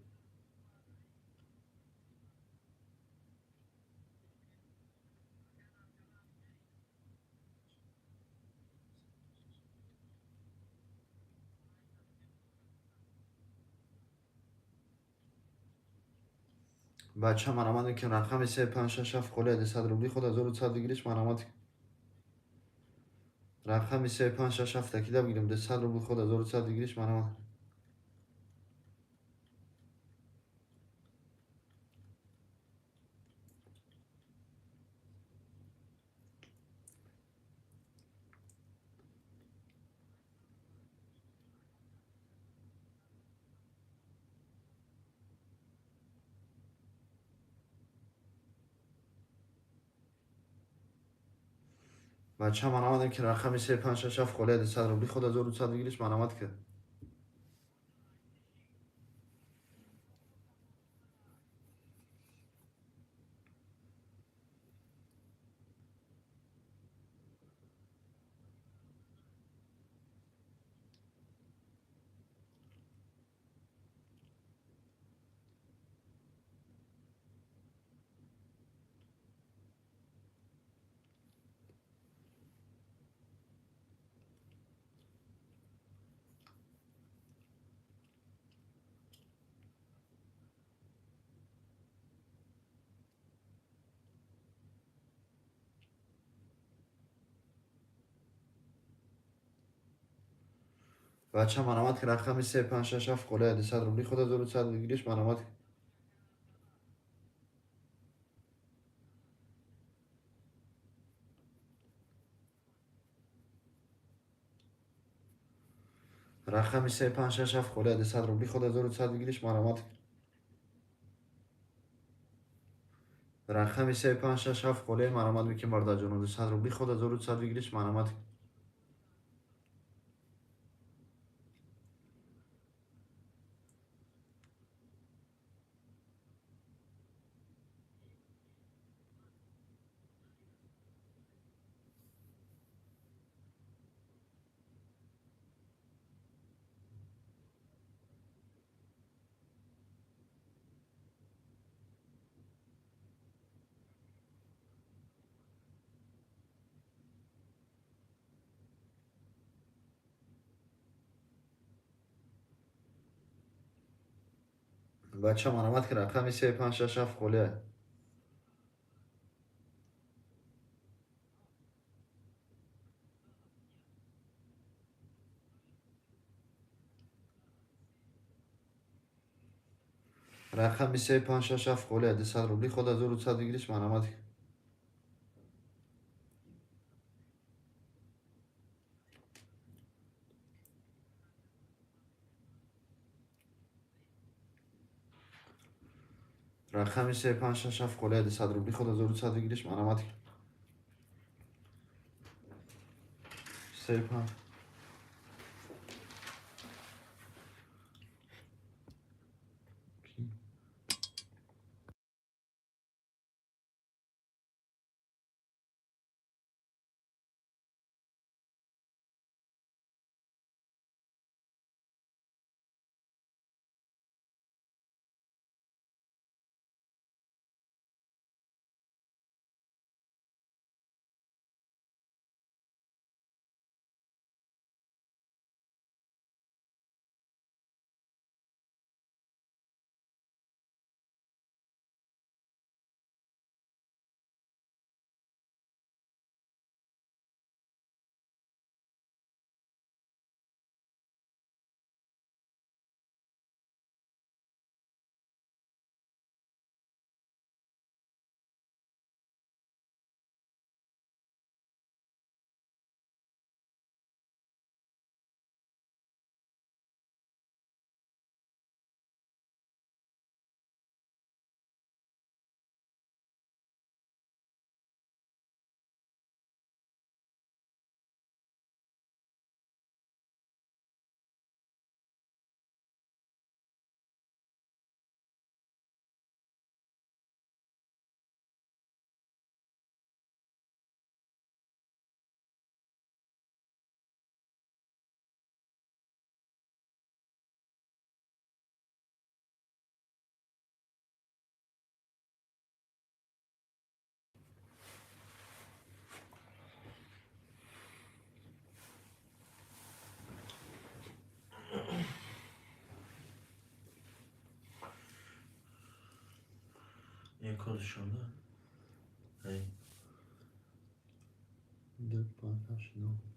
S1: Бача, марамат мекунем, рақами 3, 5, 6, 7 холия, 200 рубли худ 1100 выигрыш, марамат. Рақами 3, 5, 6, 7 такида бигирем, 200 рубли худ 1100 выигрыш, марамат. Бача, марамат ки, рақами 3, 5, 6, 7 холия, 200 рубли худ 1200 выигрыш, марамат ки. Бача, марамат ки, рақами 3, 5, 6, 7 холия, 200 рубли худ 1200 выигрыш, марамат. Рақами 3, 5, 6, 7 холия, 200 рубли худ 1200 выигрыш, марамат. Рақами 3, 5, 6, 7 холия, марамат мекунем, бародарҷоно, 200 рубли худ 1200 выигрыш, марамат. Бача, марамат ки, рақами 3, 5, 6, 7 холия. Рақами 3, 5, 6, 7 холия, 200 рубли худ 1200 выигрыш, марамат. Рақами 3, 5, 6, 7 холия, 200 рубли худ 1200 выигрыш, марамат. 3, 5
S2: Не кодшонда. Эй.
S1: 2 5 8 9.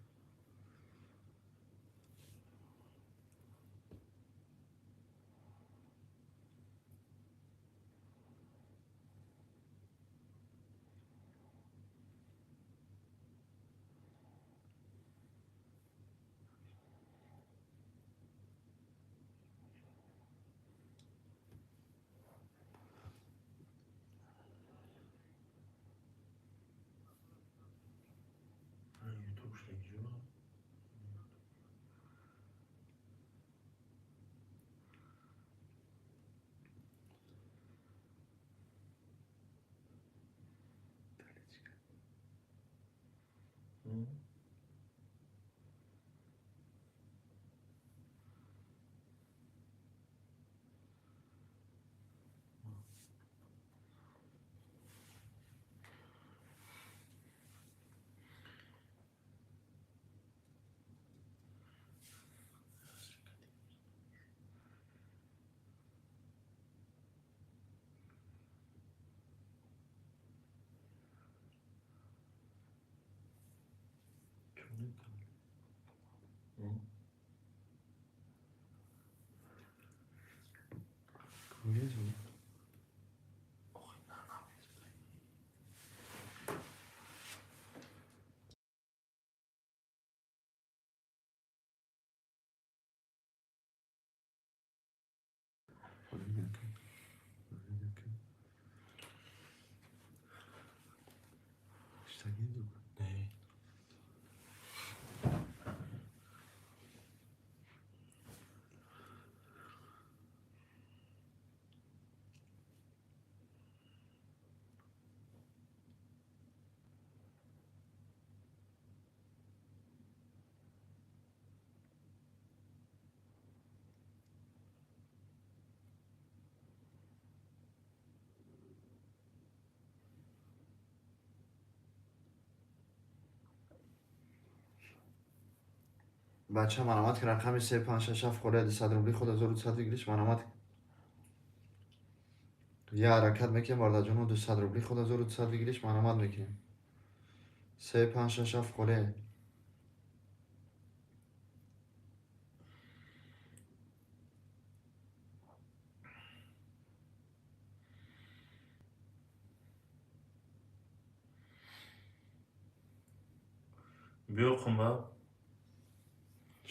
S1: Бача марамат ки рақами 3 5 6 7 холия 200 рубли худ 1200 выигрыш марамат. Я ҳаракат мекунем бародарҷоно 200 рубли худ 1200 выигрыш марамат мекунем. 3 5 6 7 холия.
S2: Биё қумба.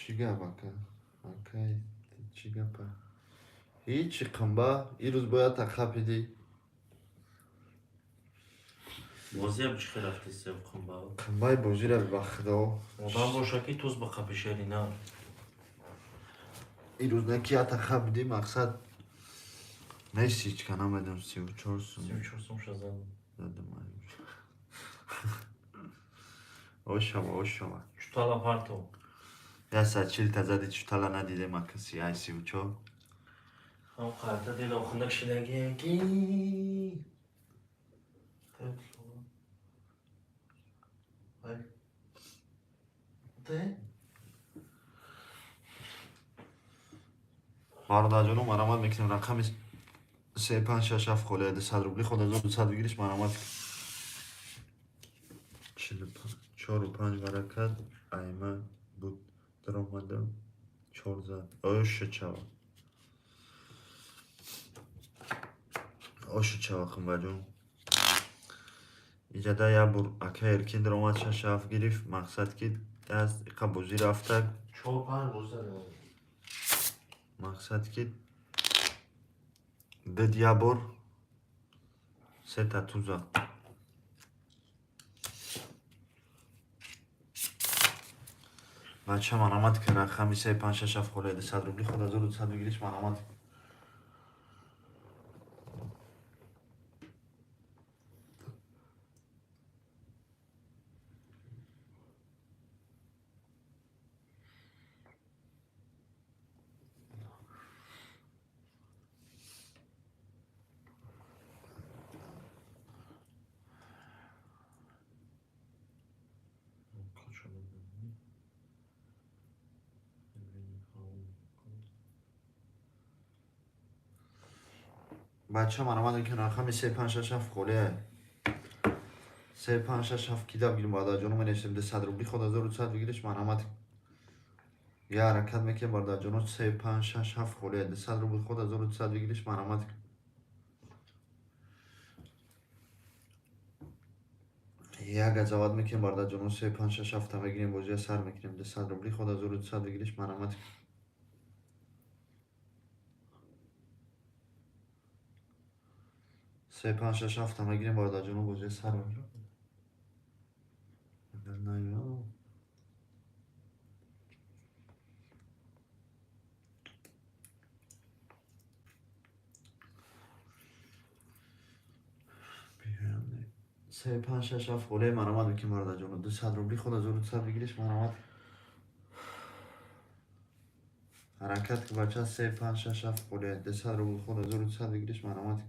S1: Чӣ гап ака? Акай, чӣ гапа? Ҳичи қумба, ирӯз бояд тақапидӣ.
S2: Бозиам чӣ хел рафтисев қумба?
S1: Қумбаи бозира ба худо.
S2: Одам боша ки туз ба қапишери на.
S1: Ирӯз не ки ята қапидӣ, мақсад нест ҳичка намедонам 34 сум.
S2: 34 сум ша задам.
S1: Задам. Ошава, ошава.
S2: Чутала парто.
S1: 140 та зади чутала надидем ака си ай 34.
S2: Ҳам қарта дилам хунак шидаги ки.
S1: Бародарҷоно марамат мекунем рақами 3 5 6 7 холия 200 рубли худ 1200 выигрыш марамат. 44 5 баракат айма буд даромадам 4 зад. Оша чава. Оша чава қумбаҷон. Иҷада як бор ака Эркин даромад 6 7 гирифт. Мақсад ки даст иқа бозӣ рафтак.
S2: 4 5 бозӣ задам.
S1: Мақсад ки дид як бор сета туза. Бача марамат ки рақами 3 5 6 7 холия 200 рубли худ 1200 выигрыш марамат. Бача марамад ки рақами 3 5 6 7 холия. 3 5 6 7 кида бигирем бародарҷоно, менависем 200 рубли ход 1200 бигириш марамад. Я ҳаракат мекунем бародарҷоно, 3 5 6 7 холия 200 рубли ход 1200 бигириш марамад. Як газават мекунем бародарҷоно, 3 5 6 7 мегирем, бозия сар мекунем 200 рубли ход 1200 бигириш марамад. 3 5 6 7 мегирем бародарҷоно, бозия сар мекунем. Агар наём 3 5 6 7 холе марамад мекунем бародарҷоно, 200 рубли ход 1200 бигириш марамад. Ҳаракат ки бача 3 5 6 7 холе 200 рубли ход 1200 бигириш марамад.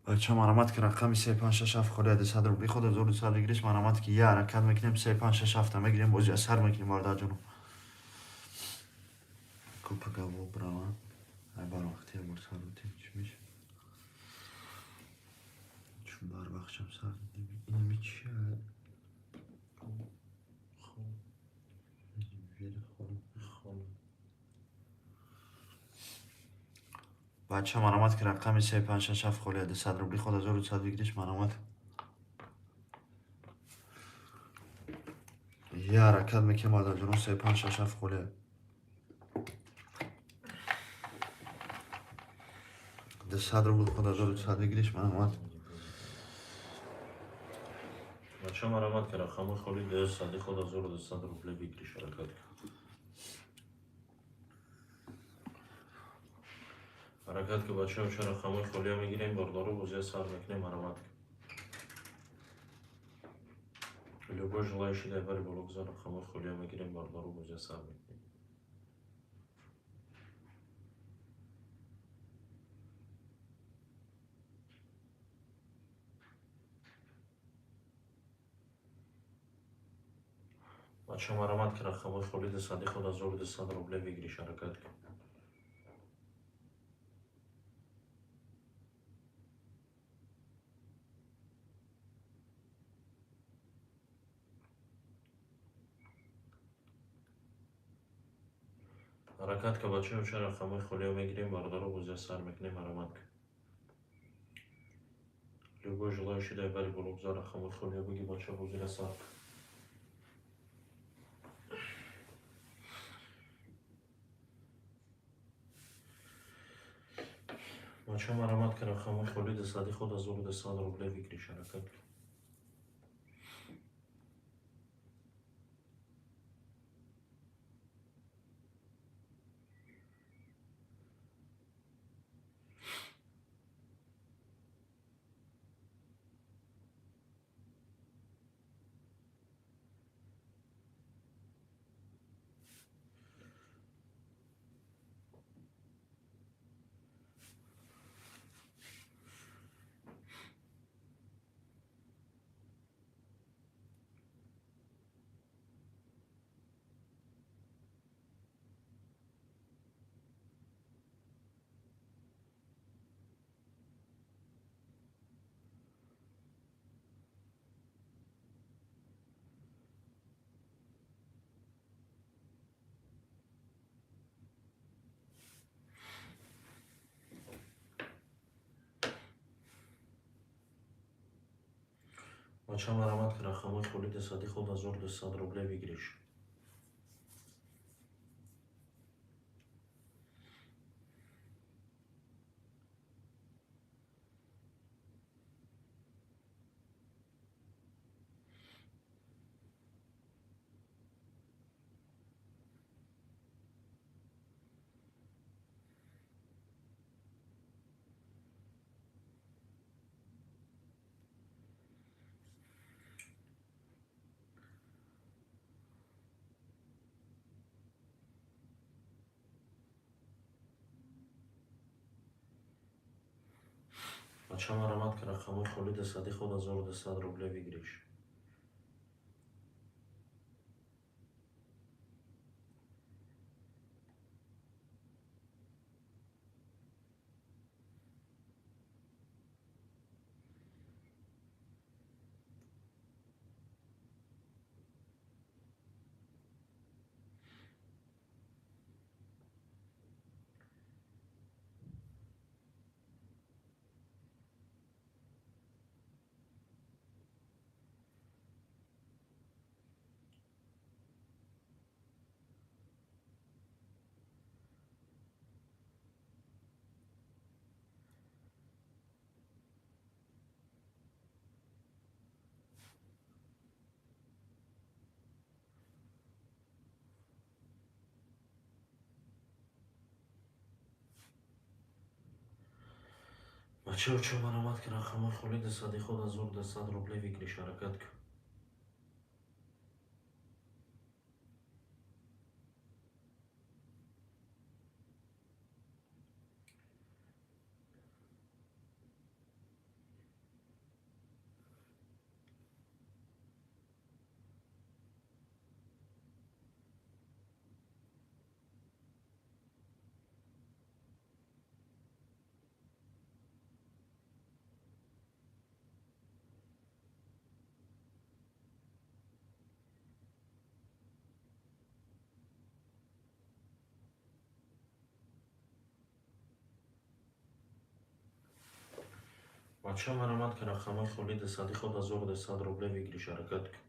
S1: Бача марамад ки рақами 3 5 6 7 холия 200 рубли ход 1200 бигириш марамад ки я ҳаракат мекунем 3 5 6 7 мегирем, бозия сар мекунем бародарҷоно. Купа гаво брава. Ай бар вақти бор сар бутем чӣ меша? Чун бар вақтшам сар инами чи? Бача марамад ки рақами 3 5 6 7 холия 200 рубли ход 1200 бигириш марамад. Я ҳаракат мекунем бародарҷоно, 3 5 6 7 холия 200 рубли ход 1200 бигириш марамад.
S2: Бача марамад ки рақами холи 200 ход 1200 рубли бигириш ҳаракат ки. Ҳаракат ки бачаҳо ча рақамҳои холия мегирем, бародаро бозия сар мекунем марамад. Любой желающий дар бари боло гузар рақамҳои холия мегирем, бародаро бозия сар мекунем. Бача марамад ки рақамҳои холи 200 ход 1200 рубле бигириш ҳаракат ки. Ҳаракат ка бачаҳо ча рақамҳои холиё мегирем, бародаро бозия сар мекунем марамад ки. Любой желающий дар бари боло гузар рақамҳои холиё биги бача бозира сар. Бача марамад ки рақамҳои холи 200 ход 1200 рубле бигириш ҳаракат ки. Бача марамат ки рақамҳои холи дусади худ 1200 рубле выигрыш. Бача марамат ки рақамҳои холи дусади худ 1200 рубле выигрыш. Бачао чо марамат ки рақамҳои холи дусади худ 1200 рубле выигрыш. Ҳаракат кун. Бача марамат ки рақамҳои холи дусади худ 1200 рубле выигрыш. Ҳаракат кун.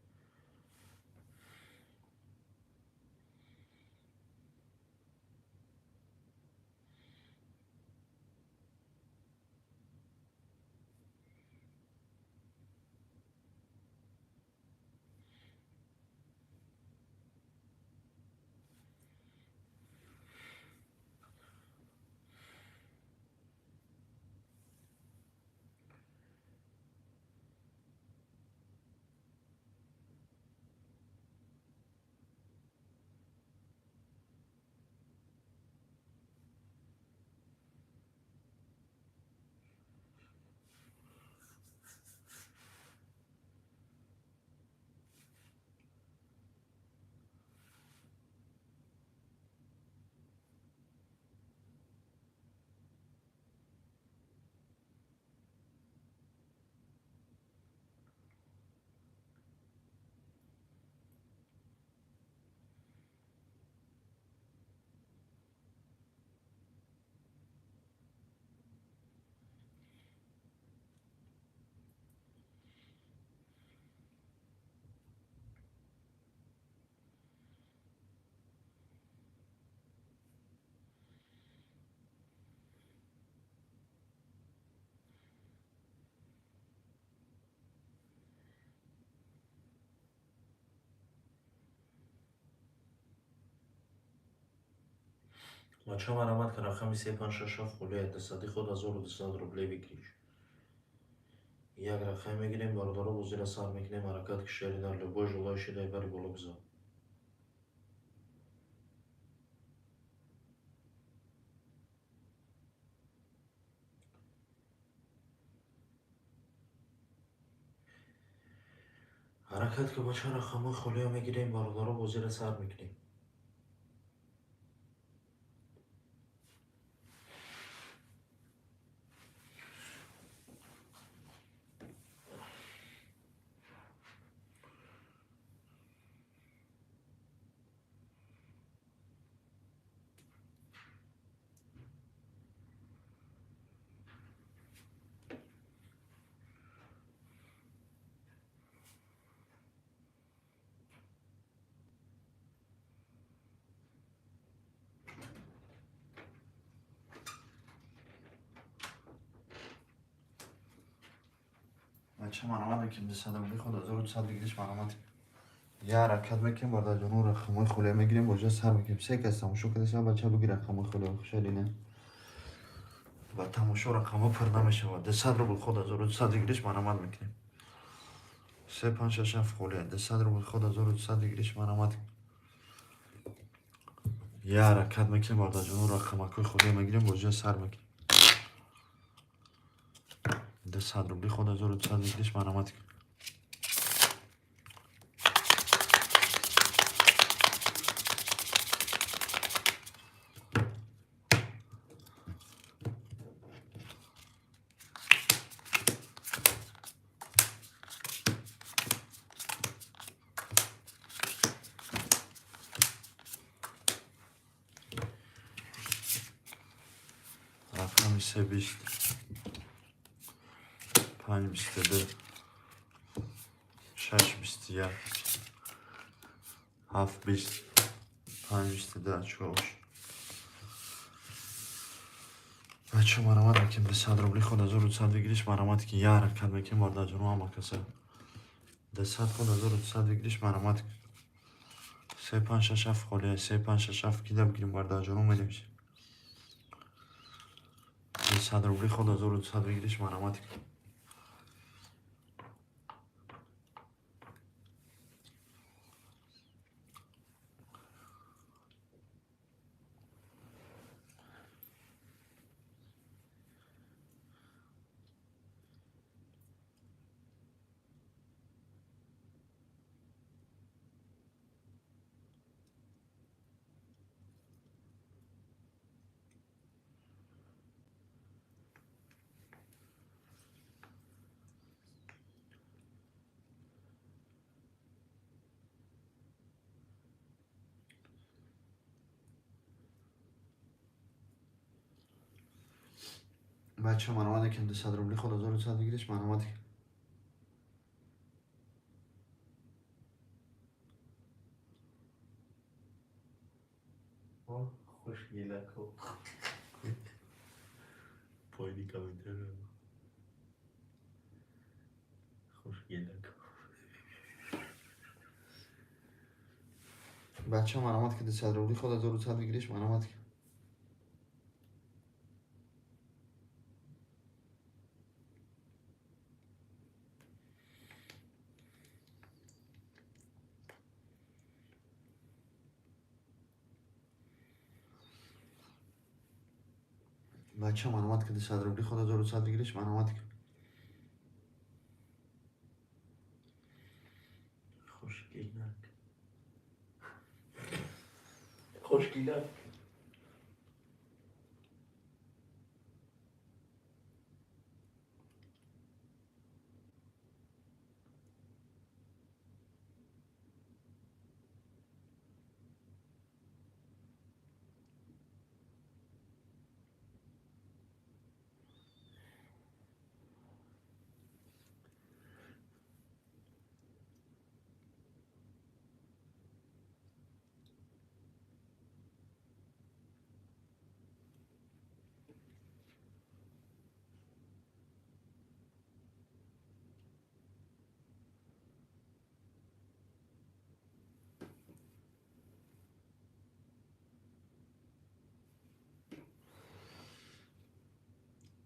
S2: Бача марамат ки рақами 3 5 6 7 холии дусади худ 1200 рубле выигрыш. Як рақам мегирем, бародаро, бозиро сар мекунем. Ҳаракат ки шери дар любой желающий дай бари боло гузар. Ҳаракат ки бача рақамҳои холиро мегирем, бародаро, бозиро сар мекунем.
S1: Бача марамат мекунем, 200 рубли худ 1200 выигрыш марамат. Я ҳаракат мекунем, бародарҷоно, рақамҳои холия мегирем, бозиро сар мекунем. Се кас тамошо кардаса, бача бигир рақамҳои холия, хушалина. Ба тамошо рақамҳо пур намешавад. 200 рубл худ 1200 выигрыш марамат мекунем. 3 5 6 7 холия. 200 рубл худ 1200 выигрыш марамат. Я ҳаракат мекунем, бародарҷоно, рақамакҳои холия мегирем, бозиро сар мекунем. 200 рубли худ 1200 выигрыш марамат. Рақами 3 20 5 22 6 21 7 20 5 22 очкош. Бача марамат мекунем, 200 рубли худ 1200 выигрыш марамат ки я ҳаракат мекунем, бародарҷоно, ҳама каса. 200 худ 1200 выигрыш марамат. 3 5 6 7 холия, 3 5 6 7 кида бигирем, бародарҷоно, менависем. 200 рубли худ 1200 выигрыш марамат. Бача марамат мекунем, 200 рубли худ 1200 выигрыш марамат.
S2: Хушгелако. Поини комментарий. Хушгелако.
S1: Бача марамат ки 200 рубли худ 1200 выигрыш марамат. Бача марамат ки 200 рубли худ 1200 выигрыш марамат.
S2: Хушгелак. Хушгелак.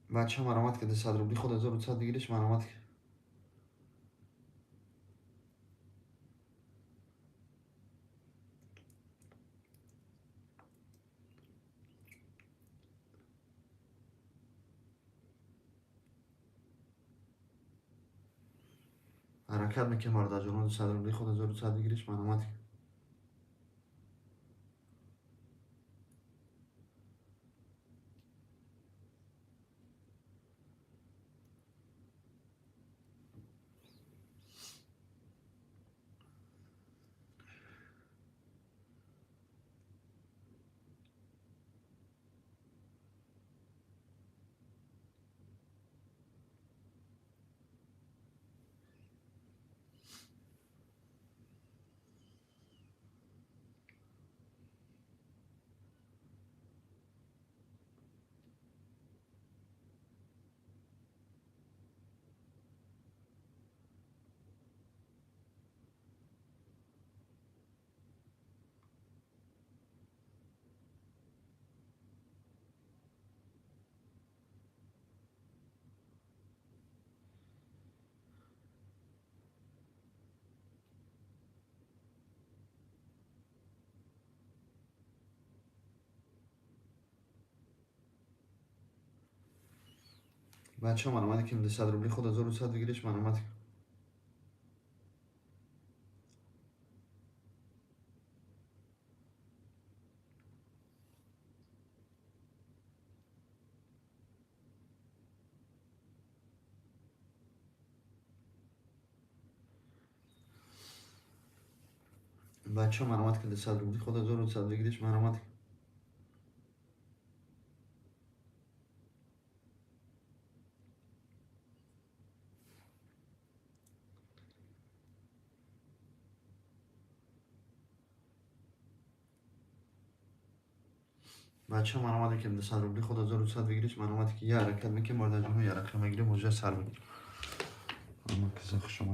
S1: Бача марамат ки 200 рубли худ 1200 выигрыш марамат. Ҳаракат мекунем, бародарҷоно, 200 рубли худ 1200 выигрыш марамат. Бача, маромад ки 200 рубли худ 1200 выигрыш, маромад. Бача, маромад ки 200 рубли худ 1200 выигрыш, маромад. Бача, маромад ки 200 рубли худ 1200 выигрыш, маромад ки я ҳаракат мекунем, бародарҷонҳо, я рақам мегирем, уже сар мекунем. Ама каза хуш омад.